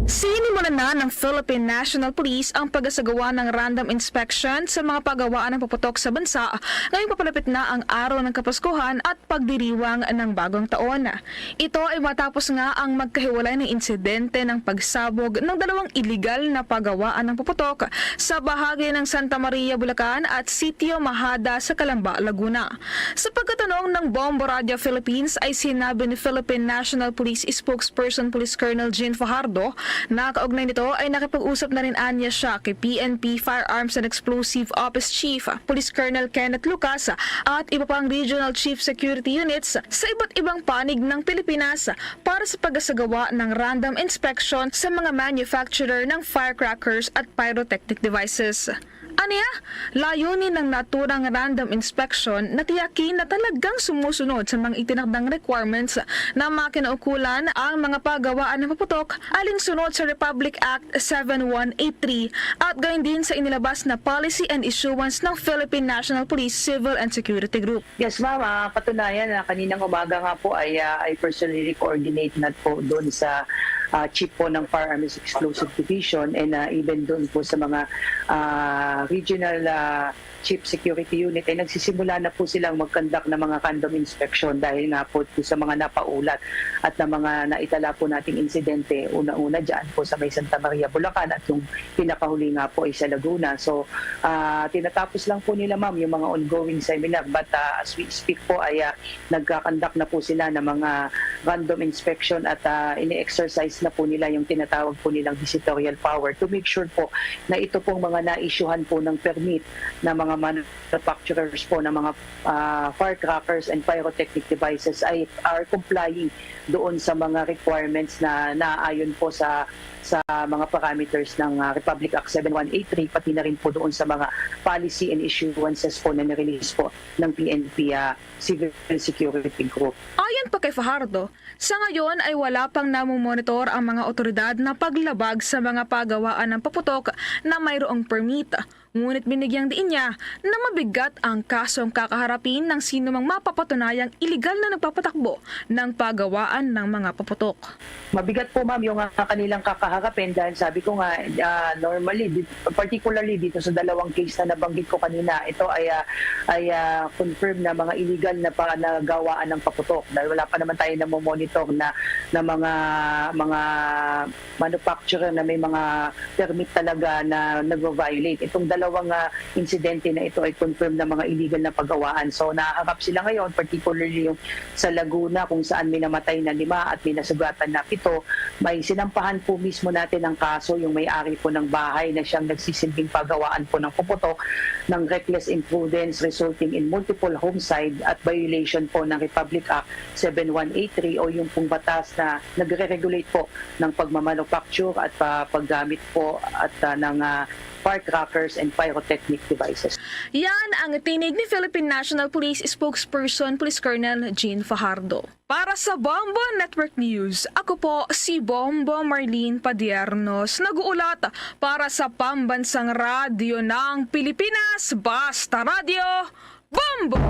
Sinimulan na ng Philippine National Police ang pagasagawa ng random inspection sa mga pagawaan ng paputok sa bansa ngayong papalapit na ang araw ng Kapaskuhan at pagdiriwang ng Bagong Taon. Ito ay matapos nga ang magkahiwalay na insidente ng pagsabog ng dalawang iligal na pagawaan ng paputok sa bahagi ng Santa Maria, Bulacan at Sitio Mahada sa Calamba, Laguna. Sa pagkatanong ng Bombo Radio Philippines ay sinabi ni Philippine National Police Spokesperson Police Colonel Jean Fajardo na kaugnay nito ay nakipag-usap na rin anya siya kay P N P Firearms and Explosive Office Chief Police Colonel Kenneth Lucas at iba pang regional chief security units sa iba't ibang panig ng Pilipinas para sa pagasagawa ng random inspection sa mga manufacturer ng firecrackers at pyrotechnic devices. Aniya, layunin ng naturang random inspection na tiyakin na talagang sumusunod sa mga itinakdang requirements na mga kinaukulan ang mga pagawaan ng paputok alinsunod sa Republic Act seven one eight three at gayon din sa inilabas na policy and issuance ng Philippine National Police Civil and Security Group. Yes, ma'am. Ah, katunayan na kaninang umaga nga po ay ah, I personally coordinate na po doon sa ah, chief po ng Firearms Explosive Division and ah, even doon po sa mga ah, regional ah, chief security unit ay nagsisimula na po silang mag-conduct ng mga random inspection dahil nga po, po sa mga napaulat at na mga naitala po nating insidente, una-una dyan po sa may Santa Maria, Bulacan at yung pinakahuli nga po ay sa Laguna. So, ah, tinatapos lang po nila, ma'am, yung mga ongoing seminar, but ah, as we speak po ay ah, nagka-conduct na po sila ng mga random inspection at ah, ini-exercise na po nila yung tinatawag po nilang visitorial power to make sure po na ito pong mga na-issuehan po ng permit na mga manufacturers po ng mga ah, firecrackers and pyrotechnic devices ay are complying doon sa mga requirements na naayon po sa sa mga parameters ng ah, Republic Act seven one eight three, pati na rin po doon sa mga policy and issuances po na nirelease po ng P N P ah, Civil Security Group. Ayon pa kay Fajardo, sa ngayon ay wala pang namomonitor ang mga otoridad na paglabag sa mga pagawaan ng paputok na mayroong permit. Ngunit binigyang diin niya na mabigat ang kasong kakaharapin ng sinumang mapapatunayang iligal na nagpapatakbo ng pagawaan ng mga paputok. Mabigat po, ma'am, yung ah, kanilang kakaharapin dahil sabi ko nga, ah, normally, di- particularly dito sa dalawang case na nabanggit ko kanina, ito ay ah, ay ah, confirm na mga illegal na panagawaan ng paputok dahil wala pa naman tayo namomonitor na na mga mga manufacturer na may mga permit talaga na nagvo-violate. Itong dalawang ah, insidente na ito ay confirm na mga illegal na pagawaan. So nahaharap sila ngayon, particularly yung sa Laguna kung saan may namatay na lima at may nasugatan na pito. May sinampahan po mismo natin ang kaso yung may-ari po ng bahay na siyang nagsisilbing pagawaan po ng puputok ng reckless imprudence resulting in multiple homicide at violation po ng Republic Act seven one eight three o yung pong batas na nagre-regulate po ng pagmamanufacture at pa- paggamit po at ah, ng ah, firecrackers and pyrotechnic devices. Yan ang tinig ni Philippine National Police Spokesperson Police Colonel Jean Fajardo. Para sa Bombo Network News, ako po si Bombo Marlene Padiernos, nag-uulat para sa Pambansang Radyo ng Pilipinas, Basta Radyo, Bombo!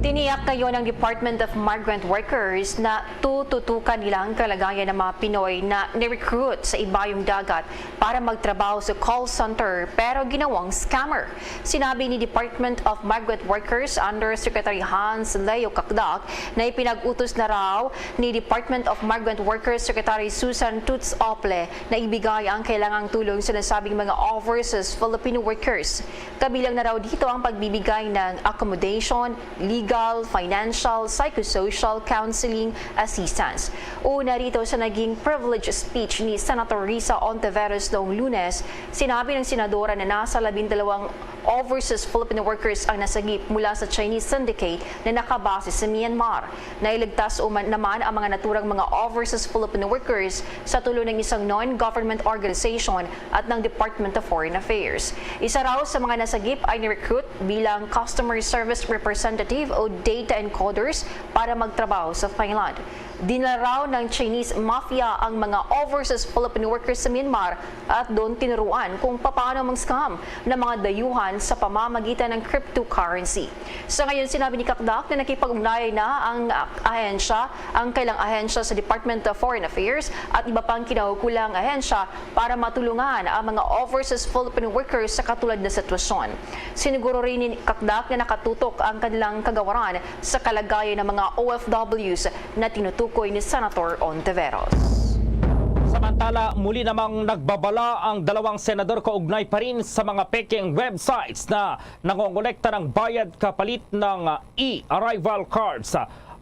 Tiniyak ngayon ng Department of Migrant Workers na tututukan nila ang kalagayan ng mga Pinoy na ni-recruit sa Ibayong Dagat para magtrabaho sa call center pero ginawang scammer. Sinabi ni Department of Migrant Workers Undersecretary Hans Leo Cacdac na ipinag-utos na raw ni Department of Migrant Workers Secretary Susan Toots Ople na ibigay ang kailangang tulong sa nasabing mga overseas Filipino workers. Kabilang na raw dito ang pagbibigay ng accommodation, legal, financial, psychosocial, counseling, assistance. Una rito sa naging privilege speech ni Senator Risa Ontiveros noong Lunes, sinabi ng senadora na nasa labindalawang overseas Filipino workers ang nasagip mula sa Chinese syndicate na nakabase sa Myanmar. Nailigtas uman naman ang mga naturang mga overseas Filipino workers sa tulong ng isang non-government organization at ng Department of Foreign Affairs. Isa raw sa mga nasagip ay ni-recruit bilang customer service representative o data encoders para magtrabaho sa Thailand. Dinala raw ng Chinese mafia ang mga overseas Filipino workers sa Myanmar at doon tinuruan kung paano mag-scam ng mga dayuhan sa pamamagitan ng cryptocurrency. Sa ngayon, sinabi ni Cacdac na nakipag-ugnayan na ang ahensya, ang kailang ahensya sa Department of Foreign Affairs at iba pang kinaukulang ahensya para matulungan ang mga overseas Filipino workers sa katulad na sitwasyon. Siniguro rin ni Cacdac na nakatutok ang kanilang kagawaran sa kalagayan ng mga O F Ws na tinutukoy ni Senator Ontiveros. Samantala, muli namang nagbabala ang dalawang senador kaugnay pa rin sa mga pekeng websites na nangongolekta ng bayad kapalit ng e-arrival cards.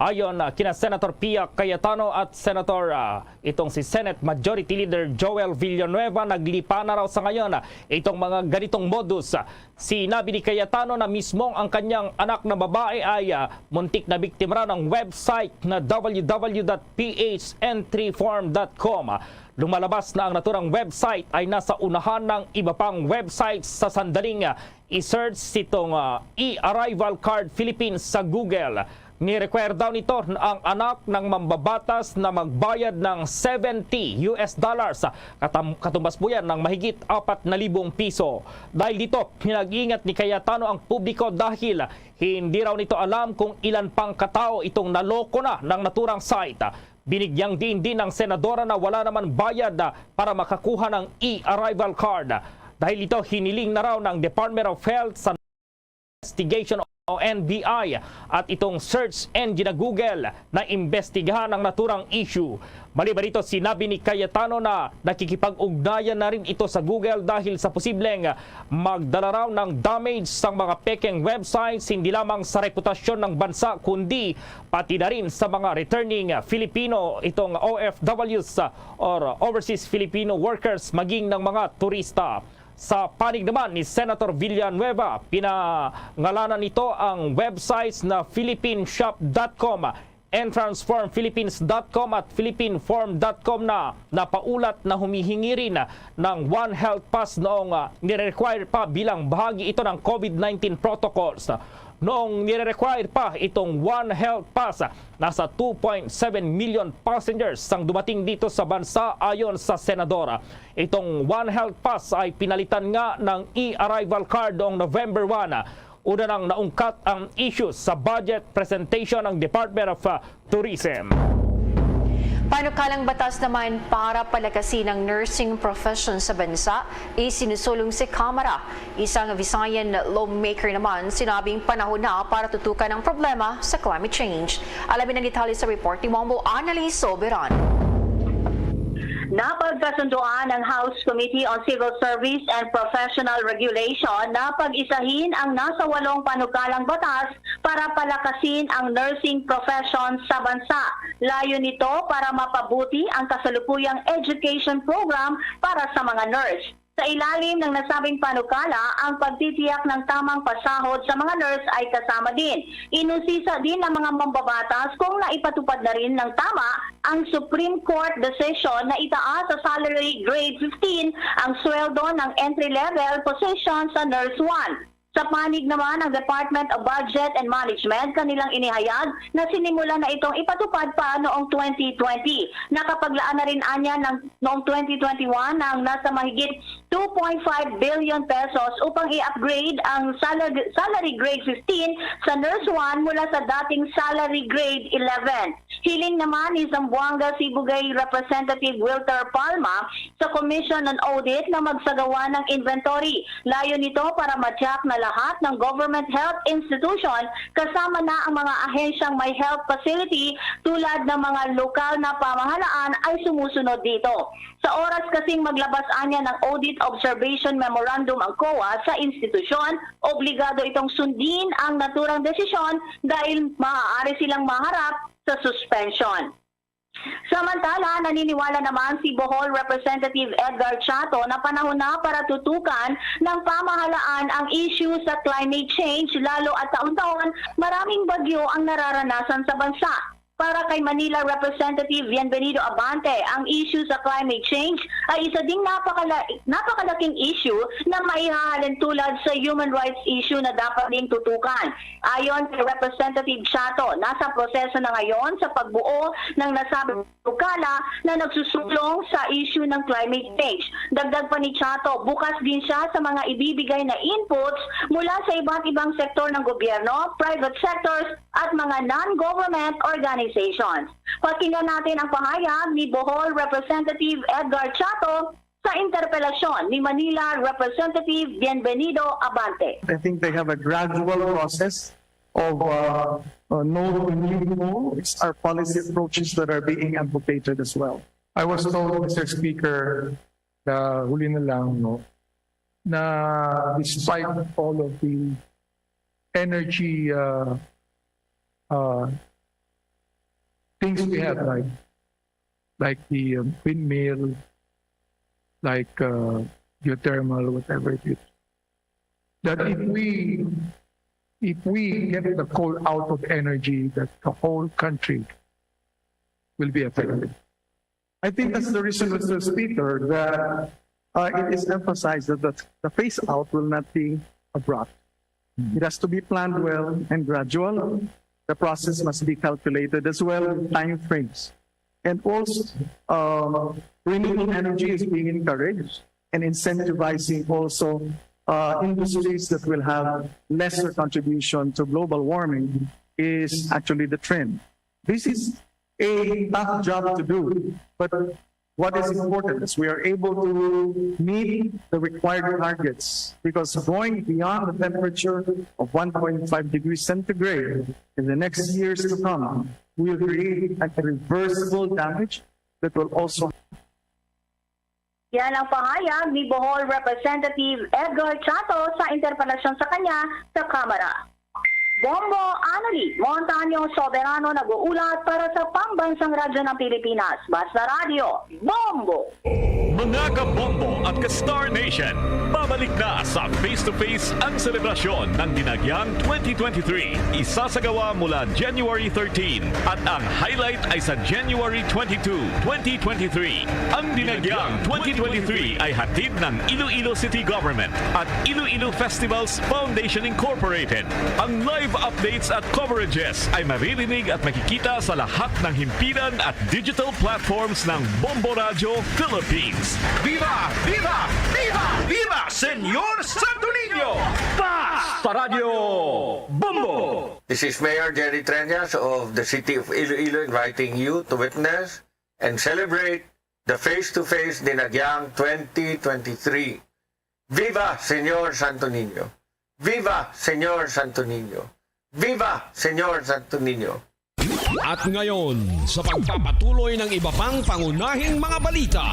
Ayon kina Senator Pia Cayetano at Senator, ah, itong si Senate Majority Leader Joel Villanueva, naglipa na raw sa ngayon itong mga ganitong modus. Sinabi ni Cayetano na mismong ang kanyang anak na babae ay, ah, muntik na biktima raw ng website na w w w dot p h entry form dot com. Lumalabas na ang naturang website ay nasa unahan ng iba pang websites sa sandaling, ah, i-search sitong, ah, e-arrival card Philippines sa Google. Ni-require daw nito ang anak ng mambabatas na magbayad ng seventy U S dollars, katam- katumbas po yan ng mahigit apat na libong piso. Dahil dito, pinag-iingat ni Cayetano ang publiko dahil hindi raw nito alam kung ilan pang katao itong naloko na ng naturang site. Binigyang diin din ng senadora na wala naman bayad para makakuha ng e-arrival card. Dahil dito, hiniling na raw ng Department of Health sa Investigation o N B I at itong search engine na Google na imbestigahan ang naturang issue. Maliban dito, sinabi ni Cayetano na nakikipag-ugnayan na rin ito sa Google dahil sa posibleng magdala raw ng damage sang mga pekeng websites, hindi lamang sa reputasyon ng bansa kundi pati na rin sa mga returning Filipino, itong O F Ws or overseas Filipino workers, maging ng mga turista. Sa panig naman ni Senator Villanueva, pinangalanan nito ang websites na philippineshop dot com, entrance form philippines dot com at philippine form dot com na napaulat na humihingi rin ng One Health Pass noong, ah, nire-require pa bilang bahagi ito ng COVID nineteen protocols. Noong nire-require pa itong One Health Pass, nasa two point seven million passengers ang dumating dito sa bansa ayon sa senadora. Itong One Health Pass ay pinalitan nga ng e-arrival card noong November one. Una nang naungkat ang issue sa budget presentation ng Department of, uh, Tourism. Panukalang batas naman para palakasin ang nursing profession sa bansa, isinusulong sa Kamara. Isang Visayan lawmaker naman sinabing panahon na para tutukan ang problema sa climate change. Alamin ang detalye sa report ni Wombo Annalise Soberan. Napagkasunduan ng House Committee on Civil Service and Professional Regulation na pag-isahin ang nasa walong panukalang batas para palakasin ang nursing profession sa bansa. Layo nito para mapabuti ang kasalukuyang education program para sa mga nurse. Sa ilalim ng nasabing panukala, ang pagtitiyak ng tamang pasahod sa mga nurse ay kasama din. Inusisa din ng mga mambabatas kung naipatupad na rin ng tama ang Supreme Court decision na itaas sa salary grade fifteen ang sweldo ng entry-level position sa Nurse one. Sa panig naman ng Department of Budget and Management, kanilang inihayag na sinimulan na itong ipatupad pa noong twenty twenty. Nakapaglaan na rin anya ng noong twenty twenty-one ang nasa mahigit two point five billion pesos upang i-upgrade ang salary, salary grade fifteen sa Nurse one mula sa dating salary grade eleven. Hiling naman ni Zamboanga Sibugay Representative Wilter Palma sa Commission on Audit na magsagawa ng inventory. Layo nito para ma-check na lahat ng government health institution, kasama na ang mga ahensyang may health facility tulad ng mga lokal na pamahalaan, ay sumusunod dito. Sa oras kasing maglabas anya ng Audit Observation Memorandum ang COA sa institusyon, obligado itong sundin ang naturang desisyon dahil maaari silang maharap sa suspension. Samantala, naniniwala naman si Bohol Representative Edgar Chato na panahon na para tutukan ng pamahalaan ang issue sa climate change, lalo at taon-taon maraming bagyo ang nararanasan sa bansa. Para kay Manila Representative Bienvenido Abante, ang issue sa climate change ay isa ding napakala- napakalaking issue na maihahalin tulad sa human rights issue na dapat ding tutukan. Ayon kay Representative Chato, nasa proseso na ngayon sa pagbuo ng nasabing panukala na nagsusulong sa issue ng climate change. Dagdag pa ni Chato, bukas din siya sa mga ibibigay na inputs mula sa iba't ibang sektor ng gobyerno, private sectors, at mga non-government organizations. Pakinggan natin ang pahayag ni Bohol Representative Edgar Chato sa interpelasyon ni Manila Representative Bienvenido Abante. I think they have a gradual process of uh, uh, no to new goals are policy approaches that are being advocated as well. I was told, Mister Speaker, na huli na lang, no, na despite all of the energy uh, uh, things we have, like like the um, windmill, like uh, geothermal, whatever it is, that if we if we get the coal out of energy, that the whole country will be affected. I think that's the reason, Mister Speaker, that uh, it is emphasized that the, the phase out will not be abrupt. It has to be planned well and gradual. The process must be calculated as well with time frames. And also, um, renewable energy is being encouraged and incentivizing also uh, industries that will have lesser contribution to global warming is actually the trend. This is a tough job to do, but what is important is we are able to meet the required targets, because going beyond the temperature of one point five degrees centigrade in the next years to come will create an irreversible damage that will also Yan ang pahayag ni Bohol Representative Edgar Chato sa interpelasyon sa kanya sa Kamara. Bombo Annalie Montaño Soberano nag-uulat para sa Pambansang Radyo ng Pilipinas, Basta Radyo, Bombo! Mga kabombo at ka-Star Nation, babalik na sa Face to Face ang selebrasyon ng Dinagyang twenty twenty-three. Isasagawa mula January thirteen at ang highlight ay sa January twenty-two, twenty twenty-three. Ang Dinagyang twenty twenty-three ay hatid ng Iloilo City Government at Iloilo Festivals Foundation Incorporated. Ang live updates at coverages ay maririnig at makikita sa lahat ng himpilan at digital platforms ng Bombo Radyo Philippines. Viva! Viva! Viva! Viva Senyor Santo Niño! Basta Radyo Bombo! This is Mayor Jerry Treñas of the City of Iloilo inviting you to witness and celebrate the Face to Face Dinagyang twenty twenty-three. Viva Senyor Santo Niño! Viva Senyor Santo Niño! Viva Senyor Santo Niño! At ngayon, sa pagpapatuloy ng iba pang pangunahing mga balita.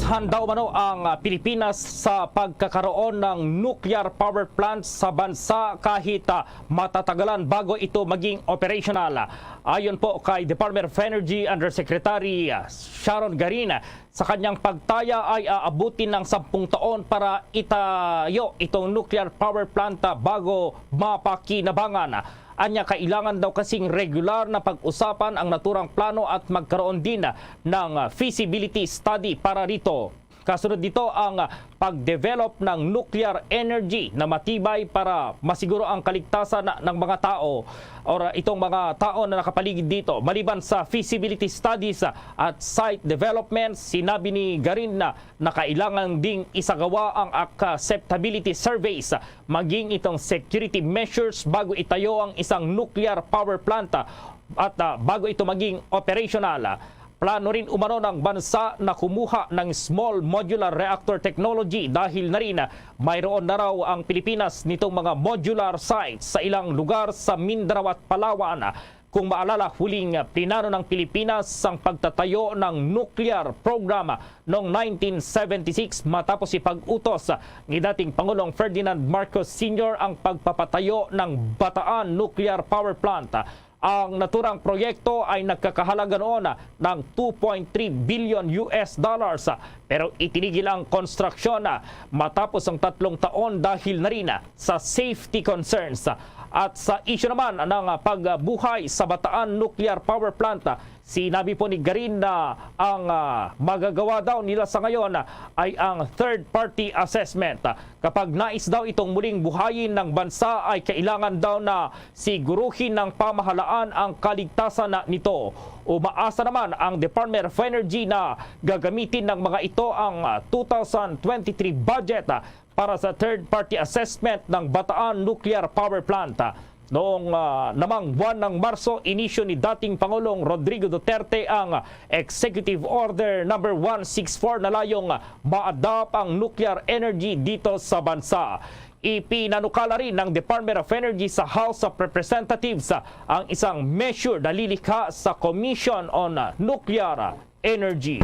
Handa umano ang, ah, Pilipinas sa pagkakaroon ng nuclear power plant sa bansa kahit, ah, matatagalan bago ito maging operational. Ayon po kay Department of Energy Undersecretary, ah, Sharon Garin, sa kanyang pagtaya ay aabutin ng sampung taon para itayo itong nuclear power plant, ah, bago mapakinabangan. Anya, kailangan daw kasing regular na pag-usapan ang naturang plano at magkaroon din ng feasibility study para rito. Kasunod nito ang pag-develop ng nuclear energy na matibay para masiguro ang kaligtasan ng mga tao or itong mga tao na nakapaligid dito. Maliban sa feasibility studies at site development, sinabi ni Garin na, na kailangan ding isagawa ang acceptability surveys, maging itong security measures bago itayo ang isang nuclear power plant at, ah, bago ito maging operational. Plano rin umano ng bansa na kumuha ng small modular reactor technology dahil na rin mayroon na raw ang Pilipinas nitong mga modular sites sa ilang lugar sa Mindanao at Palawan. Kung maalala, huling plinano ng Pilipinas ang pagtatayo ng nuclear program noong nineteen seventy-six matapos ipag-utos ni dating Pangulong Ferdinand Marcos Senior ang pagpapatayo ng Bataan Nuclear Power Plant. Ang naturang proyekto ay nagkakahalaga noon ng two point three billion U S dollars, pero itinigil ang konstruksyon matapos ang tatlong taon dahil na rin sa safety concerns. At sa isyu naman ng pagbuhay sa Bataan Nuclear Power Plant, sinabi po ni Garin na ang, ah, magagawa daw nila sa ngayon ay ang third-party assessment. Kapag nais daw itong muling buhayin ng bansa, ay kailangan daw na siguruhin ng pamahalaan ang kaligtasan na nito. Umaasa naman ang Department of Energy na gagamitin ng mga ito ang, ah, two thousand twenty-three budget, ah, para sa third-party assessment ng Bataan Nuclear Power Plant. Noong, ah, namang buwan ng Marso, inisyu ni dating Pangulong Rodrigo Duterte ang Executive Order number one six four na layong ma-adopt ang nuclear energy dito sa bansa. Ipinanukala rin ng Department of Energy sa House of Representatives ang isang measure na lilikha sa Commission on Nuclear Energy.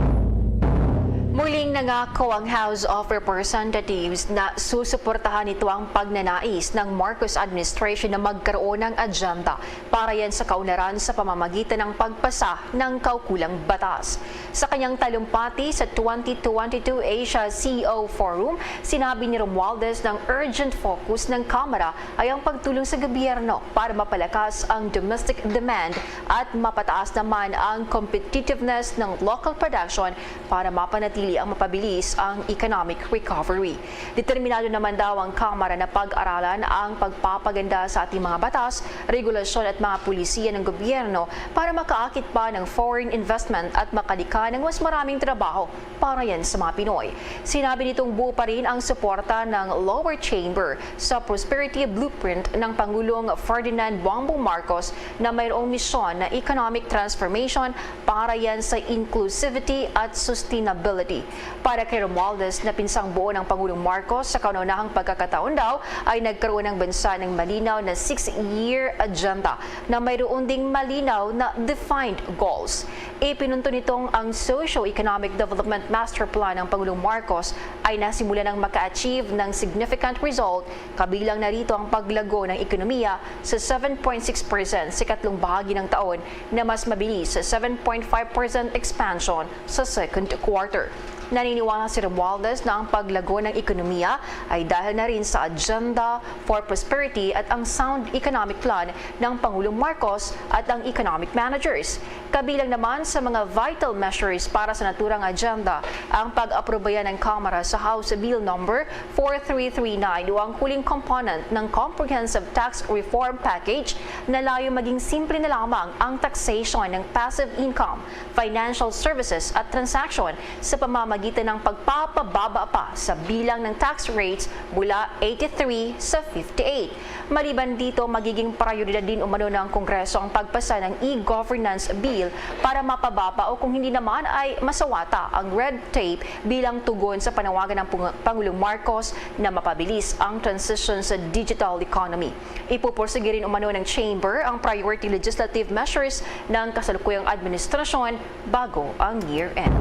Muling nangako ang House of Representatives na susuportahan nito ang pagnanais ng Marcos administration na magkaroon ng agenda para yan sa kaunlaran sa pamamagitan ng pagpasa ng kaukulang batas. Sa kanyang talumpati sa twenty twenty-two Asia C E O Forum, sinabi ni Romualdez na ang urgent focus ng Kamara ay ang pagtulong sa gobyerno para mapalakas ang domestic demand at mapataas naman ang competitiveness ng local production para mapanatili ang mapabilis ang economic recovery. Determinado naman daw ang Kamara na pag-aralan ang pagpapaganda sa ating mga batas, regulasyon at mga pulisiya ng gobyerno para makaakit pa ng foreign investment at makalikha ng mas maraming trabaho para yan sa mga Pinoy. Sinabi nitong buo pa rin ang suporta ng lower chamber sa prosperity blueprint ng Pangulong Ferdinand Bongbong Marcos na mayroong misyon na economic transformation para yan sa inclusivity at sustainability. Para kay Romualdez, na pinsang buo ng Pangulong Marcos sa kauna-unahang pagkakataon daw ay nagkaroon ng bansa ng malinaw na six-year agenda na mayroon ding malinaw na defined goals. Ipinunto nitong ang Socio-Economic Development Master Plan ng Pangulong Marcos ay nasimulan ng maka-achieve ng significant result, kabilang na rito ang paglago ng ekonomiya sa seven point six percent sa ikatlong bahagi ng taon na mas mabilis sa seven point five percent expansion sa second quarter. Naniniwala si Romualdez na ang paglago ng ekonomiya ay dahil na rin sa Agenda for Prosperity at ang sound economic plan ng Pangulong Marcos at ang economic managers. Kabilang naman sa mga vital measures para sa naturang agenda ang pag-aprobayan ng Kamara sa House Bill Number four three three nine o ang huling component ng Comprehensive Tax Reform Package na layo maging simple na lamang ang taxation ng passive income, financial services at transaction sa pamamagitan ng pagpapababa pa sa bilang ng tax rates mula eighty-three sa fifty-eight. Maliban dito, magiging prioridad din umano ng Kongreso ang pagpasa ng e-governance bill para mapababa o kung hindi naman ay masawata ang red tape bilang tugon sa panawagan ng Pung-, Pangulong Marcos na mapabilis ang transition sa digital economy. Ipupursige rin umano ng Chamber ang priority legislative measures ng kasalukuyang administrasyon bago ang year-end.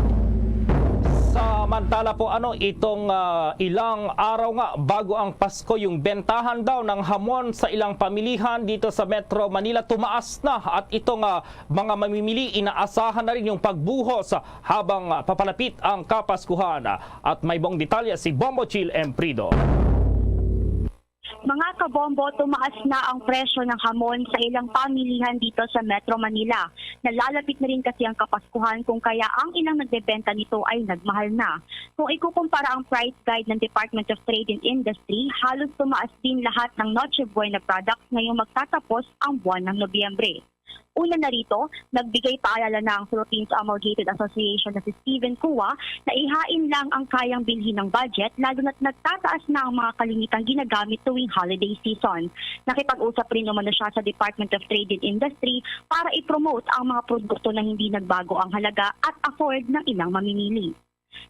Sa Samantala po, ano, itong, ah, ilang araw nga bago ang Pasko, yung bentahan daw ng hamon sa ilang pamilihan dito sa Metro Manila tumaas na, at itong, ah, mga mamimili inaasahan na rin yung pagbuhos habang, ah, papalapit ang Kapaskuhan. At may buong detalye si Bombo Chill Emprido. Mga kabombo, tumaas na ang presyo ng hamon sa ilang pamilihan dito sa Metro Manila. Nalalapit na rin kasi ang Kapaskuhan, kung kaya ang ilang nagbebenta nito ay nagmahal na. Kung ikukumpara ang price guide ng Department of Trade and Industry, halos tumaas din lahat ng Noche Buena products ngayong magtatapos ang buwan ng Nobyembre. Una na rito, nagbigay paalala na ang Philippines Amalgamated Association na si Steven Cua na ihain lang ang kayang bilhin ng budget, lalo na't nagtataas na ang mga kalimitang ginagamit tuwing holiday season. Nakipag-usap rin umano siya sa Department of Trade and Industry para i-promote ang mga produkto na hindi nagbago ang halaga at afford ng ilang mamimili.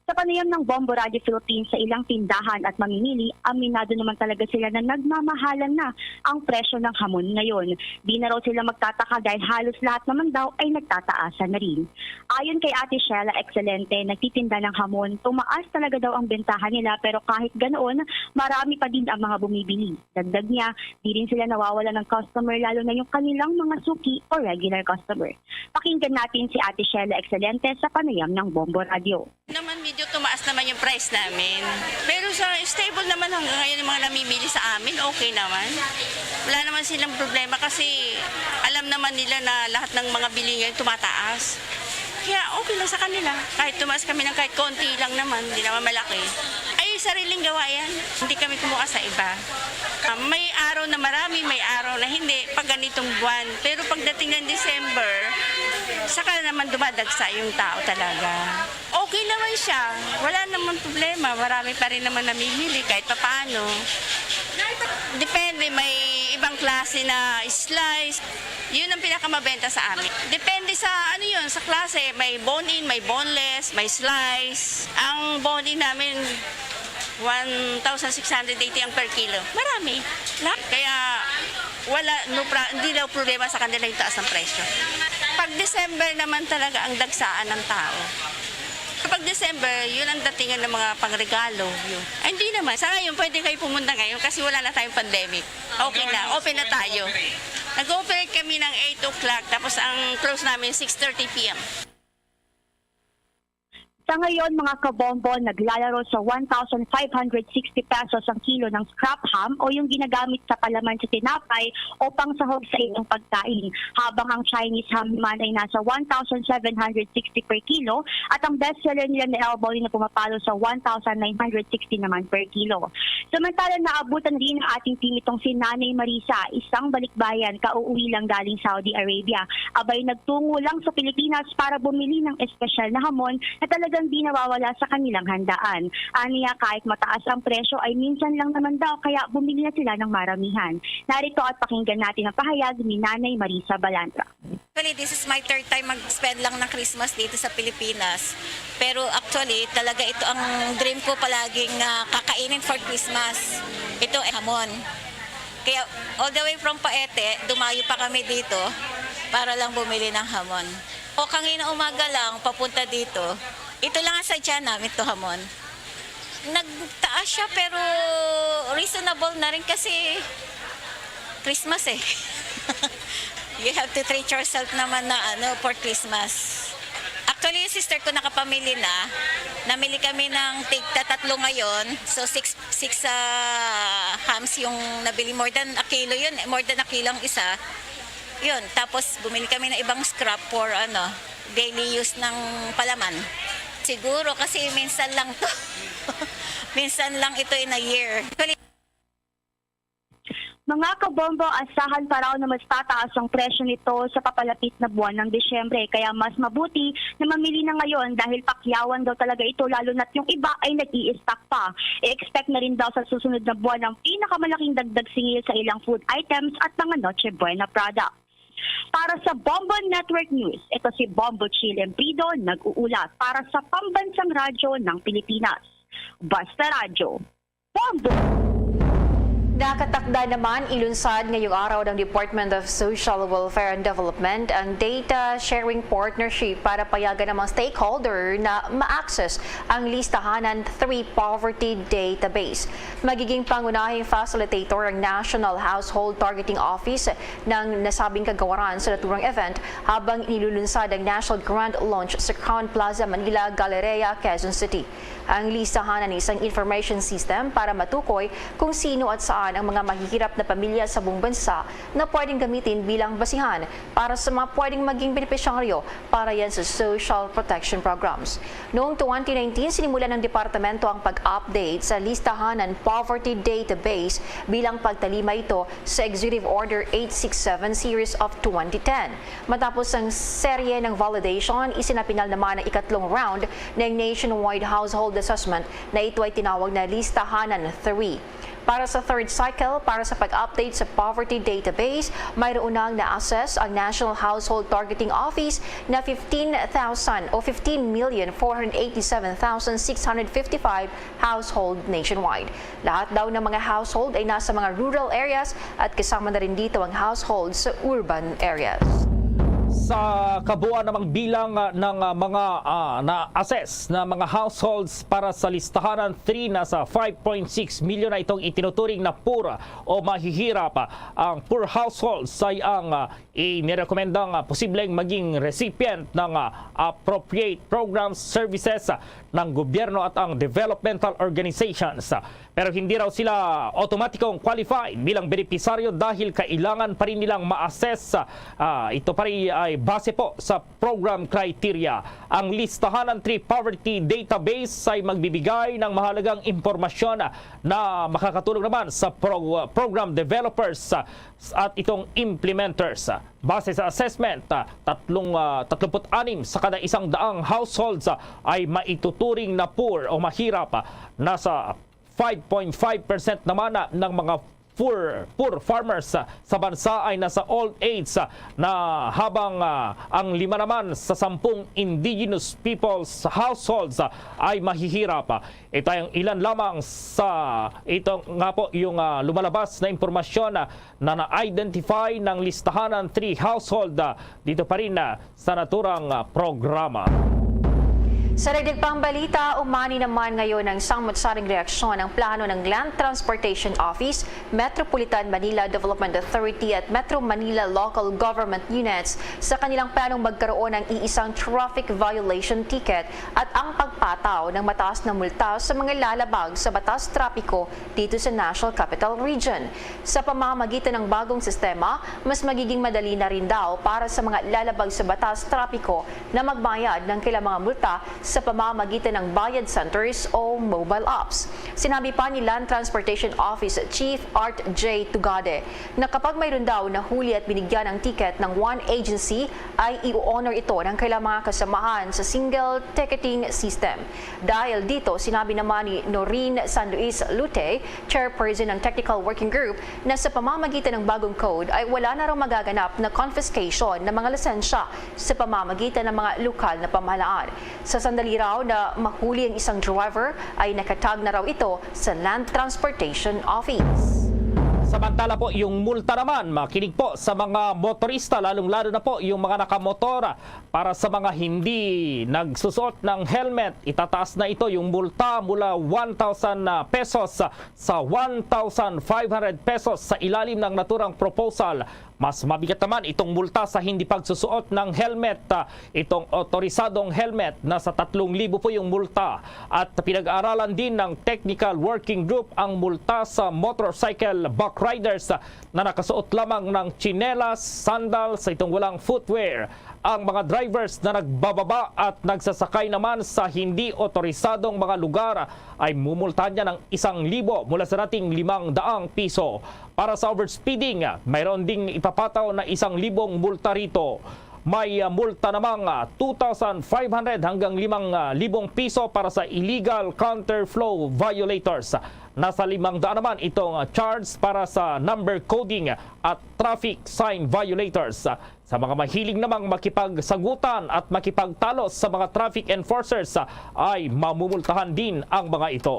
Sa panayam ng Bombo Radio Philippines sa ilang tindahan at mamimili, aminado naman talaga sila na nagmamahalan na ang presyo ng hamon ngayon. Di na raw sila magtataka dahil halos lahat naman daw ay nagtataasan na rin. Ayon kay Ate Sheila Excelente, nagtitinda ng hamon, tumaas talaga daw ang bentahan nila, pero kahit ganoon, marami pa din ang mga bumibili. Dagdag niya, di rin sila nawawala ng customer, lalo na yung kanilang mga suki o regular customer. Pakinggan natin si Ate Sheila Excelente sa panayam ng Bombo Radio. Naman, medyo tumaas naman yung price namin. Pero sa stable naman hanggang ngayon yung mga namimili sa amin, okay naman. Wala naman silang problema kasi alam naman nila na lahat ng mga bili ngayon tumataas. Kaya okay lang sa kanila. Kahit tumaas kami ng kahit konti lang naman, hindi naman malaki. Ay, sariling gawa yan. Hindi kami kumuha sa iba. Ah, may araw na marami, may araw na hindi, pag ganitong buwan. Pero pagdating ng December, saka naman dumadagsa yung tao talaga. Okay naman siya. Wala naman problema. Marami pa rin naman namimili kahit papaano. Depende, may ibang klase na slice. Yun ang pinakamabenta sa amin. Depende sa ano yun, sa klase. May bone-in, may boneless, may slice. Ang bone-in namin, one thousand six hundred eighty ang per kilo. Marami. Lahat. Kaya wala, no pra- hindi daw problema sa kanila yung taas ng presyo. Pag December naman talaga ang dagsaan ng tao. Kapag December, yun ang datingan ng mga pangregalo. Yun. Ay, hindi naman. Sa ngayon, pwede kayo pumunta ngayon kasi wala na tayong pandemic. Okay na, open na tayo. Nag-ooperate kami ng eight o'clock, tapos ang close namin six thirty p m. Sa ngayon, mga kabombo, naglalaro sa one thousand five hundred sixty pesos ang kilo ng scrap ham o yung ginagamit sa palaman sa tinapay o pangsahog sa ilang pagkain, habang ang Chinese ham naman ay nasa one thousand seven hundred sixty per kilo at ang bestseller nila na elbow na pumapalo sa one thousand nine hundred sixty naman per kilo. Samantala, naabutan rin ng ating team itong si Nanay Marisa, isang balikbayan, kauuwi lang galing Saudi Arabia. Abay, nagtungo lang sa Pilipinas para bumili ng espesyal na hamon na talagang di nawawala sa kanilang handaan. Aniya, kahit mataas ang presyo ay minsan lang naman daw, kaya bumili na sila ng maramihan. Narito at pakinggan natin ang pahayag ni Nanay Marisa Balandra. Actually, this is my third time mag-spend lang ng Christmas dito sa Pilipinas. Pero actually, talaga ito ang dream ko palaging ah, kakainin for Christmas. Ito ay hamon. Kaya all the way from Paete, dumayo pa kami dito para lang bumili ng hamon. O kanina umaga lang, papunta dito. Ito lang ang sadya namin to hamon. Nagtaas siya pero reasonable na rin kasi Christmas eh. You have to treat yourself naman na ano for Christmas. Actually, yung sister ko nakapamili na. Namili kami ng tigta tatlo ngayon. So, six, six ah, hams yung nabili. More than a kilo yun. Eh. More than a kilo ang isa. Yun. Tapos, bumili kami ng ibang scrap for ano, daily use ng palaman. Siguro kasi minsan lang to. minsan lang ito in a year. Actually, Mga kabombo, asahan pa raw na mas tataas ang presyo nito sa papalapit na buwan ng Disyembre, kaya mas mabuti na mamili na ngayon dahil pakyawan daw talaga ito, lalo na't yung iba ay nag-i-stock pa. I-expect na rin daw sa susunod na buwan ang pinakamalaking dagdag singil sa ilang food items at mga Noche Buena products. Para sa Bombo Network News, ito si Bombo Chile Emprido, nag-uulat para sa Pambansang Radyo ng Pilipinas. Basta Radyo, Bombo! Nakatakda naman ilunsad ngayong araw ng Department of Social Welfare and Development ang Data Sharing Partnership para payagan ang mga stakeholder na ma-access ang listahanan three poverty database. Magiging pangunahing facilitator ang National Household Targeting Office ng nasabing kagawaran sa naturang event habang inilulunsad ang National Grand Launch sa Crowne Plaza, Manila, Galleria, Quezon City. Ang listahan ang isang information system para matukoy kung sino at saan ang mga mahihirap na pamilya sa buong bansa na pwedeng gamitin bilang basihan para sa mga pwedeng maging benepisyaryo para yan sa social protection programs. Noong twenty nineteen, sinimulan ng departamento ang pag-update sa listahan ng poverty database bilang pagtalima ito sa Executive Order eight six seven Series of twenty ten. Matapos ang serye ng validation, isinapinal naman ang ikatlong round ng Nationwide Household Assessment na ito ay tinawag na Listahanan three. Para sa third cycle, para sa pag-update sa poverty database, mayroon nang na-assess ang National Household Targeting Office na fifteen thousand o fifteen million four hundred eighty-seven thousand six hundred fifty-five household nationwide. Lahat daw ng mga household ay nasa mga rural areas at kasama na rin dito ang household sa urban areas. Sa kabuuan namang bilang, ah, ng, ah, mga, ah, na-assess na mga households para sa listahanan three, nasa five point six million na itong itinuturing na poor o mahihirap. Ah, ang poor households ay ang, ah, inirekomendang, ah, posibleng maging recipient ng, ah, appropriate programs, services, ah, ng gobyerno at ang developmental organizations. Pero hindi raw sila automatikong qualified bilang benepisaryo dahil kailangan pa rin nilang ma-assess. Ah, ito pa rin ay base po sa program criteria. Ang listahan ng three poverty database ay magbibigay ng mahalagang impormasyon na makakatulong naman sa pro-, program developers at itong implementers. Base sa assessment, tatlong, ah, tatlumpu't anim sa kada isang daang households ay maituturing na poor o mahirap. Nasa five point five percent naman ng mga poor, poor farmers sa bansa ay nasa old age na, habang, ah, ang lima naman sa sampung indigenous peoples households ay mahihirap. Ito ay ang ilan lamang sa ito nga po yung, ah, lumalabas na impormasyon, ah, na na-identify ng listahan ng three household, ah, dito pa rin, ah, sa naturang, ah, programa. Sa dagdag pang balita, umani naman ngayon ang samot-saring reaksyon ang plano ng Land Transportation Office, Metropolitan Manila Development Authority at Metro Manila Local Government Units sa kanilang planong magkaroon ng iisang traffic violation ticket at ang pagpataw ng mataas na multa sa mga lalabag sa batas trapiko dito sa National Capital Region. Sa pamamagitan ng bagong sistema, mas magiging madali na rin daw para sa mga lalabag sa batas trapiko na magbayad ng kailang mga multa sa pamamagitan ng bayad centers o mobile apps. Sinabi pa ni Land Transportation Office Chief Art J Tugade na kapag mayroon daw nahuli at binigyan ng ticket ng one agency, ay i-honor ito ng kailang mga kasamahan sa single ticketing system. Dahil dito, sinabi naman ni Noreen San Luis Lute, chairperson ng Technical Working Group, na sa pamamagitan ng bagong code ay wala na raw magaganap na confiscation ng mga lisensya sa pamamagitan ng mga lokal na pamahalaan. Sa sandali raw na mahuli ang isang driver, ay nakatag na raw ito sa Land Transportation Office. Samantala po, yung multa naman, makinig po sa mga motorista, lalong-lalo na po yung mga nakamotor. Para sa mga hindi nagsusuot ng helmet, itataas na ito yung multa mula one thousand pesos sa one thousand five hundred pesos sa ilalim ng naturang proposal. Mas mabigat naman itong multa sa hindi pagsusuot ng helmet. Ah, itong otorisadong helmet, nasa tatlong libo po yung multa. At pinag-aaralan din ng Technical Working Group ang multa sa motorcycle backriders na nakasuot lamang ng tsinelas, sandals, sa itong walang footwear. Ang mga drivers na nagbababa at nagsasakay naman sa hindi otorisadong mga lugar ay mumultahan niya ng isang libo mula sa dating limang daang piso. Para sa overspeeding, mayroon ding ipapataw na isang libong multa rito. May, ah, multa namang, ah, two thousand five hundred hanggang limang, ah, libong piso para sa illegal counterflow violators. Nasa limang daan naman itong, ah, charge para sa number coding at traffic sign violators. Sa mga mahilig namang makipagsagutan at makipagtalos sa mga traffic enforcers, ay mamumultahan din ang mga ito.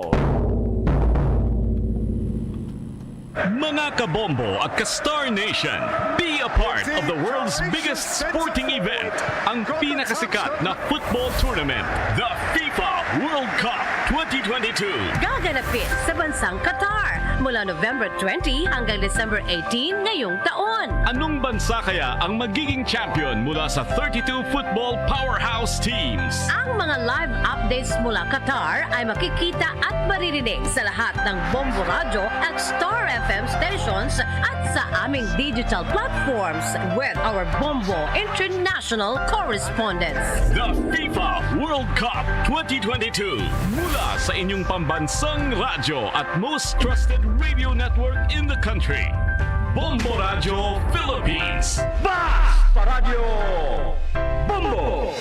Mga kabombo at ka-Star Nation, be a part of the world's biggest sporting event, ang pinakasikat na football tournament, the FIFA World Cup twenty twenty-two. Gaganapin sa bansang Qatar mula November twenty hanggang December eighteen ngayong taon. Anong bansa kaya ang magiging champion mula sa thirty-two football powerhouse teams? Ang mga live updates mula Qatar ay makikita at maririnig sa lahat ng Bombo Radyo at Star F M stations at sa aming digital platforms with our Bombo International correspondents. The FIFA World Cup twenty twenty-two, mula sa inyong pambansang radyo at most trusted radio network in the country, Bombo Radyo Philippines. Bas Paradyo Bombo!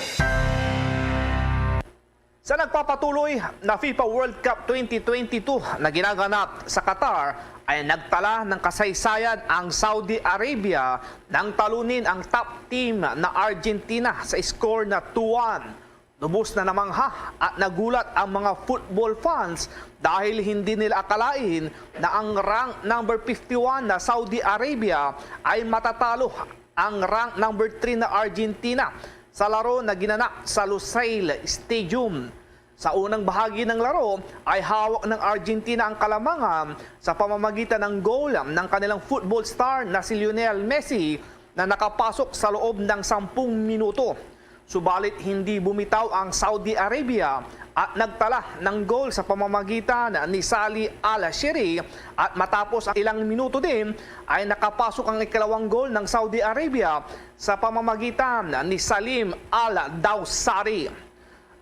Sa nagpapatuloy na FIFA World Cup twenty twenty-two na ginaganap sa Qatar, ay nagtala ng kasaysayan ang Saudi Arabia nang talunin ang top team na Argentina sa score na two one. Lubos na namangha at nagulat ang mga football fans dahil hindi nila akalain na ang rank number fifty-one na Saudi Arabia ay matatalo ang rank number three na Argentina sa laro na ginanap sa Lusail Stadium. Sa unang bahagi ng laro ay hawak ng Argentina ang kalamangan sa pamamagitan ng goal ng kanilang football star na si Lionel Messi na nakapasok sa loob ng sampung minuto. Subalit hindi bumitaw ang Saudi Arabia at nagtala ng goal sa pamamagitan ni Salih Al-Shiri at matapos ang ilang minuto din ay nakapasok ang ikalawang goal ng Saudi Arabia sa pamamagitan ni Salim Al-Dawsari.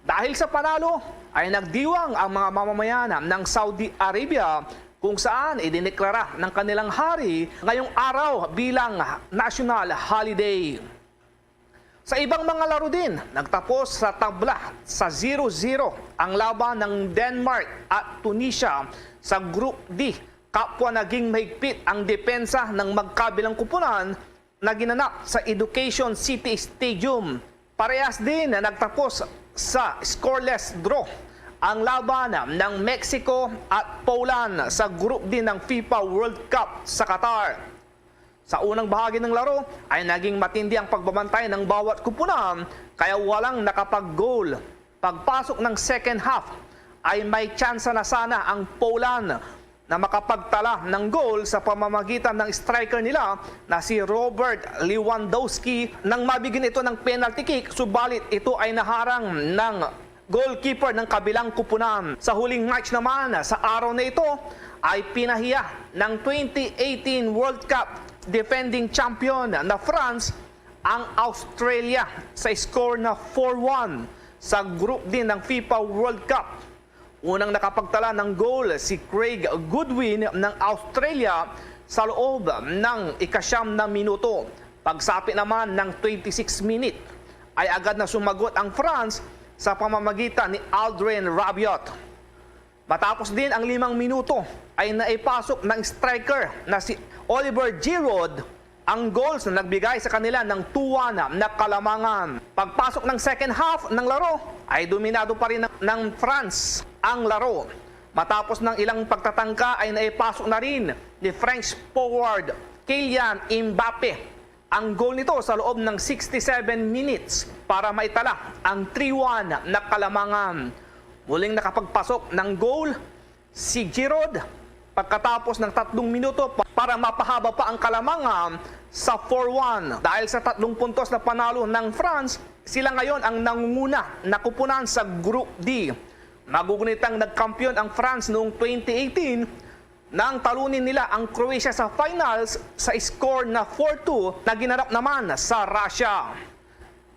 Dahil sa panalo ay nagdiwang ang mga mamamayan ng Saudi Arabia kung saan idineklara ng kanilang hari ngayong araw bilang national holiday. Sa ibang mga laro din, nagtapos sa tabla sa zero zero ang laban ng Denmark at Tunisia sa Group D. Kapwa naging mahigpit ang depensa ng magkabilang kupunan na ginanap sa Education City Stadium. Parehas din na nagtapos sa scoreless draw ang laban ng Mexico at Poland sa Group D ng FIFA World Cup sa Qatar. Sa unang bahagi ng laro ay naging matindi ang pagbabantay ng bawat kupunan kaya walang nakapag-goal. Pagpasok ng second half ay may tsansa na sana ang Poland na makapagtala ng goal sa pamamagitan ng striker nila na si Robert Lewandowski nang mabigyan ito ng penalty kick, subalit ito ay naharang ng goalkeeper ng kabilang kupunan. Sa huling match naman sa araw na ito ay pinahiya ng twenty eighteen World Cup defending champion na France ang Australia sa score na four one sa Group D ng FIFA World Cup. Unang nakapagtala ng goal si Craig Goodwin ng Australia sa loob ng ika-siyam na minuto. Pagsapit naman ng twenty-six minute ay agad na sumagot ang France sa pamamagitan ni Adrien Rabiot. Matapos din ang limang minuto ay naipasok ng striker na si Oliver Giroud ang goals na nagbigay sa kanila ng two one na kalamangan. Pagpasok ng second half ng laro ay dominado pa rin ng, ng France ang laro. Matapos ng ilang pagtatangka ay naipasok na rin ni French forward Kylian Mbappe ang goal nito sa loob ng sixty-seven minutes para maitala ang three one na kalamangan. Muling nakapagpasok ng goal si Giroud pagkatapos ng tatlong minuto pa-, para mapahaba pa ang kalamangan sa four one. Dahil sa tatlong puntos na panalo ng France, sila ngayon ang nangunguna na kupunan sa Group D. Magugunitang nagkampiyon ang France noong twenty eighteen nang talunin nila ang Croatia sa finals sa score na four two na ginanap naman sa Russia.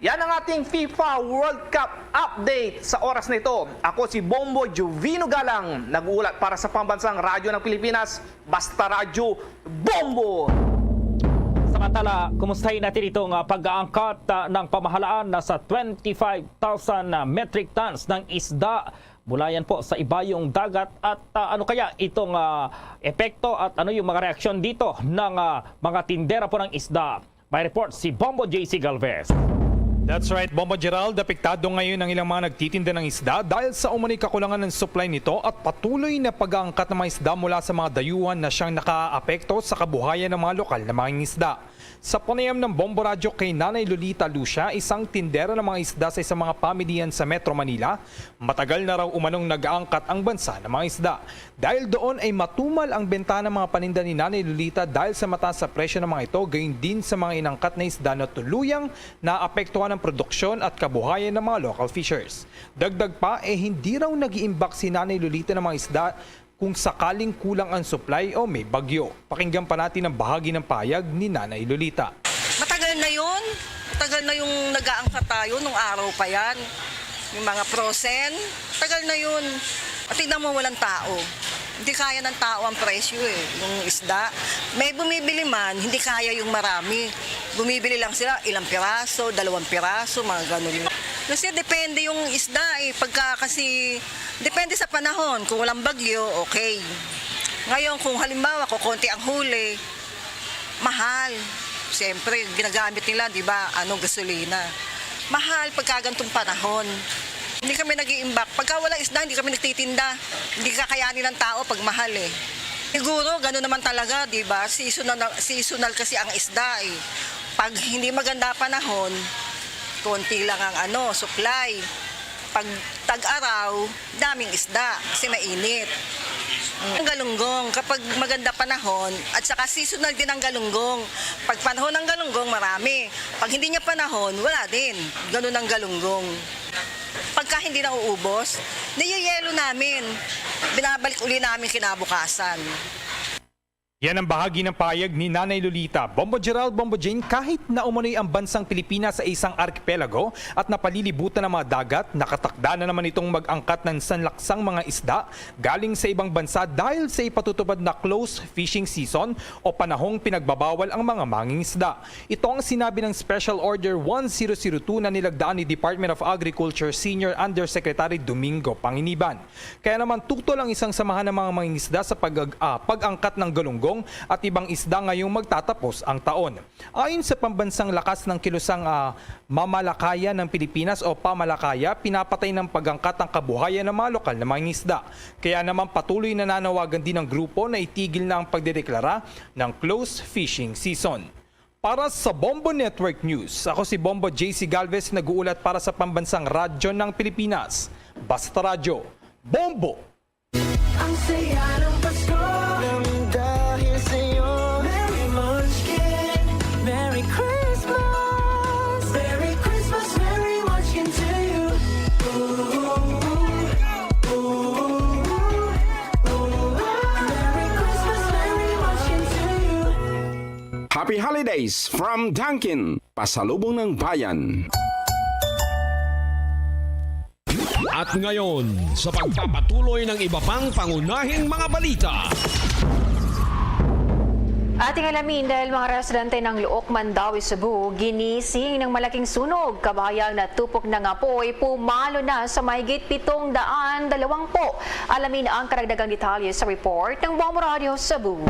Yan ang ating FIFA World Cup update sa oras na ito. Ako si Bombo Jovino Galang, nag-uulat para sa Pambansang Radyo ng Pilipinas, Basta Radyo Bombo! Samantala, kumustahin natin itong, ah, pag-aangkat, ah, ng pamahalaan na sa twenty-five thousand, ah, metric tons ng isda mula yan po sa ibayong dagat at, ah, ano kaya itong, ah, epekto at ano yung mga reaksyon dito ng, ah, mga tindera po ng isda? May report si Bombo J C Galvez. That's right, Bombo Gerald. Apektado ngayon ang ilang mga nagtitinda ng isda dahil sa umano'y kakulangan ng supply nito at patuloy na pag-aangkat ng mga isda mula sa mga dayuhan na siyang nakaapekto sa kabuhayan ng mga lokal na mangingisda. Sa panayam ng Bombo Radyo kay Nanay Lolita Lucia, isang tindera ng mga isda sa isang mga pamilihan sa Metro Manila, matagal na raw umanong nag-aangkat ang bansa ng mga isda. Dahil doon ay matumal ang benta ng mga paninda ni Nanay Lolita dahil sa mataas sa presyo ng mga ito, gayon din sa mga inangkat na isda na tuluyang naapektuhan ang produksyon at kabuhayan ng mga local fishers. Dagdag pa, eh hindi raw nag-iimbak si Nanay Lolita ng mga isda kung sakaling kulang ang supply o may bagyo. Pakinggan pa natin ang bahagi ng pahayag ni Nanay Lolita. Matagal na yun. Matagal na yung nag-aangkat tayo nung araw pa yan. Yung mga frozen, tagal na yun. At tignan mo, walang tao. Hindi kaya ng tao ang presyo eh, yung isda. May bumibili man, hindi kaya yung marami. Bumibili lang sila ilang piraso, dalawang piraso, mga ganun. Kasi depende yung isda eh. Pagka kasi, depende sa panahon. Kung walang bagyo, okay. Ngayon, kung halimbawa, kukonti ang huli, mahal. Siyempre, ginagamit nila, di ba, ano, gasolina. Mahal pagka gantong panahon. Hindi kami nag-iimbak. Pagka wala isda, hindi kami nagtitinda. Hindi kakayanin ng tao pag mahal eh. Siguro, gano'n naman talaga, di ba? Seasonal, seasonal kasi ang isda eh. Pag hindi maganda panahon, konti lang ang ano, supply. Pag tag-araw, daming isda kasi mainit. Ang galunggong, kapag maganda panahon at saka seasonal din ang galunggong. Pag panahon ng galunggong, marami. Pag hindi niya panahon, wala din. Ganun ang galunggong. Pagka hindi nauubos, niyeyelo namin. Binabalik uli namin kinabukasan. Yan ang bahagi ng pahayag ni Nanay Lolita. Bombo Gerald, Bombo Jane, kahit na umano'y ang bansang Pilipinas ay isang arkipelago at napalilibutan ng mga dagat, nakatakda na naman itong mag-angkat ng sanlaksang mga isda galing sa ibang bansa dahil sa ipatutupad na close fishing season o panahong pinagbabawal ang mga mangingisda. Ito ang sinabi ng Special Order one zero zero two na nilagdaan ni Department of Agriculture Senior Undersecretary Domingo Panginiban. Kaya naman tutol ang isang samahan ng mga mangingisda sa pag, ah, pag-angkat ng galunggong at ibang isda ngayong magtatapos ang taon. Ayon sa pambansang lakas ng kilusang, ah, mamalakaya ng Pilipinas o pamalakaya, pinapatay ng pag-angkat ang kabuhayan ng mga lokal na mangingisda. Kaya naman patuloy na nanawagan din ang grupo na itigil na ang pagdedeklara ng close fishing season. Para sa Bombo Network News, ako si Bombo J C Galvez, nag-uulat para sa Pambansang Radyo ng Pilipinas. Basta Radyo, Bombo! Ang saya ng Pasko nang dahil sa'yo. Merry Munchkin, Merry Christmas. Merry Christmas, Merry Munchkin to you. Ooh, ooh, ooh, ooh. Merry Christmas, Merry Munchkin to you. Happy Holidays from Dunkin, Pasalubong ng Bayan. At ngayon, sa pagpapatuloy ng iba pang pangunahing mga balita. Ating alamin, dahil mga residente ng Luok, Mandaue, Cebu, ginising ng malaking sunog. Kabayang natupok ng apoy, pumalo na sa mahigit pitong daan dalawampu. Alamin ang karagdagang detalye sa report ng Bombo Radio Cebu.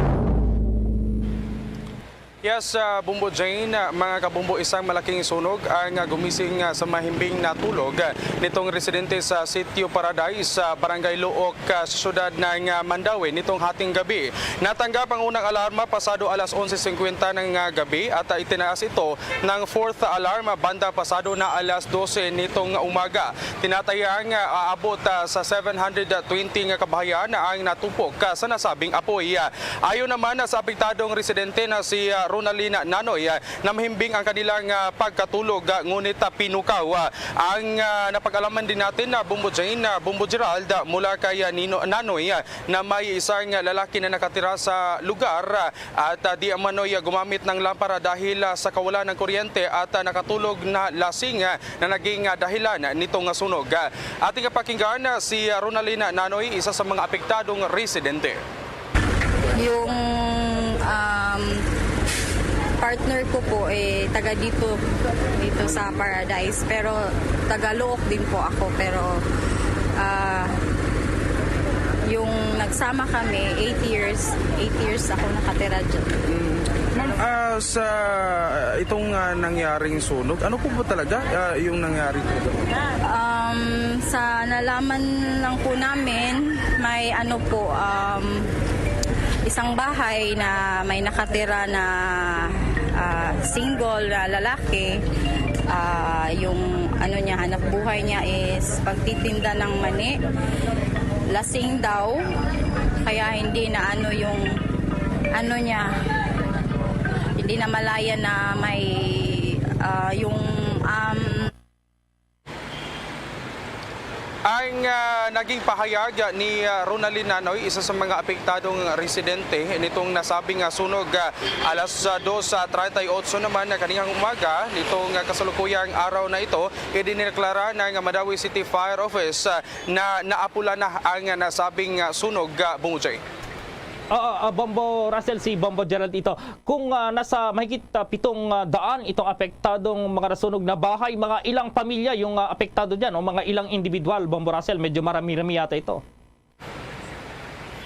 Yes, ah, Bumbo Jane, ah, mga kabumbo, isang malaking sunog ang, ah, gumising, ah, sa mahimbing natulog, ah, nitong residente sa Sitio Paradise, sa Barangay Luok, ah, sa siyudad ng, ah, Mandaue nitong hating gabi. Natanggap ang unang alarma pasado alas onse singkwenta ng, ah, gabi at, ah, itinaas ito ng fourth alarm, ah, banda pasado na alas dose nitong umaga. Tinatayang, ah, aabot, ah, sa seven hundred twenty nga kabahayan ang natupok, ah, sa nasabing apoy. Ah, Ayon naman sa apektadong residente na si, ah, Ronaldina Nanoy, ah, namahimbing ang kanilang, ah, pagkatulog, ah, ngunit, ah, pinukaw. Ah, ang, ah, napag-alaman din natin na Bumbo Jane, ah, Bumbo Gerald, ah, mula kay, ah, Nino, Nanoy, ah, na may isang lalaki na nakatira sa lugar, ah, at, ah, di umano'y, ah, gumamit ng lampara dahil, ah, sa kawalan ng kuryente at, ah, nakatulog na lasing, ah, na naging, ah, dahilan nitong sunog. Ah, ating pakinggan, ah, si, ah, Ronaldina Nanoy, isa sa mga apektadong residente. Yung, um, partner ko po, eh, taga dito, dito sa Paradise. Pero taga Luok din po ako. Pero, ah, Yung nagsama kami, eight years, eight years ako nakatira dyan. Mm. Ma'am, ah, sa itong ah, nangyaring sunog, ano po ba talaga ah, yung nangyari talaga? Um, sa nalaman lang po namin, may ano po, um, isang bahay na may nakatira na ah, single na lalaki. Ah, yung ano niya, hanap buhay niya is pagtitinda ng mani. Lasing daw, kaya hindi na ano yung ano niya, hindi na malaya na may ah, yung um, Ang ah, naging pahayag ni ah, Ronaldin Nanoy, isa sa mga apektadong residente nitong nasabing nga sunog, ah, alas ah, dos treinta y ocho naman na kanihang umaga nitong ah, kasalukuyang araw na ito, idineklara na nga Mandaue City Fire Office ah, na naapula na ang nasabing ah, sunog, ah, Bumujay. Oo, ah, Bombo Russell, si Bombo Gerald ito. Kung ah, nasa mahigit ah, pitong ah, daan itong apektadong mga nasunog na bahay, mga ilang pamilya yung ah, apektado dyan o mga ilang individual, Bombo Russell, medyo marami-rami yata ito.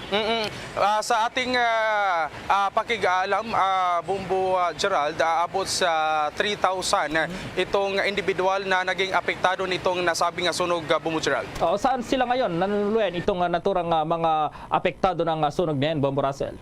Mm-mm. Ah, sa ating ah, ah, pakig-alam, ah, Bombo ah, Gerald, aabot sa three thousand itong individual na naging apektado nitong nasabi nga sunog, ah, Bombo Gerald. Oo, saan sila ngayon nanunuluyan itong ah, naturang ah, mga apektado ng ah, sunog na yan, Bombo Russell?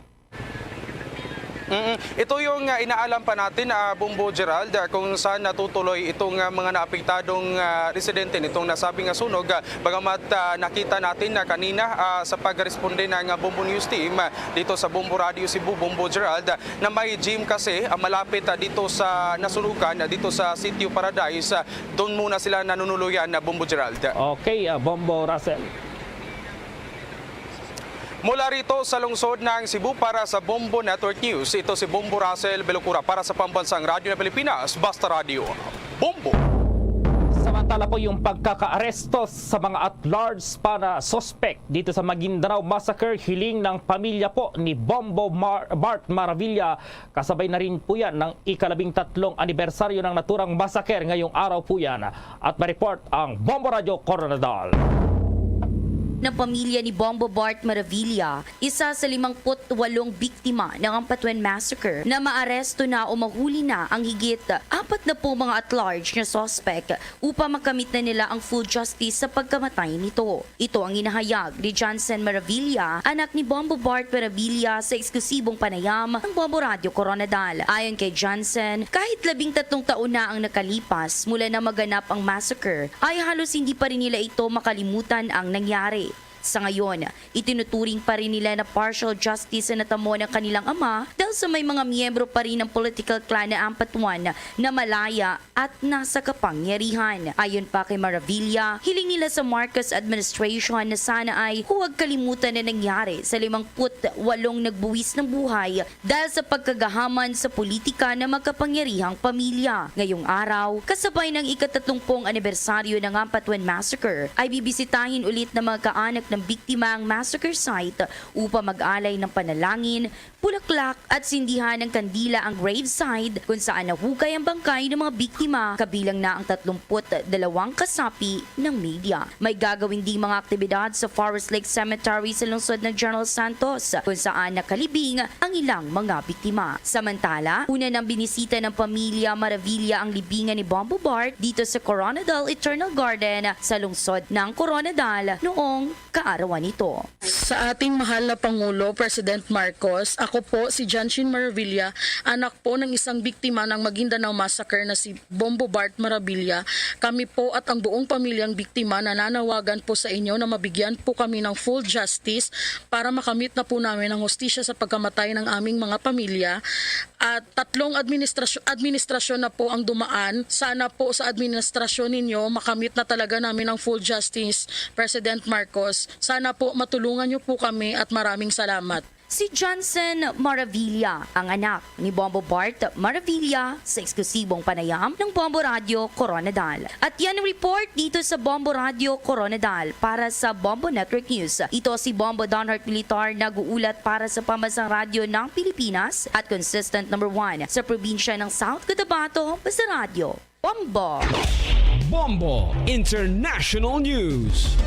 Mm-mm. Ito yung ah, inaalam pa natin, ah, Bombo Gerald, ah, kung saan natutuloy itong ah, mga naapektadong ah, residente nitong nasabing nga sunog. Ah, bagamat ah, nakita natin na kanina ah, sa pagresponde ng ah, Bombo News Team ah, dito sa Bombo Radio Cebu, Bombo Gerald, ah, na may gym kasi ah, malapit ah, dito sa nasunugan, ah, dito sa Sitio Paradise. Ah, doon muna sila nanunuluyan, ah, Bombo Gerald. Okay, ah, Bombo Russell. Mula rito sa lungsod ng Cebu para sa Bombo Network News, ito si Bombo Russell Belocura para sa Pambansang Radyo ng Pilipinas, Basta Radyo, Bombo! Samantala po yung pagkakaaresto sa mga at-large pa na suspect dito sa Maguindanao Massacre, hiling ng pamilya po ni Bombo Mar- Bart Maravilla. Kasabay na rin po yan ng ikalabing tatlong anibersaryo ng naturang massacre ngayong araw po yan. At may report ang Bombo Radyo Coronadal. Ng pamilya ni Bombo Bart Maravilla, isa sa limangput walong biktima ng Ampatuan Massacre, na maaresto na o mahuli na ang higit apat na po mga at-large na suspect upang makamit na nila ang full justice sa pagkamatay nito. Ito ang ginahayag ni Johnson Maravilla, anak ni Bombo Bart Maravilla, sa eksklusibong panayam ng Bombo Radyo Coronadal. Ayon kay Johnson, kahit labing tatlong taon na ang nakalipas mula na maganap ang massacre, ay halos hindi pa rin nila ito makalimutan ang nangyari. Sa ngayon, itinuturing pa rin nila na partial justice ang natamo ng kanilang ama dahil sa may mga miyembro pa rin ng political clan na Ampatuan na malaya at nasa kapangyarihan. Ayon pa kay Maravilla, hiling nila sa Marcos administration na sana ay huwag kalimutan na nangyari sa limangput walong nagbuwis ng buhay dahil sa pagkagahaman sa politika ng magkapangyarihang pamilya. Ngayong araw, kasabay ng ikatatlongpong anibersaryo ng Ampatuan Massacre, ay bibisitahin ulit ng mga kaanak ng biktima ang massacre site upang mag-alay ng panalangin, bulaklak at sindihan ng kandila ang graveside kung saan nahukay ang bangkay ng mga biktima, kabilang na ang tatlumpu't dalawang kasapi ng media. May gagawin ding mga aktibidad sa Forest Lake Cemetery sa lungsod ng General Santos, kung saan nakalibing ang ilang mga biktima. Samantala, una nang binisita ng pamilya Maravilla ang libingan ni Bombo Bart dito sa Coronadal Eternal Garden sa lungsod ng Coronadal noong kaarawan nito. Sa ating mahal na Pangulo, President Marcos, ako po si Janchin Maravilla, anak po ng isang biktima ng Maguindanao Massacre na si Bombo Bart Maravilla. Kami po at ang buong pamilyang biktima nananawagan po sa inyo na mabigyan po kami ng full justice para makamit na po namin ang hustisya sa pagkamatay ng aming mga pamilya. At tatlong administrasyon, administrasyon na po ang dumaan. Sana po sa administrasyon ninyo, makamit na talaga namin ang full justice, President Marcos. Sana po matulungan niyo po kami at maraming salamat. Si Johnson Maravilla, ang anak ni Bombo Bart Maravilla, sa eksklusibong panayam ng Bombo Radyo Coronadal. At yan ang report dito sa Bombo Radyo Coronadal. Para sa Bombo Network News, ito si Bombo Donhart Militar, nag-uulat para sa Pambansang Radyo ng Pilipinas at consistent number one sa probinsya ng South Cotabato, Basta Radyo Bombo. Bombo International News.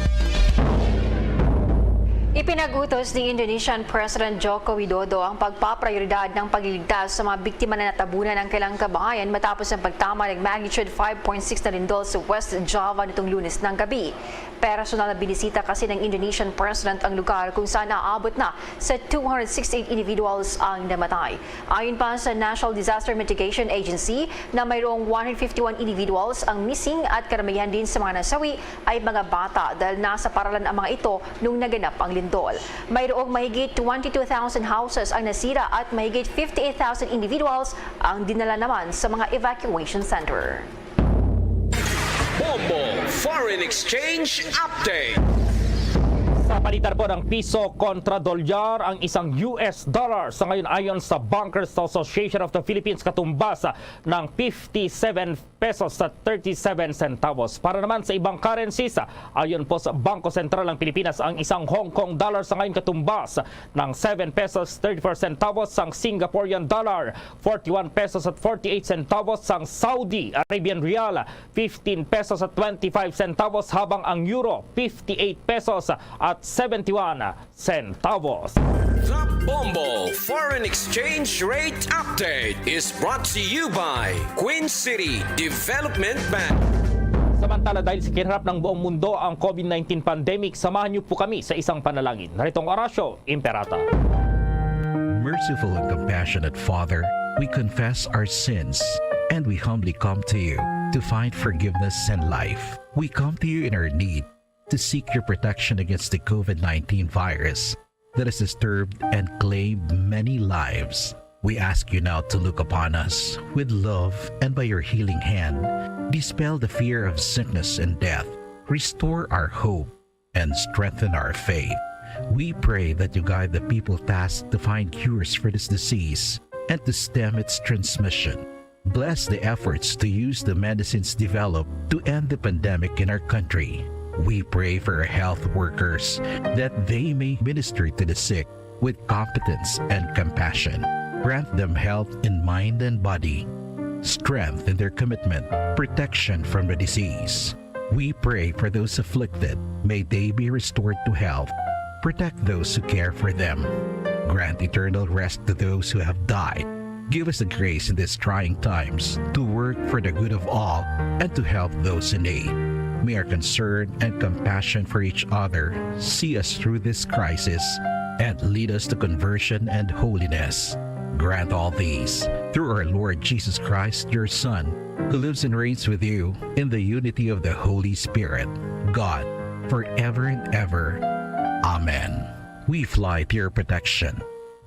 Ipinag-utos ni Indonesian President Joko Widodo ang pagpaprioridad ng pagliligtas sa mga biktima na natabunan ng kailang kabahayan matapos ang pagtama ng magnitude five point six na lindol sa West Java nitong Lunes ng gabi. Personal na binisita kasi ng Indonesian President ang lugar kung saan naabot na sa two hundred sixty-eight individuals ang namatay. Ayon pa sa National Disaster Mitigation Agency na mayroong one hundred fifty-one individuals ang missing at karamihan din sa mga nasawi ay mga bata dahil nasa paralan ang mga ito nung naganap ang lindol. Mayroong mahigit twenty-two thousand houses ang nasira at mahigit fifty-eight thousand individuals ang dinala naman sa mga evacuation center. Bombo Foreign Exchange Update. Sa palitan po ng piso kontra dolyar ang isang U S dollar sa ngayon, ayon sa Bankers Association of the Philippines, katumbas ng fifty-seven pesos sa thirty-seven centavos. Para naman sa ibang currencies, ayon po sa Bangko Sentral ng Pilipinas, ang isang Hong Kong dollar sa ngayon katumbas ng seven pesos thirty-four centavos, sang Singaporean dollar forty-one pesos at forty-eight centavos, sang Saudi Arabian rial fifteen pesos at twenty-five centavos, habang ang euro fifty-eight pesos at seventy-one centavos. The Bombo Foreign Exchange Rate Update is brought to you by Queen City Development Bank. Samantala, dahil sa kinaharap ng buong mundo ang COVID nineteen pandemic, samahan niyo po kami sa isang panalangin. Narito ang Oratio Imperata. Merciful and compassionate Father, we confess our sins and we humbly come to you to find forgiveness and life. We come to you in our need to seek your protection against the COVID nineteen virus that has disturbed and claimed many lives. We ask you now to look upon us with love and by your healing hand, dispel the fear of sickness and death, restore our hope, and strengthen our faith. We pray that you guide the people tasked to find cures for this disease and to stem its transmission. Bless the efforts to use the medicines developed to end the pandemic in our country. We pray for our health workers that they may minister to the sick with competence and compassion. Grant them health in mind and body, strength in their commitment, protection from the disease. We pray for those afflicted. May they be restored to health. Protect those who care for them. Grant eternal rest to those who have died. Give us the grace in these trying times to work for the good of all and to help those in need. May our concern and compassion for each other see us through this crisis and lead us to conversion and holiness. Grant all these through our Lord Jesus Christ, your Son, who lives and reigns with you in the unity of the Holy Spirit, God, forever and ever. Amen. We fly to your protection.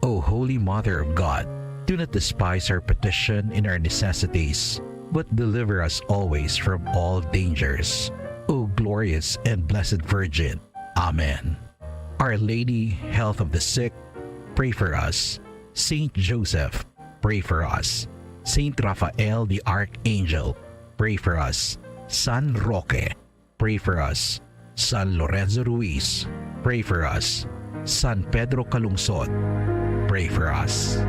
O Holy Mother of God, do not despise our petition in our necessities, but deliver us always from all dangers. O glorious and blessed Virgin. Amen. Our Lady, Health of the Sick, pray for us. Saint Joseph, pray for us. Saint Raphael the Archangel, pray for us. San Roque, pray for us. San Lorenzo Ruiz, pray for us. San Pedro Calungsod, pray for us.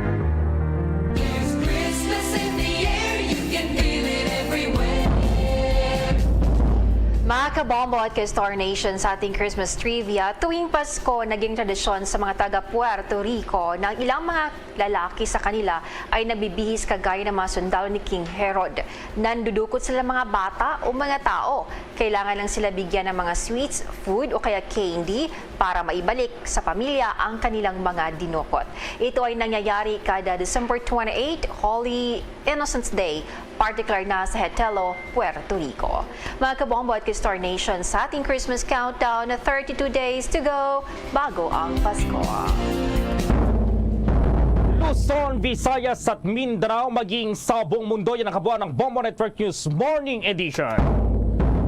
There's Christmas in the air, you can feel it everywhere. Mga kabombo at ka-Star Nation, sa ating Christmas trivia, tuwing Pasko, naging tradisyon sa mga taga Puerto Rico na ang ilang mga lalaki sa kanila ay nagbibihis kagaya ng mga sundalo ni King Herod. Nandudukot sila mga bata o mga tao. Kailangan lang sila bigyan ng mga sweets, food o kaya candy para maibalik sa pamilya ang kanilang mga dinukot. Ito ay nangyayari kada December twenty-eight, Holy Innocents Day, partikular na sa Hetelo, Puerto Rico. Mga kabombo at ka-Star Nation, sa ating Christmas countdown, thirty-two days to go bago ang Pasko. Luzon, Visayas at Mindanao, maging sa buong mundo, yan ang kabuuan ng Bombo Network News Morning Edition.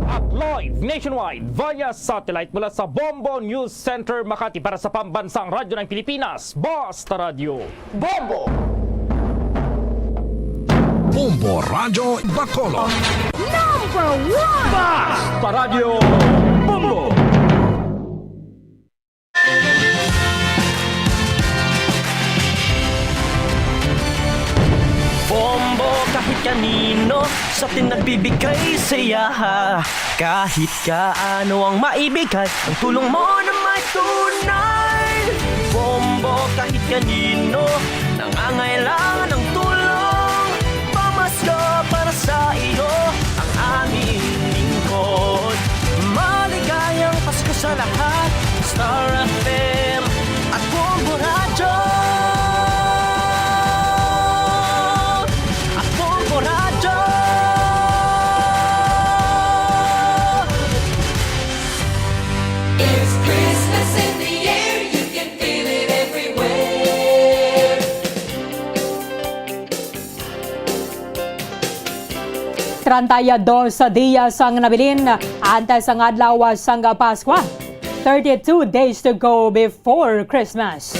At live nationwide via satellite mula sa Bombo News Center Makati, para sa Pambansang Radyo ng Pilipinas, Basta Radyo Bombo! Bombo Radyo Bacolod. Number one! Basta Radyo Bombo! Bombo kahit Kanino sa atin nagbibigay saya? Kahit kaano ang maibigay, ang tulong mo na may tunay. Bombo kahit kanino, nangangailangan ng tulong. Pamasko para sa iyo, ang aming lingkod. Maligayang Pasko sa lahat. Star F M at Bombo Radyo. At Bombo Radyo. It's Christmas in the air, you can feel it everywhere. Treinta y dos sa diya sang nabilin antes ang adlaw sang Paskwa. Thirty-two days to go before Christmas.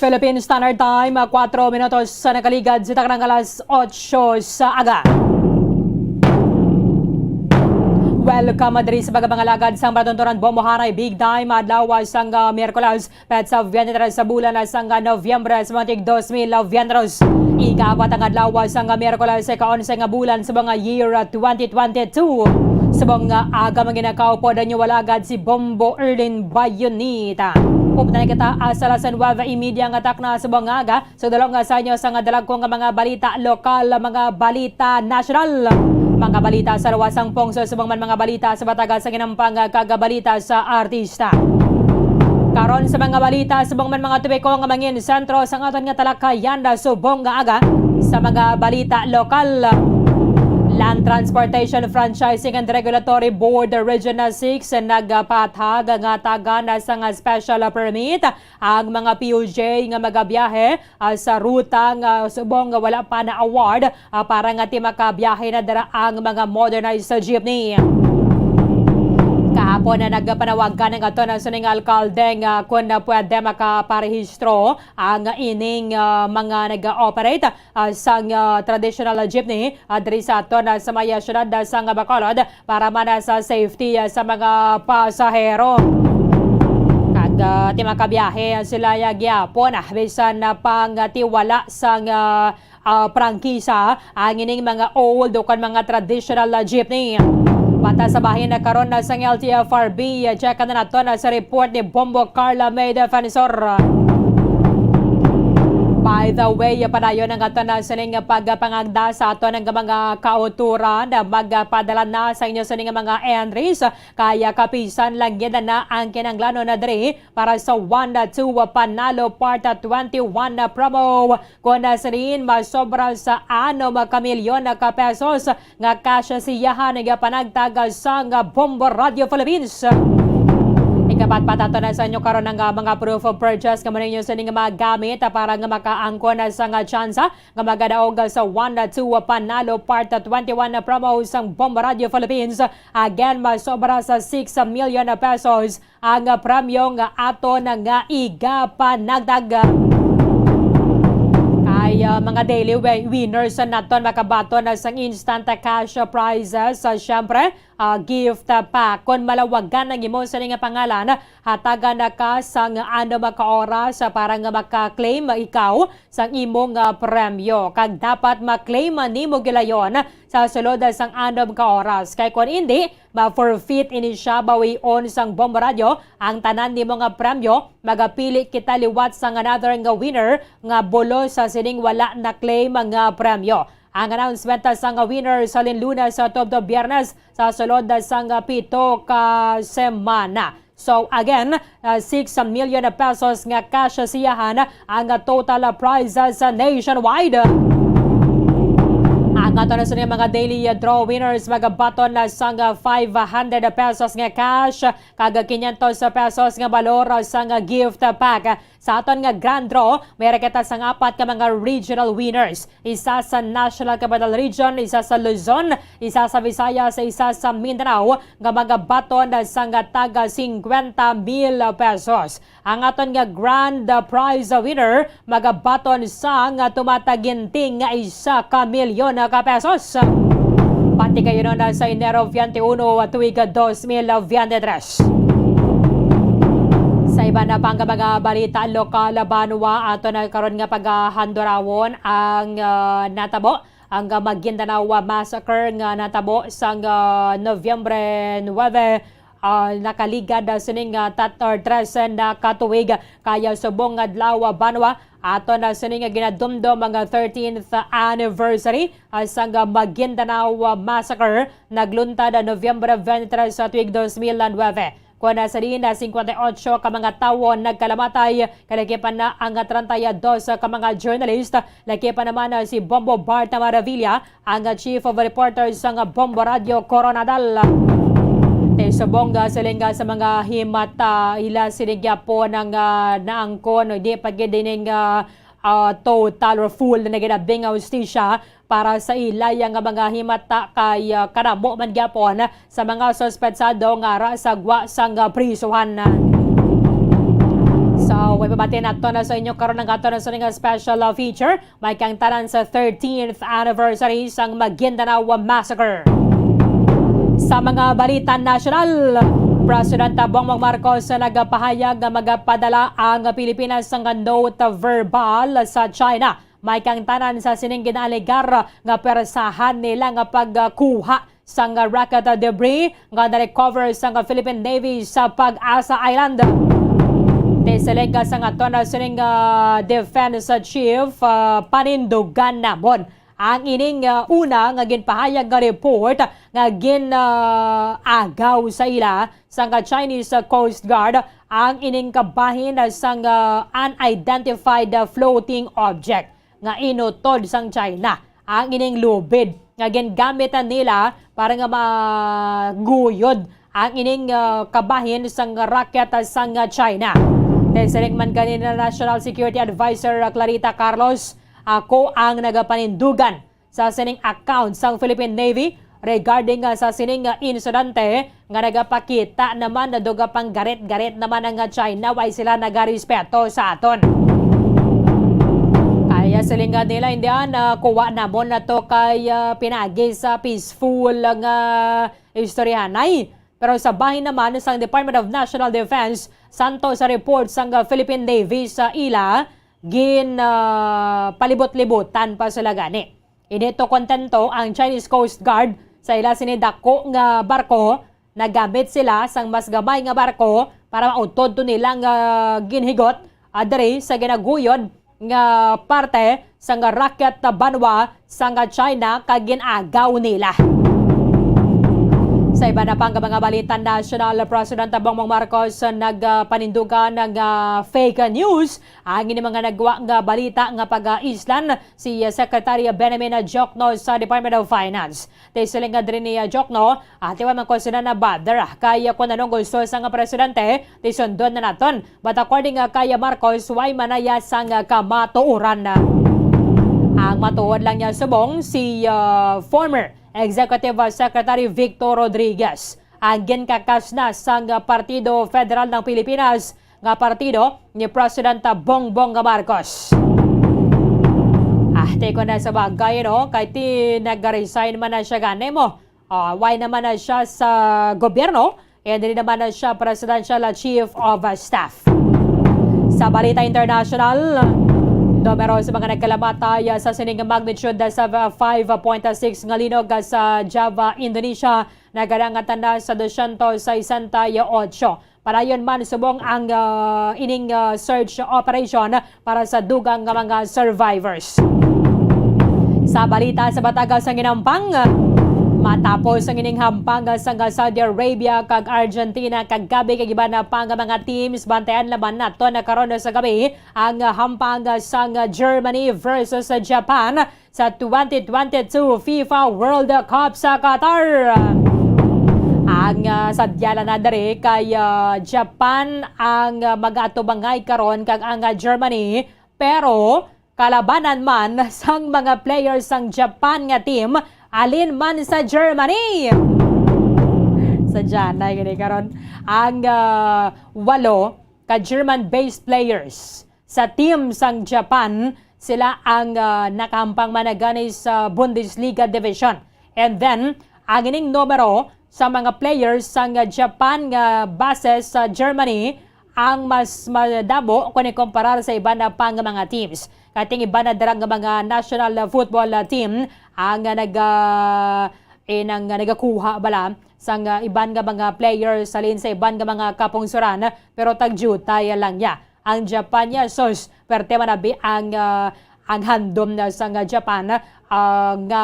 Philippine Standard Time, kwatro minutos sa nakaligad sa taknang alas otso sa aga. Welcome diri sa pagkapangalagad sang Matunturan Bombo Haray Big Time, adlaw sang, ah, Miyerkules, petsa twenty-three sa bulan sang Nobyembre sa mga tig dos mil veintitrés. Ikaapat ang adlaw sang Miyerkules sa ika-onse nga bulan sa mga year twenty twenty-two. Subong nga aga, mga ginakaupo, dayon yung walagad si Bombo Erlin Bayonita. Updan kita, ah, sa alas nuebe y media nga takna sa mga aga. So, dalong nga sa inyo sa nga dalagko nga mga balita lokal, mga balita nasyonal, mga balita sa luwas sang pungsod, subong man mga balita sa batagan sa ginampang kag balita sa artista. Karon sa mga balita, subong man mga topiko nga mangin sentro sa aton nga talakayan, subong nga aga sa mga balita lokal. Land Transportation Franchising and Regulatory Board Region six nagpatag nga tagan sa nga special permit ang mga P U J nga magabiyahe, ah, sa ruta nga subong nga wala pa na-award, ah, para nga ti makabiyahe na dira ang mga modernized jeepney. Kahapon na nagpanawagan ang aton sining alkalde nga kun na pwede makaparehistro ang ining, ah, mga nag-ooperate, ah, sang, ah, traditional jeepney, ah, diri sa aton, ah, sa may, ah, syudad, ah, sang Bacolod para man, ah, sa safety, ah, sa mga pasahero. Kag, ah, ti makabiyahe sila, ah, gyapon, ah, bisan na pang, ah, ti wala sang, ah, ah, prangkisa ang ining mga old o kon mga traditional, ah, jeepney. Bata sa bahin na karon na sang L T F R B, ah, check na nato na sa report ni Bombo Carla May Defensor. By the way, padayon ang aton na sining pagpangagda sa aton nga mga kautoran, magpadala na sa inyo sining mga entries. Kaya kapisan lang gid na ang kinahanglanon na diri para sa One Two Panalo Part twenty-one promo. Kon na sining masobra sa anom ka milyon ka pesos nga cash siyahan nga panagtag sang Bombo Radio Philippines. Ikapatpat ato na sa inyo karon ang, ah, mga proof of purchase nga mo ninyo sining magamit, ah, para nga makaangkon na sa nga tsansa nga magadaog sa One Two Panalo Part twenty-one promo sang Bombo Radio Philippines. Again, masobra sa six million pesos ang premyo nga aton nga igapanagtag. Kay, ah, mga daily wi-, winners naton makabaton na sang instant cash prizes. Ah, syempre, ah, gift pack. Kon malawagan ang imo sining pangalan, hatagan na ka sang anom ka oras para nga maka-claim ikaw sang imo nga premyo. Kag dapat ma-claim nimo gilayon sa sulod sang anom ka oras. Kay kon indi, ma-forfeit ini siya. Bawion sang Bombo Radio ang tanan nimo nga premyo. Magapili kita liwat sang another nga winner nga bulos sa sining wala na-claim nga premyo. Ang announcement sang winner sa Lunes tubtob Biyernes sa sulod sang pito ka semana. So again, uh, six million pesos nga cash siyahan ang total prizes nationwide. Ang ato na sa mga daily draw winners magabaton na sang five hundred pesos nga cash kag quinientos pesos nga balor sang gift pack. Sa aton nga grand draw, may kita sang apat ka mga regional winners. Isa sa National Capital Region, isa sa Luzon, isa sa Visayas, isa sa Mindanao, nga magabaton sang taga cincuenta mil pesos. Ang aton nga grand prize winner magabaton sang tumataginting nga isa ka milyon ka pesos. Pati kayo na sa Enero twenty-one, tuig dos mil veintitrés. Sa iban na pang mga balita lokal, banwa, ato na karon nga pagahandurawon ang, ah, natabo, ang, ah, Maguindanao Massacre nga natabo sang, ah, Nobyembre nuebe, ah, nakaligad, ah, sining, ah, tat-, or trese na ka tuig. Kaya subong nga adlaw, ah, banwa, ato na sining nga ginadumdom ang, ah, thirteenth anniversary, ah, sang, ah, Maguindanao, ah, Massacre, nagluntad, ah, Nobyembre twenty-three sa tuig dos mil nuebe. Kon sa diin na singkwenta y ocho ka mga tawo nagkalamatay, kalakipan na ang treinta y dos ka mga journalist, lakipan naman si Bombo Barta Maravilla, ang Chief of Reporters sang Bombo Radio Coronadal. Te subong, ah, siling, ah, sa mga himata, ila sini gyapon ang, ah, naangkon, di pa gid ining, ah, ah, total or full na ginabing hustisya para sa ilaya nga mga himata kay, ah, kadamo man gyapon sa mga suspetsado nga ara sa gwa sang, ah, prisuhan. So, way pabati nato na sa inyo karon ang ato na sa nga special, ah, feature, may kang tanan sa thirteenth anniversary sang Maguindanao Massacre. Sa mga balita nasyonal, Presidente Bongbong Marcos nagapahayag nga magapadala ang Pilipinas sang note verbal sa China. May kang tanan sa sining ginaalegar nga pwersahan nila nga pagkuha sang rocket debris nga na-recover sang Philippine Navy sa Pag-asa Island. Tesiling sang aton sining, ah, defense chief, ah, panindugan namon ang ining, ah, una nga ginpahayag nga report nga gin, ah, agaw sa ila sang Chinese Coast Guard ang ining kabahin sang, ah, unidentified floating object nga inutod sang China ang ining lubid nga gingamit nila para nga maguyod ang ining, ah, kabahin sang rocket sang China. Tesiling man gani ni National Security Advisor Clarita Carlos, "Ako ang nagapanindugan sa sining account sang Philippine Navy regarding, ah, sa sining, ah, insidente nga nagapakita naman na duga pang garit-garit naman ang, ah, China, way sila nagarespeto sa aton." Kaya siling nila, "Hindi, ah, nakuha namon na to kay, ah, pinagi sa peaceful nga istoryahanay." Pero sa bahin naman sang Department of National Defense, santo sa report sang, ah, Philippine Navy sa ila, gin, ah, palibot-libutan pa sila gani. Hindi to kontento ang Chinese Coast Guard sa ila sini dako nga barko. Nagamit sila sang mas gamay nga barko para mautod to nila nga ginhigot, ah, diri sa ginaguyod nga parte sang rocket banwa sang China kag gin-agaw nila. Sa iba na pang mga balita nasyonal, Presidente Bongbong Marcos nagpanindugan nga fake news ang ini mga nagwa nga balita nga pag-islan si Secretary Benjamin Diokno sa Department of Finance. Tesiling nga diri ni Diokno, ati wa man ko sila na bother kay kung anong gusto sang presidente, ti sundon na naton. But according, ah, kay Marcos, way manaya sang, ah, kamatuoran. Ang matuod lang niya subong si, ah, former Executive, ah, Secretary Victor Rodriguez, ang ginkakasna sang, ah, Partido Federal ng Pilipinas nga partido ni President Bongbong Marcos. Ah, tiko na sa bagay, no? Kay ti nag-resign man na siya gani mo. Ah, why naman na siya sa gobyerno? And dili naman na siya presidential chief of staff. Sa balita international, numero sa mga nagkalamatay sa sining magnitude sa five point six nga linog sa Java, Indonesia, nagdangatan na sa dosyentos sesenta y ocho. Padayon man subong ang, ah, ining, ah, search operation para sa dugang nga mga survivors. Sa balita sa bataga sang hinampang, matapos ang ining hampang sang Saudi Arabia kag Argentina kagabi kag iban na pang mga teams, bantayan naman nato na karon sa gabi ang hampang sang Germany versus Japan sa twenty twenty-two FIFA World Cup sa Qatar. Ang, ah, sadya lang na diri kay, ah, Japan ang, ah, mag-atubangay karon kag ang, ah, Germany, pero kalabanan man sang mga players sang Japan nga team, alin man sa Germany. Sa Jana gini karon ang, ah, walo ka German-based players sa team sang Japan, sila ang, ah, nakahampang man na gani sa Bundesliga division. And then, ang ining numero sa mga players sang Japan nga base sa Germany, ang mas madamo kung ikumparar sa iban na pang mga teams. Kay ang iban na dira nga mga national football team ang, ah, nag, ah, eh, nang, ah, nagakuha bala sang, ah, iban nga mga players halin sa iban nga mga kapungsoran, pero tagjutay lang niya. Ang Japan niya, sus, perte man abi ang, ah, ang handom na sang Japan, ah, nga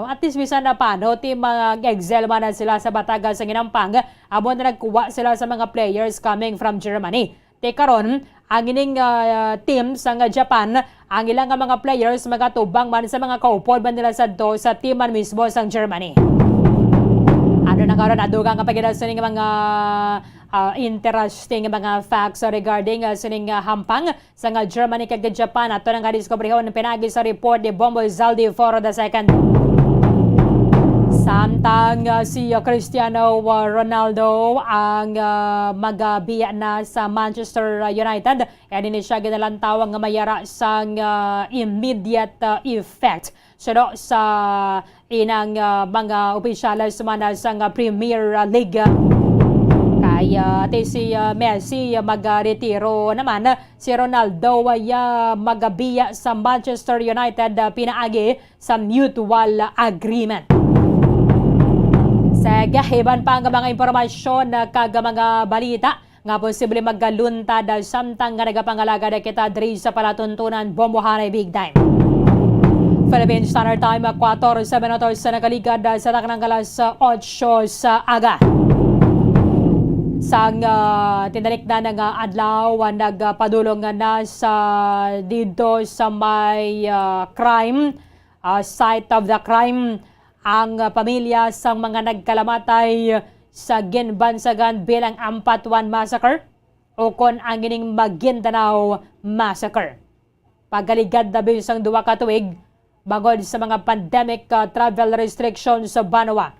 at least bisan na paano, ti mga excel man na sila sa bataga sa ginampang, amo na nagkuha sila sa mga players coming from Germany. Ti karon, ang ining, ah, team sang Japan, ang ilang nga mga players magatubang man sa mga kaupod man nila sadto sa team man mismo sang Germany. Ano na karon, adugang nga pagkita sining mga, ah, interesting nga mga facts regarding, ah, sining, ah, hampang sang Germany kag Japan. Ato na nga diskubrihon pinaagi sa report ni Bombo Zaldi for the second. Samtang, ah, si, ah, Cristiano, ah, Ronaldo ang, ah, magabiya na sa Manchester United, kaya din siya ginalantaw nga mayara sang, ah, immediate, ah, effect. Suno sa inang, ah, mga opisyales man sang Premier League. Kay, ah, ti si, ah, Messi, ah, magaretiro naman, si Ronaldo ay, ah, magabiya sa Manchester United, ah, pinaagi sa mutual agreement. Sa iban pa nga mga impormasyon, ah, kag mga balita, nga posible magaluntad, ah, samtang nga nagapangalagad kita diri sa palatuntunan, Bombohanay Big Time. Philippine Standard Time, ah, kuwatro sa minutos sa nakaligad, ah, sa taknang alas, ah, otso sa aga. Sang, ah, tinalikdan nga adlaw, ah, nagpadulong na sa didto sa may, ah, crime, ah, site of the crime, ang, ah, pamilya sang mga nagkalamatay sa ginbansagan bilang Ampatuan Massacre ukon ang ining Maguindanao Massacre. Pagaligad na bisan duha ka tuig bangod sa mga pandemic, ah, travel restrictions sa banwa,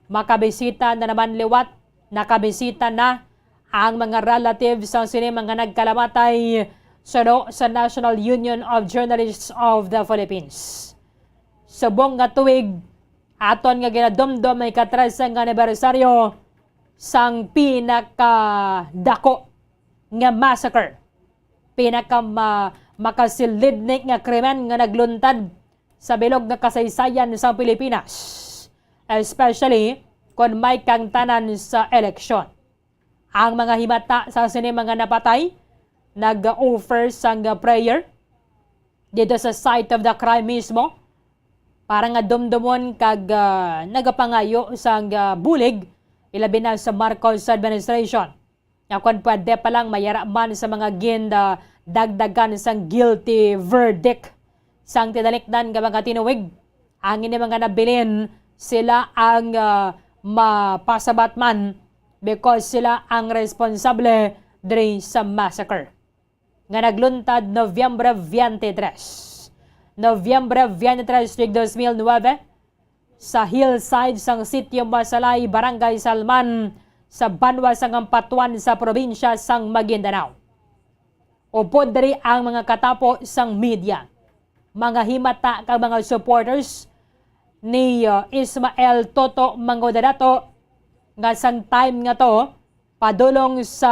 makabisita na naman liwat, nakabisita na ang mga relatives sang sini mga nagkalamatay, suno sa National Union of Journalists of the Philippines. Subong nga tuig, aton nga ginadumdom ang ikatrese nga anibersaryo sang pinakadako nga massacre, pinaka ma-, makasilidni nga krimen nga nagluntad sa bilog nga kasaysayan sa Pilipinas, especially kon may kaangtanan sa eleksyon. Ang mga himata sa sini mga napatay nag-offer sang prayer dito sa site of the crime mismo para nga dumdumon kag, ah, nagapangayo sang, ah, bulig, ilabi na sa Marcos administration. Nga kon pwede pa lang mayara man sa mga gin, ah, dagdagan sang guilty verdict sang tinalikdan nga mga tinuig. Ang ini mga nabilin, sila ang, ah, mapasabat man because sila ang responsable diri sa massacre nga nagluntad Nobyembre twenty-three. Nobyembre twenty-three, tuig dos mil nuebe, sa hillside sang Sitio Masalay, Barangay Salman, sa banwa sang Ampatuan sa probinsya sang Maguindanao. Upod diri ang mga katapo sang media, mga himata kag mga supporters ni, uh, Ismael Toto Manggudadato, nga sang time nga to padulong sa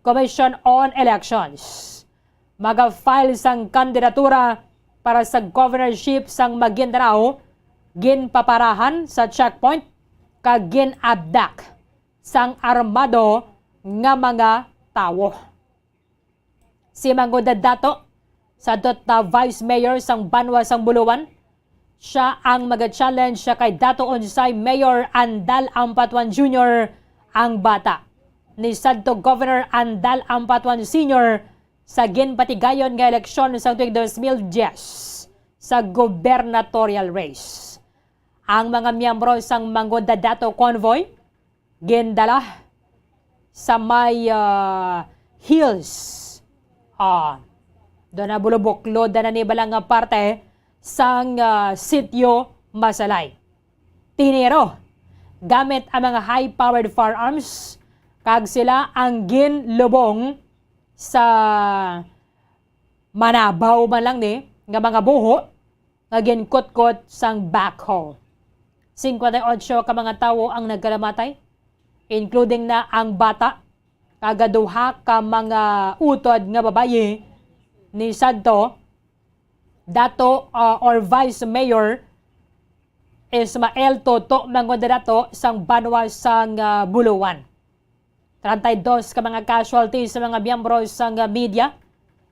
Commission on Elections, maga-file sang kandidatura para sa governorship sang Maguindanao, ginpaparahan sa checkpoint kag gin-abduct sang armado nga mga tawo. Si Manggudadato, sadto ta Vice Mayor sang banwa sang Buluan, siya ang maga-challenge siya kay Dato Unsay Mayor Andal Ampatuan Junior ang bata ni sadto Governor Andal Ampatuan Senior sa ginpatigayon nga eleksyon sang tuig dos mil diyes sa gubernatorial race. Ang mga miyembro sang Manggudadato Convoy gindala sa may, ah, hills. Ah, doon na bulubuklo, doon na ni balang nga parte sang, ah, Sitio Masalay. Tiniro gamit ang mga high-powered firearms, kag sila ang ginlubong sa manabaw man lang ni nga mga buho nga ginkutkot sang backhoe. Singkwenta y otso ka mga tawo ang nagkalamatay, including na ang bata. kag duha ka mga utod nga babayi ni Santo Dato, ah, or Vice Mayor Ismael Toto Mangudadato sang banwa sang, ah, Buluan. Treinta y dos ka mga casualties sa mga miyembro sang, ah, media.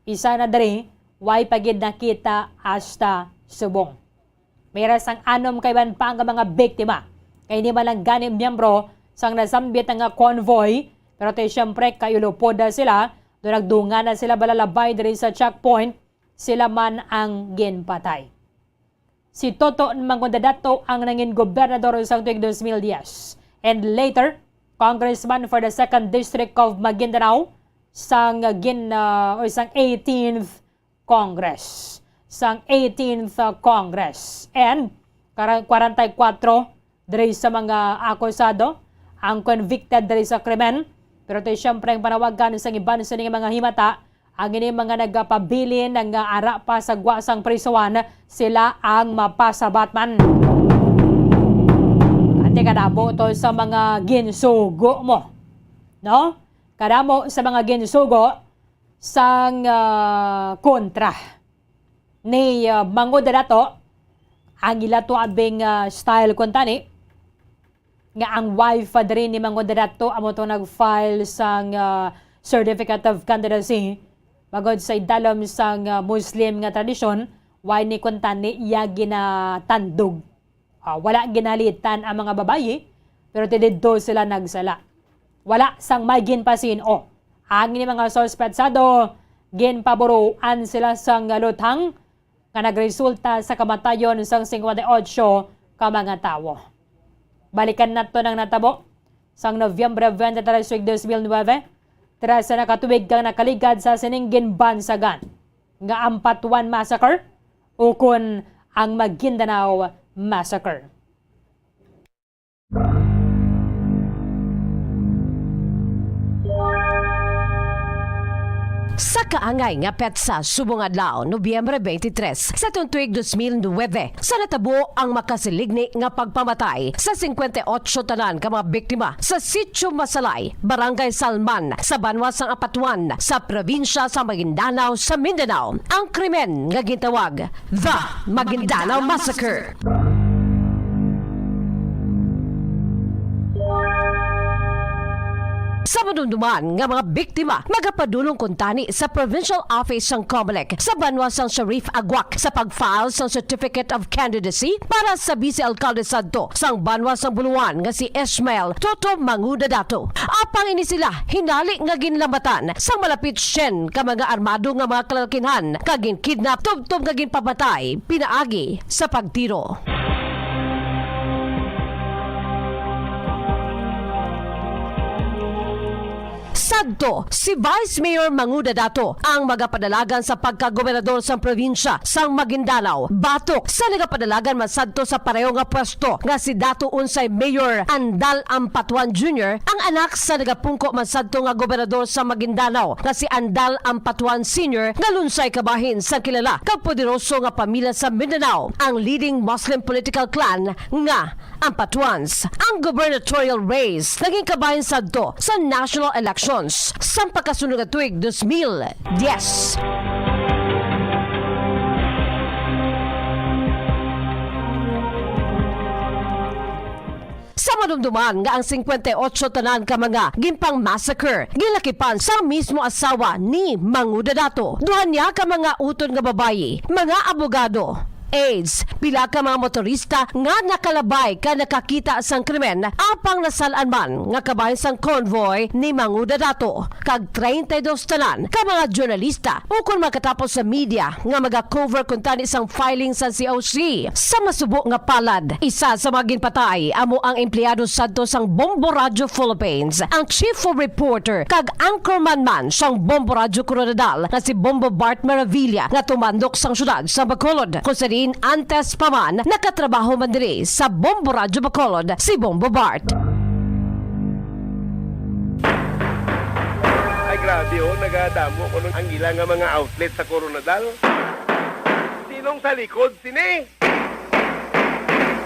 Isa na diri, way pa gid nakita hasta subong. May ra sang anom ka iban pa nga mga biktima. Kay hindi man lang gani miyembro sang nasambit nga convoy, pero ti siyempre kay ulupod na sila, do nagdungan na sila balalabay diri sa checkpoint, sila man ang ginpatay. Si Toto Mangudadato ang nangin gobernador sang tuig dos mil diyes, and later, congressman for the second District of Maguindanao sang gin-, ah, o sang eighteenth Congress. Sang eighteenth Congress. And kara-, kwarenta y kuwatro diri sa mga akusado ang convicted diri sa krimen. Pero ti siyempre ang panawagan sang iban sini nga mga himata, ang ini mga nagapabilin nga ara pa sa gwa sang prisuhan, sila ang mapasabat man. Ante kadamo to sa mga ginsugo mo, no? Kadamo sa mga ginsugo sang, ah, kontra ni, ah, Mangudadato, ang ila to abing, ah, style kuntani, nga ang wife, ah, diri ni Mangudadato amo to nag-file sang, ah, certificate of candidacy, bangod sa idalom sang, ah, Muslim nga tradisyon, way ni kuntani iya ginatandog. Ah, wala ginalitan ang mga babayi, pero ti didto sila nagsala. Wala sang may ginpasin-o. Ang ini mga suspetsado, ginpaburuan sila sang luthang nga nagresulta sa kamatayon sang singkwenta y otso ka mga tawo. Balikan nato ang natabo sang Nobyembre twenty-three, dos mil nuebe, trese na ka tuig ang nakaligad sa sining ginbansagan nga Ampatuan Massacre, ukon ang Maguindanao Massacre. Sa kaangay nga petsa subong adlaw, Nobyembre twenty-three, sa tuig dos mil nuebe, sa natabo ang makasiligni nga pagpamatay sa singkwenta y otso tanan ka mga biktima sa Sitio Masalay, Barangay Salman, sa banwa sang Ampatuan, sa probinsya sa Maguindanao, sa Mindanao, ang krimen nga gintawag The Maguindanao Massacre. Sa madumduman nga mga biktima, magapadulong kuntani sa Provincial Office sang Comelec sa banwa sang Sharif Aguac sa pag-file sang Certificate of Candidacy para sa Vice Alkalde sadto sang banwa sang Buluan nga si Ismael Toto Mangudadato. Apang ini sila hinali nga ginlamatan sang malapit syen ka mga armado nga mga kalalakihon kag ginkidnap tubtob nga ginpamatay pinaagi sa pagtiro. Sadto, si Vice Mayor Mangudadato ang magapadalagan sa pagkagobernador sang probinsya sang Maguindanao, batok sa nagapadalagan man sadto sa pareho nga pwesto nga si dato unsay Mayor Andal Ampatuan Junior, ang anak sa nagapungko man sadto nga gobernador sa Maguindanao nga si Andal Ampatuan Senior, nga lunsay kabahin sang kilala kag poderoso nga pamilya sa Mindanao, ang leading Muslim political clan nga Ampatuans. Ang gubernatorial race naging kabahin sadto sa national elections sang pagkasunod nga tuig dos mil diyes. Sa madumduman nga ang singkwenta y otso tanan ka mga ginpang-massacre, ginakipan sang mismo asawa ni Mangudadato, duha niya ka mga utod nga babayi, mga abogado, aides, pila ka mga motorista nga nakalabay ka nakakita sang krimen, apang nasal-an man nga kabahin sang convoy ni Mangudadato, kag treinta y dos tanan ka mga journalista ukon makatapos sa media nga maga-cover kuntani sang filing sa C O C. Sa masubo nga palad, isa sa mga ginpatay amo ang empleyado sadto sang Bombo Radio Philippines, ang chief of reporter kag anchorman man sang Bombo Radio Coronadal nga si Bombo Bart Maravilla nga tumandok sang siyudad sa Bacolod, kung sa diin antes pa man nakatrabaho man diri sa Bombo Radio Bacolod si Bombo Bart. Ay, grabe, oh, nagadamo kuno ang ila nga mga outlet sa Coronadal. Sinong sa likod sini?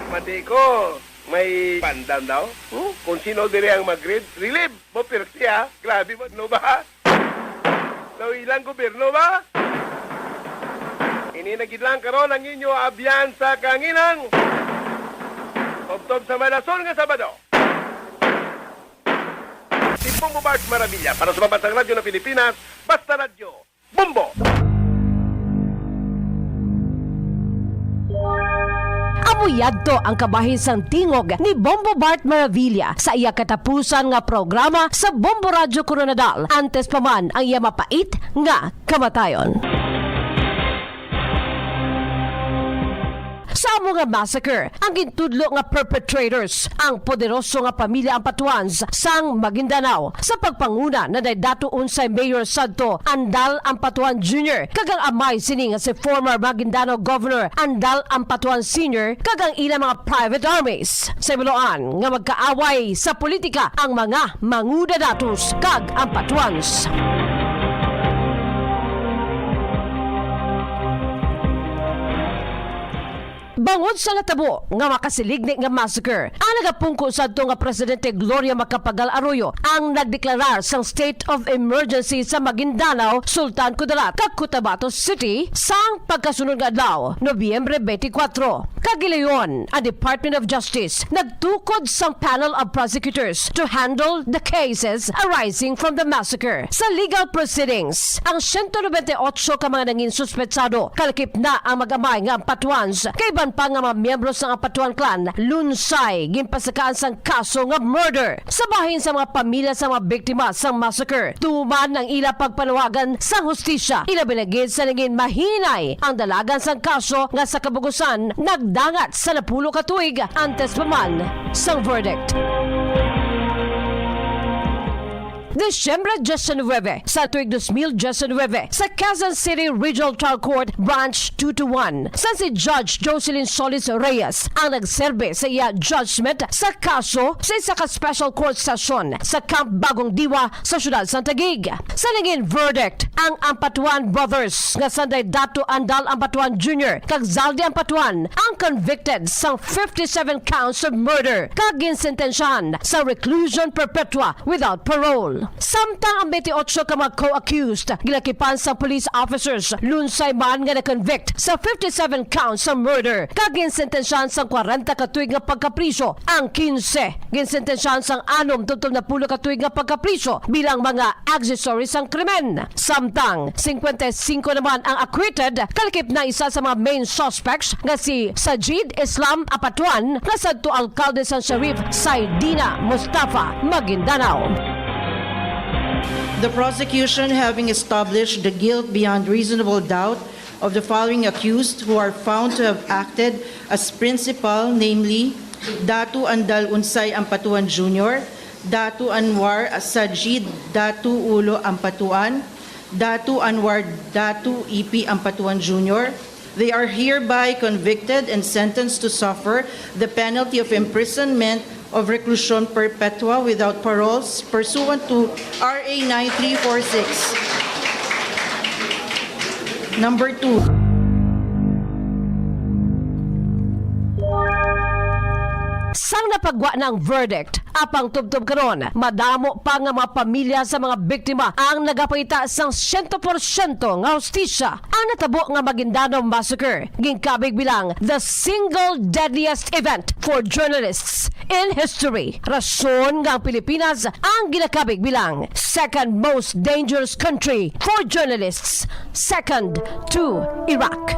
Mati ko. May pandam daw? Hmm? Kung sino diri ang mag-relieve, mo pirti, ha? Grabe mo, no ba? Daw ilang gobyerno ba? Ini na gid lang karon ang inyo abyan sa kanginan. Tubtob sa malason nga Sabado. Si Bombo Bart Maravilla para sa Pambansang Radyo ng Pilipinas, Basta Radyo, Bombo! Amo yadto ang kabahin sang tingog ni Bombo Bart Maravilla sa iya katapusan nga programa sa Bombo Radyo Koronadal, antes pa man ang iya mapait nga kamatayon. Sa amo nga massacre, ang gintudlo nga perpetrators ang poderoso nga pamilya Ampatuans sang Maguindanao, sa pagpanguna na ni Dato Unsay Mayor sadto Andal Ampatuan Junior kag ang amay sini nga si former Maguindanao Governor Andal Ampatuan Senior kag ang ila mga private armies. Sa ibaluan nga magkaaway sa politika ang mga mangudadatos kag Ampatuans. Bangod sa natabo nga makasiligni nga massacre, ang nagapungko sadto nga Presidente Gloria Macapagal Arroyo ang nagdeklarar sang state of emergency sa Maguindanao, Sultan Kudarat, kag Cotabato City sang pagkasunod nga adlaw, Nobyembre twenty-four. Kag gilayon, ang Department of Justice nagtukod sang panel of prosecutors to handle the cases arising from the massacre. Sa legal proceedings, ang siyento nobenta y otso ka mga nangin suspetsado, kalakip na ang mag-amay nga Ampatuans, kag iban pa nga mga miyembro sang Ampatuan clan, lunsay ginpasakaan sang kaso nga murder. Sa bahin sa mga pamilya sa mga biktima sang massacre, tuman ang ila pagpanawagan sang hustisya, ilabi na gid sa nangin mahinay ang dalagan sang kaso nga sa kabugusan nagdangat sa napulo ka tuig antes pa man sang verdict. Disyembre diecinuebe, sa tuig dos mil diecinuebe, sa Quezon City Regional Trial Court Branch two two one, sa si Judge Jocelyn Solis Reyes ang nagserbe sa iya judgment sa kaso sa isa ka special court session sa Camp Bagong Diwa sa siyudad sang Taguig. Sa nangin verdict, ang Ampatuan brothers nga sanday Dato Andal Ampatuan Junior kag Zaldy Ampatuan ang convicted sang fifty-seven counts of murder kag ginsentensyahan sa reclusion perpetua without parole. Samtang ang twenty-eight ka mga co-accused gilakipan sang police officers, lunsay man nga na-convict sa fifty-seven counts sa murder kag ginsentensyahan sang kwarenta ka tuig nga pagkapriso. Ang quince ginsentensyahan sang anom tubtob napulo ka tuig nga pagkapriso bilang mga accessory sang krimen. Samtang cincuenta y cinco naman ang acquitted, kalakip na isa sa mga main suspects nga si Sajid Islam Apatuan nga sadto alkalde sang Sharif Saidina Mustafa, Maguindanao. The prosecution, having established the guilt beyond reasonable doubt of the following accused who are found to have acted as principal, namely Datu Andal Unsay Ampatuan Junior, Datu Anwar Sajid Datu Ulo Ampatuan, Datu Anwar Datu Ipi Ampatuan Junior, they are hereby convicted and sentenced to suffer the penalty of imprisonment of reclusion perpetua without paroles pursuant to R A nine three four six. Number two. Sang napagwa na ang verdict, apang tubtob karon, madamo pa nga mga pamilya sa mga biktima ang nagapangita sang siyento porsyento nga hustisya. Ang natabo nga Maguindanao Massacre ginkabig bilang the single deadliest event for journalists in history. Rason nga ang Pilipinas ang ginakabig bilang second most dangerous country for journalists, second to Iraq.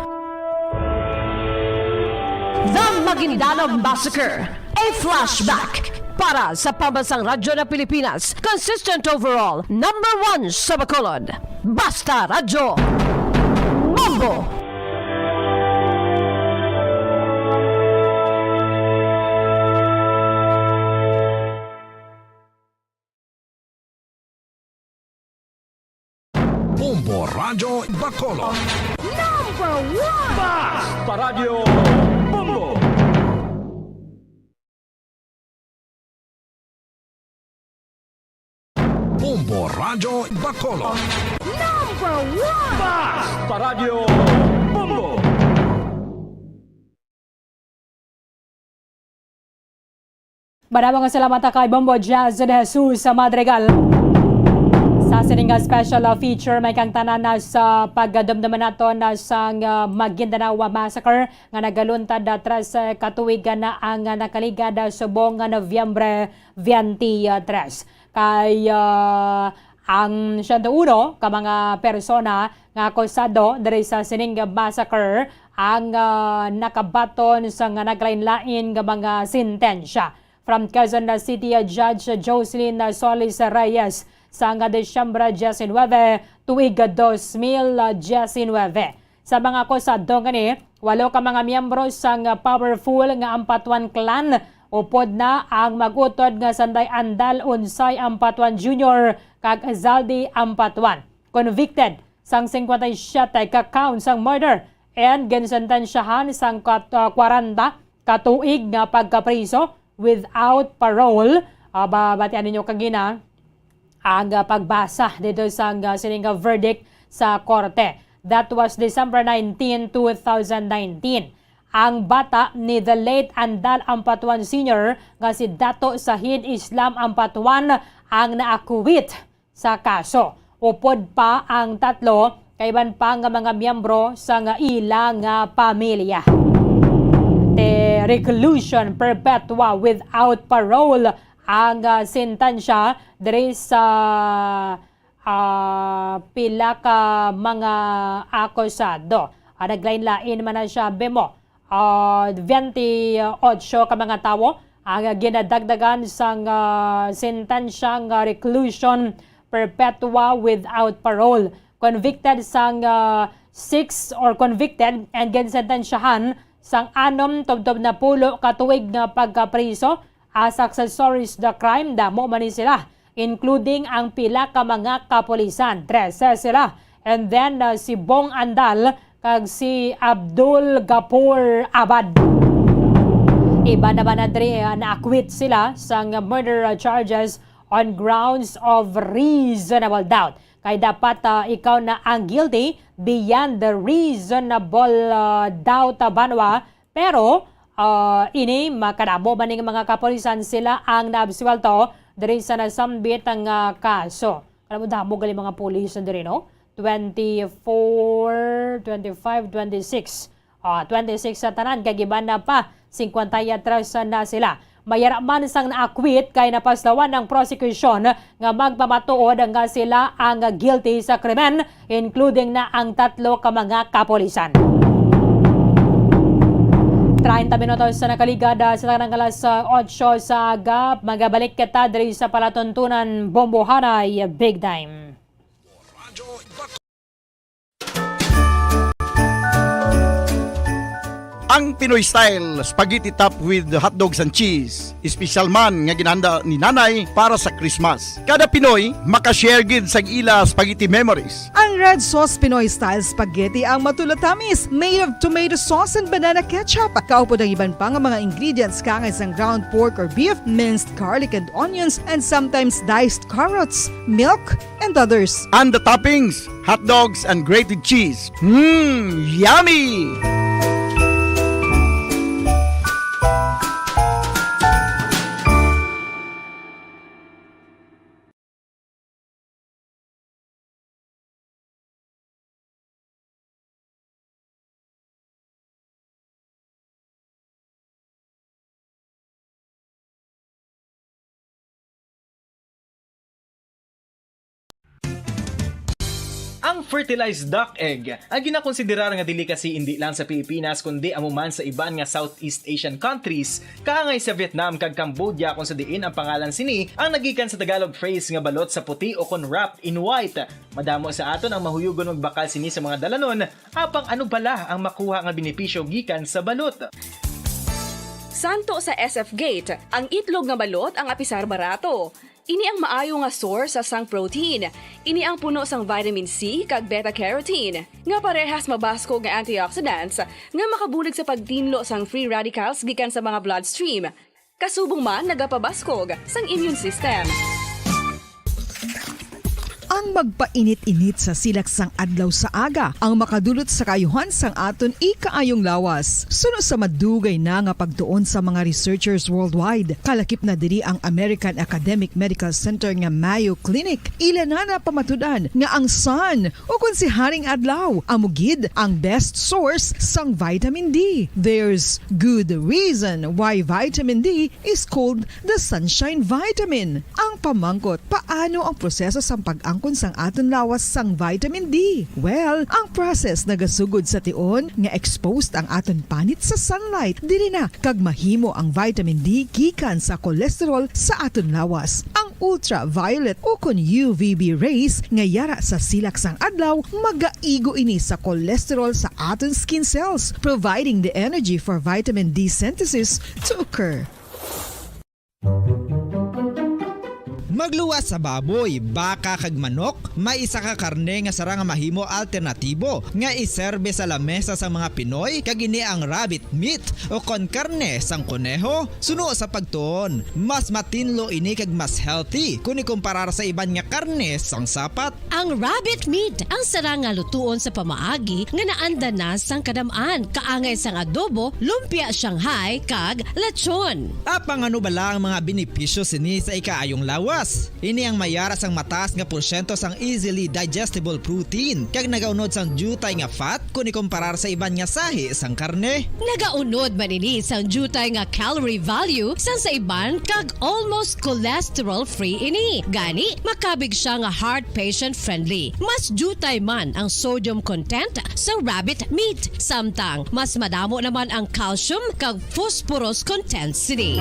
The Maguindanao Massacre, a flashback. Para sa Pambansang Radyo ng Pilipinas, consistent overall, number one sa Bacolod. Basta Radyo, Bombo! Bombo Radyo Bacolod. Number one! Basta Radyo Bombo! Bombo Radyo Bacolod. Number one! Basta Radyo Bombo! Madamo nga salamat kay Bombo Jazz de Jesus sa Madrigal. Sa sining nga special, uh, feature, may kang tanan na sa pagdumduman naton na sang, uh, Maguindanao Massacre nga nagaluntad, uh, tres, uh, ka tuig na ang, uh, nakaligad, uh, subong nga Nobyembre twenty-three. Kay, uh, ang siyento uno ka mga persona nga akusado diri sa sining massacre ang, ah, nakabaton sa nga naglain-lain nga mga sentensya. From Quezon City, ah, Judge Jocelyn Solis Reyes sa nga Disyembre diecinuebe, tuig dos mil diecinuebe. Sa mga akusado ngani, walo ka mga miyembro sang powerful nga Ampatuan clan, upod na ang mag-utod nga sanday andal unsay Ampatuan Junior kag Zaldy Ampatuan, convicted sang cincuenta y siete ka counts sang murder and ginsentensyahan sang kat-, ah, kwarenta ka tuig nga pagkapriso without parole. Ah, ba-, batian ninyo kagina ang, ah, pagbasa dito sang, ah, sining, ah, verdict sa korte. That was December nineteen, two thousand nineteen. Ang bata ni the late Andal Ampatuan Senior nga si Dato Sahid Islam Ampatuan ang naakuwit sa kaso. Upod pa ang tatlo kaiban pa nga mga miyembro sa nga ila nga pamilya. Te reclusion perpetua without parole ang, ah, sentensya diri sa, ah, pila ka mga akusado. Ah, naglain-lain man na siya, bemo. Ah, twenty-eight ka mga tawo ang ginadagdagan sang, ah, sentensya nga reclusion perpetua without parole. Convicted sang, ah, six or convicted and ginsentensyahan sang anom tubtob napulo ka tuig nga pagkapriso as accessories the crime, damo man ni sila, including ang pila ka mga kapulisan. Trese sila. And then, uh, si Bong Andal kag si Abdul Gapur Abad. Iba naman na diri, uh, na-acquit sila sang murder, uh, charges on grounds of reasonable doubt. Kay dapat, uh, ikaw na ang guilty beyond the reasonable, uh, doubt, uh, banwa. Pero, ah, ini, makadamo man ning mga kapulisan, sila ang naabsuwelto diri sa nasambit nga kaso. Alam mo, damo gali mga pulis na diri, no? Twenty-four, twenty-five, twenty-six. Ah, twenty-six sa tanan, kay iban na pa, cincuenta y tres na sila. Mayara man sang naakwit kay napaslawan ang prosekusyon nga magpamatuod nga sila ang guilty sa krimen, including na ang tatlo ka mga kapulisan. Treinta minutos sa nakaligad, ah, sa tanang alas, ah, otso sa aga. Magabalik kita diri sa palatuntunan, Bombohanay Big Time. Ang Pinoy style spaghetti topped with hotdogs and cheese, espesyal man nga ginhanda ni Nanay para sa Christmas. Kada Pinoy makashare gid sang ila spaghetti memories. Ang Red Sauce Pinoy Style Spaghetti ang matulatamis, made of tomato sauce and banana ketchup. Kaupod ang iban pa nga mga ingredients, kaangay sang ground pork or beef, minced garlic and onions, and sometimes diced carrots, milk, and others. And the toppings, hot dogs and grated cheese. Mmm, yummy! Ang fertilized duck egg, ang ginakonsiderar nga delicacy indi lang sa Pilipinas kundi amo man sa iban nga Southeast Asian countries, kaangay sa Vietnam kag Cambodia, kung sa diin ang pangalan sini ang nagikan sa Tagalog phrase nga balot sa puti o kon wrapped in white. Madamo sa aton ang mahuyugon magbakal sini sa mga dalanon, apang ano bala ang makuha nga benepisyo gikan sa balot? Santo sa S F Gate, ang itlog nga balot ang apisar barato. Ini ang maayo nga source sa sang protein. Ini ang puno sang vitamin C kag beta carotene, nga parehas mabaskog nga antioxidants nga makabulig sa pagtinlo sang free radicals gikan sa mga bloodstream. Kasubong man nagapabaskog sang immune system. Ang magpainit-init sa silak sang adlaw sa aga ang makadulot sa kaayuhan sang aton ikaayong lawas. Suno sa madugay na nga pagtuon sa mga researchers worldwide, kalakip na diri ang American Academic Medical Center nga Mayo Clinic, ila na napamatud-an nga ang sun, o kon si Haring Adlaw, amo gid ang best source sang vitamin D. There's good reason why vitamin D is called the sunshine vitamin. Ang pamangkot, paano ang proseso sang pag-angkon sang aton lawas sang vitamin D? Well, ang process nagasugod sa tion nga exposed ang aton panit sa sunlight. Diri na kag mahimo ang vitamin D gikan sa cholesterol sa aton lawas. Ang ultraviolet o kon U V B rays nga yara sa silak sang adlaw magaigo ini sa cholesterol sa aton skin cells, providing the energy for vitamin D synthesis to occur. Magluwas sa baboy, baka, kag manok, may isa ka karne nga sarang nga mahimo alternatibo nga iserbe sa lamesa sang mga Pinoy, kag ini ang rabbit meat o kon karne sang koneho. Suno sa pagtuon, mas matinlo ini kag mas healthy kon ikumparar sa iban nga karne sang sapat. Ang rabbit meat ang sarang nga lutuon sa pamaagi nga naanda na sang kadam-an, kaangay sang adobo, lumpia Shanghai, kag lechon. Apang ano bala ang mga benepisyo sini sa ikaayong lawas? Ini ang mayara sang mataas nga porsyento sang easily digestible protein, kag nagaunod sang diutay nga fat kon ikumparar sa iban nga sahi sang karne. Nagaunod man ini sang diutay nga calorie value sang sa iban, kag almost cholesterol-free ini. Gani, makabig siya nga heart patient-friendly. Mas diutay man ang sodium content sa rabbit meat, samtang mas madamo naman ang calcium kag phosphorus content sini.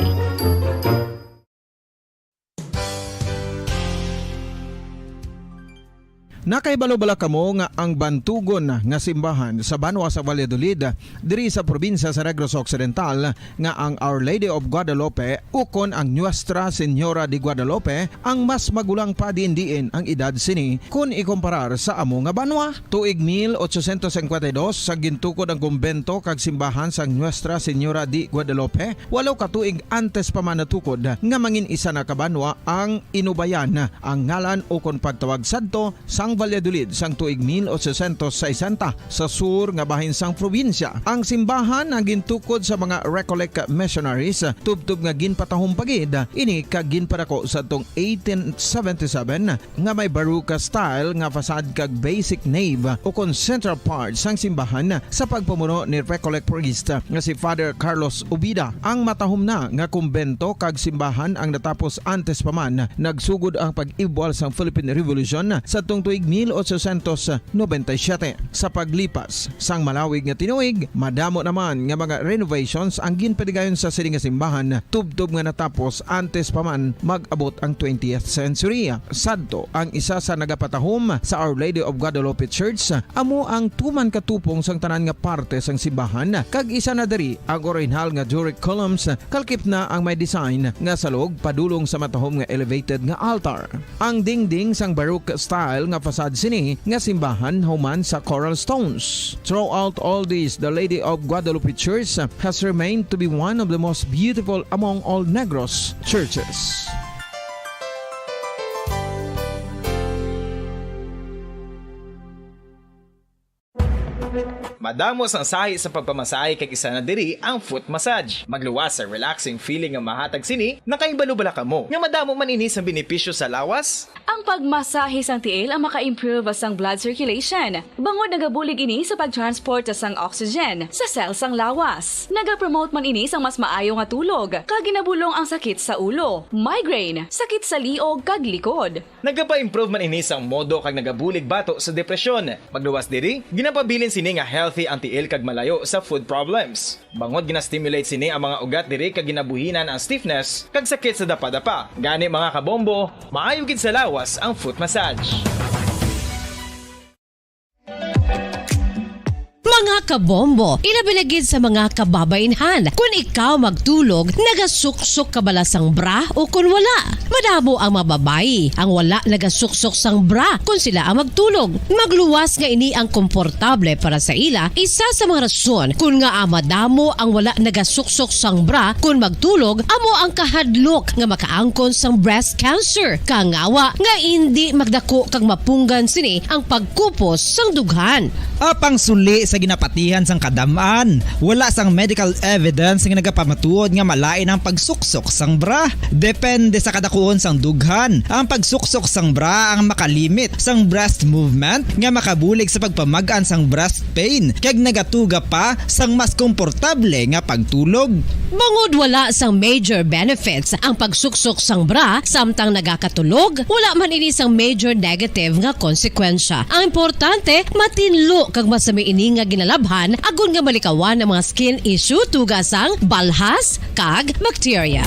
Nakahibalo bala kamo nga ang bantugon nga simbahan sa banwa sa Valladolid, diri sa probinsya sa Negros Occidental, nga ang Our Lady of Guadalupe ukon ang Nuestra Señora de Guadalupe ang mas magulang pa diin-diin ang edad sini kon ikumparar sa amo nga banwa? Tuig mil ochocientos cincuenta y dos, sa gintukod ang kumbento kag simbahan sang Nuestra Señora de Guadalupe, walo ka tuig antes pa man natukod nga mangin isa na ka banwa ang Inubayan, ang ngalan ukon pagtawag sadto sang Valladolid sang tuig mil ochocientos sesenta, sa sur nga bahin sang probinsya. Ang simbahan ang gintukod sa mga Recollect missionaries, tubtob nga ginpatahom pa gid ini kag ginpadako sadtong eighteen seventy-seven, nga may Baroque style nga facade kag basic nave ukon central part sang simbahan sa pagpamuno ni Recollect priest nga si Father Carlos Ubida. Ang matahom na nga kumbento kag simbahan ang natapos antes pa man nagsugod ang pag-ibwal sang Philippine Revolution sadtong tuig mil ochocientos noventa y siete. Sa paglipas sang malawig nga tinuig, madamo naman nga mga renovations ang ginpadigayon sa sini nga simbahan, tubtob nga natapos antes pa man mag-abot ang twentieth century. Sadto, ang isa sa nagapatahom sa Our Lady of Guadalupe Church amo ang tuman ka tupong sang tanan nga parte sang simbahan, kag isa na diri ang orihinal nga Doric columns, kalakip na ang may design nga salog padulong sa matahom nga elevated nga altar. Ang dingding sang Baroque style nga facade sini nga simbahan human sa coral stones. Throughout all this, the Lady of Guadalupe Church has remained to be one of the most beautiful among all Negros churches. Madamo sang sahi sa pagpamasahe, kag isa na diri ang foot massage. Magluwas sa relaxing feeling nga mahatag sini. Nakahibalo bala kamo nga madamo man ini sang benepisyo sa lawas? Ang pagmasahe sang tiil ang maka-improve sang blood circulation, bangod nagabulig ini sa pag-transport sang oxygen sa cell sang lawas. Nagapromote man ini sang mas maayo nga tulog, kag ginabulong ang sakit sa ulo, migraine, sakit sa liog kag likod. Nagapa-improve man ini sang modo kag nagabulig bato sa depresyon. Pagluwas diri, ginapabilin sini nga healthy ang tiil kag malayo sa foot problems. Bangod gina-stimulate sini ang mga ugat diri kag ginabuhinan ang stiffness kag sakit sa dapadapa. Gani, mga kabombo, maayo gid sa lawas ang foot massage. Mga Kabombo, ilabi na gid sa mga kababainhan. Kun ikaw magtulog, nagasuksok ka bala sang bra o kun wala? Madamo ang mga babayi ang wala nagasuksok sang bra kun sila ang magtulog. Magluwas nga ini ang komportable para sa ila, isa sa mga rason kun ngaa madamo ang wala nagasuksok sang bra kun magtulog, amo ang kahadlok nga makaangkon sang breast cancer. Kangawa nga indi magdako kag mapunggan sini ang pagkupos sang dughan. Apang suli sa ginapatihan sang kadam-an, wala sang medical evidence nga nagapamatuod nga malain ang pagsuksok sang bra. Depende sa kadakuon sang dughan, ang pagsuksok sang bra ang makalimit sang breast movement nga makabulig sa pagpamag-an sang breast pain kag nagatuga pa sang mas komportable nga pagtulog. Bangod wala sang major benefits ang pagsuksok sang bra samtang nagakatulog, wala man ini sang major negative nga konsekwensya. Ang importante, matinlo kag masami ini nga ginalabhan agod nga malikawan ang mga skin issue tuga sang balhas kag bakterya.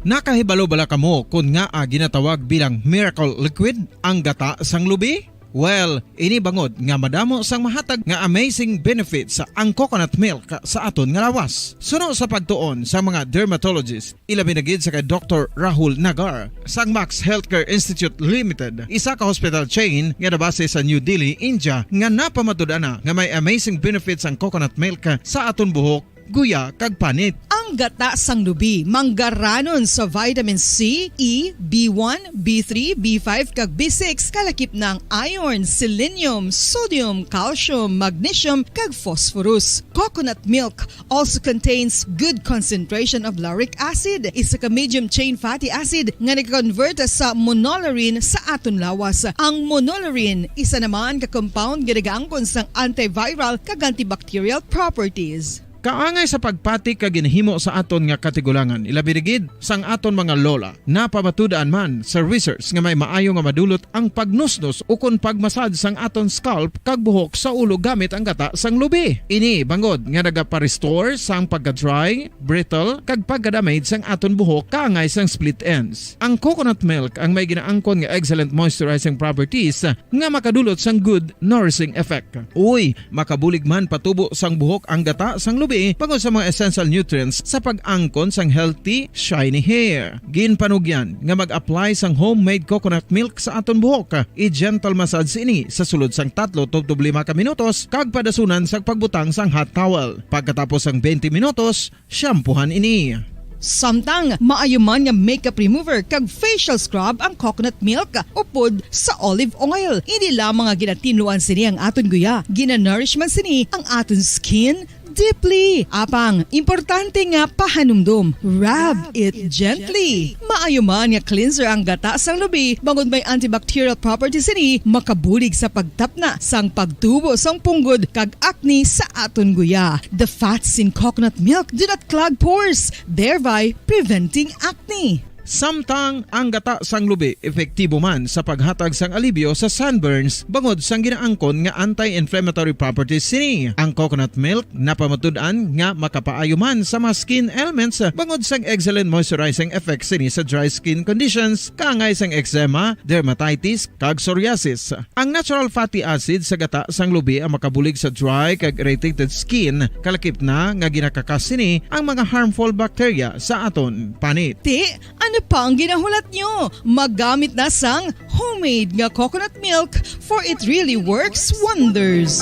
Nakahibalo bala kamo kon ngaa ginatawag bilang miracle liquid ang gata sang lubi? Well, ini bangod nga madamo sang mahatag nga amazing benefits ang coconut milk sa aton nga lawas. Suno sa pagtuon sa mga dermatologist, ilabi na gid sa kay Doktor Rahul Nagar sang Max Healthcare Institute Limited, isa ka hospital chain nga nabase sa New Delhi, India, nga napamatud-an na nga may amazing benefits ang coconut milk sa aton buhok, guya, kag panit. Ang gata sang lubi manggaranon sa vitamin C, E, B one, B three, B five, kag B six, kalakip na ang iron, selenium, sodium, calcium, magnesium, kag phosphorus. Coconut milk also contains good concentration of lauric acid, isa ka medium chain fatty acid nga nag-convert sa monolaurin sa aton lawas. Ang monolaurin, isa naman ka compound nga nagaangkon sang antiviral kag antibacterial properties. Kaangay sa pagpati kag ginahimo sa aton nga katigulangan, ilabi na gid sang aton mga lola. Napamatud-an man sa research nga may maayo nga madulot ang pagnusnos ukon pagmasad sang aton scalp kag buhok sa ulo gamit ang gata sang lubi. Ini bangod nga nagapa-restore sang pagka-dry, brittle, kag pagka-damage sang aton buhok kaangay sang split ends. Ang coconut milk ang may ginaangkon nga excellent moisturizing properties nga makadulot sang good nourishing effect. Uy, makabulig man patubo sang buhok ang gata sang lubi bangod sa mga essential nutrients sa pag-angkon sang healthy, shiny hair. Ginpanugyan nga mag-apply sang homemade coconut milk sa aton buhok. I-gentle massage ini sa sulod sang tatlo tubtob lima ka minutos kag padasunan sang pagbutang sang hot towel. Pagkatapos sang twenty minutos, shampoohan ini. Samtang maayo man nga makeup remover kag facial scrub ang coconut milk upod sa olive oil. Hindi lamang nga ginatinluan sini ang aton guya, ginanourish man sini ang aton skin deeply. Apang, importante nga pahanumdom, rub it gently. Maayo man nga cleanser ang gata sang lubi, bangod may antibacterial properties sini, makabulig sa pagtapna sang pagtubo sang punggod kag acne sa aton guya. The fats in coconut milk do not clog pores, thereby preventing acne. Samtang ang gata sang lubi epektibo man sa paghatag sang alibyo sa sunburns bangod sang ginaangkon nga anti-inflammatory properties sini. Ang coconut milk napamatud-an nga makapaayo man sa mga skin ailments bangod sang excellent moisturizing effect sini sa dry skin conditions, kaangay sang eczema, dermatitis, kag psoriasis. Ang natural fatty acid sa gata sang lubi ang makabulig sa dry kag irritated skin, kalakip na nga ginakakas sini ang mga harmful bacteria sa aton panit. Ti, ano pa ang ginahulat nyo? Magamit na sang homemade nga coconut milk, for it really works wonders.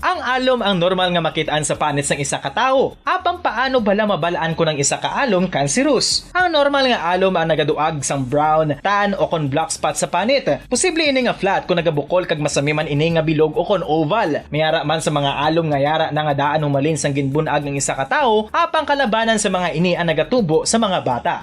Ang alom ang normal nga makit-an sa panit sang isa ka tawo. Apang paano bala mabal-an kon ang isa ka alom kanserus? Ang normal nga alom ang nagaduag sang brown, tan, o kon black spot sa panit. Posible ini nga flat kon nagabukol kag masami man ini nga bilog o kon oval. May ara man sa mga alom nga yara na nga daan humalin sang ginbun-ag ang isa ka tawo, apang kalabanan sa mga ini ang nagatubo sa mga bata.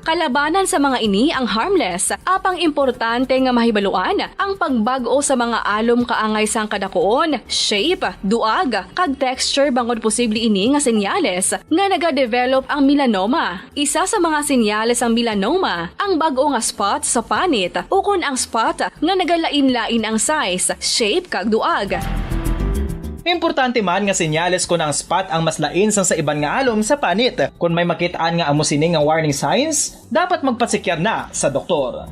Kalabanan sa mga ini ang harmless, apang importante nga mahibaluan ang pagbag-o sa mga alom kaangay sang kadakuon, shape, duag, kag texture, bangod posible ini nga senyales nga nagadevelop ang melanoma. Isa sa mga senyales sang melanoma ang bag-o nga spot sa panit ukon ang spot nga nagalain-lain ang size, shape, kag duag. Importante man nga senyales kon ang spot ang mas lain sang sa iban nga alom sa panit. Kon may makit-an nga amo sini nga warning signs, dapat magpatsikyar na sa doktor.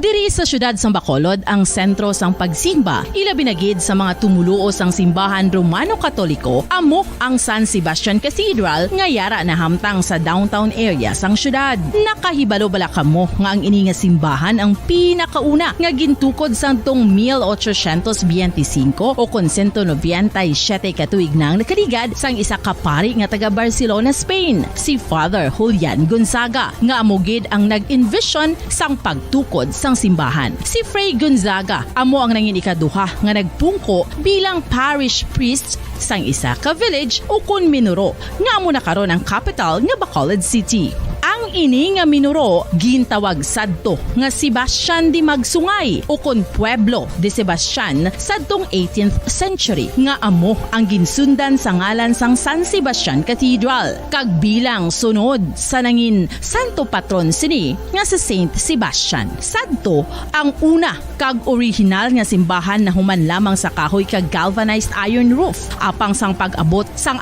Diri sa siyudad sang Bacolod ang sentro sang pagsimba, ilabi na gid sa mga tumoluo sang simbahan Romano-Katoliko, amo ang San Sebastian Cathedral nga yara nahamtang sa downtown area sang siyudad. Nakahibalo bala kamo nga ang ini nga simbahan ang pinakauna nga gintukod sadtong mil ochocientos biyente singko o kon sento nobenta y siyete ka tuig nang nakaligad sang isa ka pari nga taga Barcelona, Spain, si Father Julian Gonzaga, nga amo gid ang nag-envision sang pagtukod sang simbahan. Si Fray Gonzaga amo ang nangin ikaduha nga nagpungko bilang parish priest sang isa ka village ukon minuro nga amo na karon ang kapital nga Bacolod City. Ang ini nga minuro gintawag sadto nga Sebastian de Magsungay ukon Pueblo de Sebastian sadtong eighteenth century, nga amo ang ginsundan sa ngalan sang San Sebastian Cathedral, kag bilang sunod sa nangin santo patron sini nga si Saint Sebastian. Sadto ang una kag orihinal nga simbahan nahuman lamang sa kahoy kag galvanized iron roof, apang sang pag-abot sang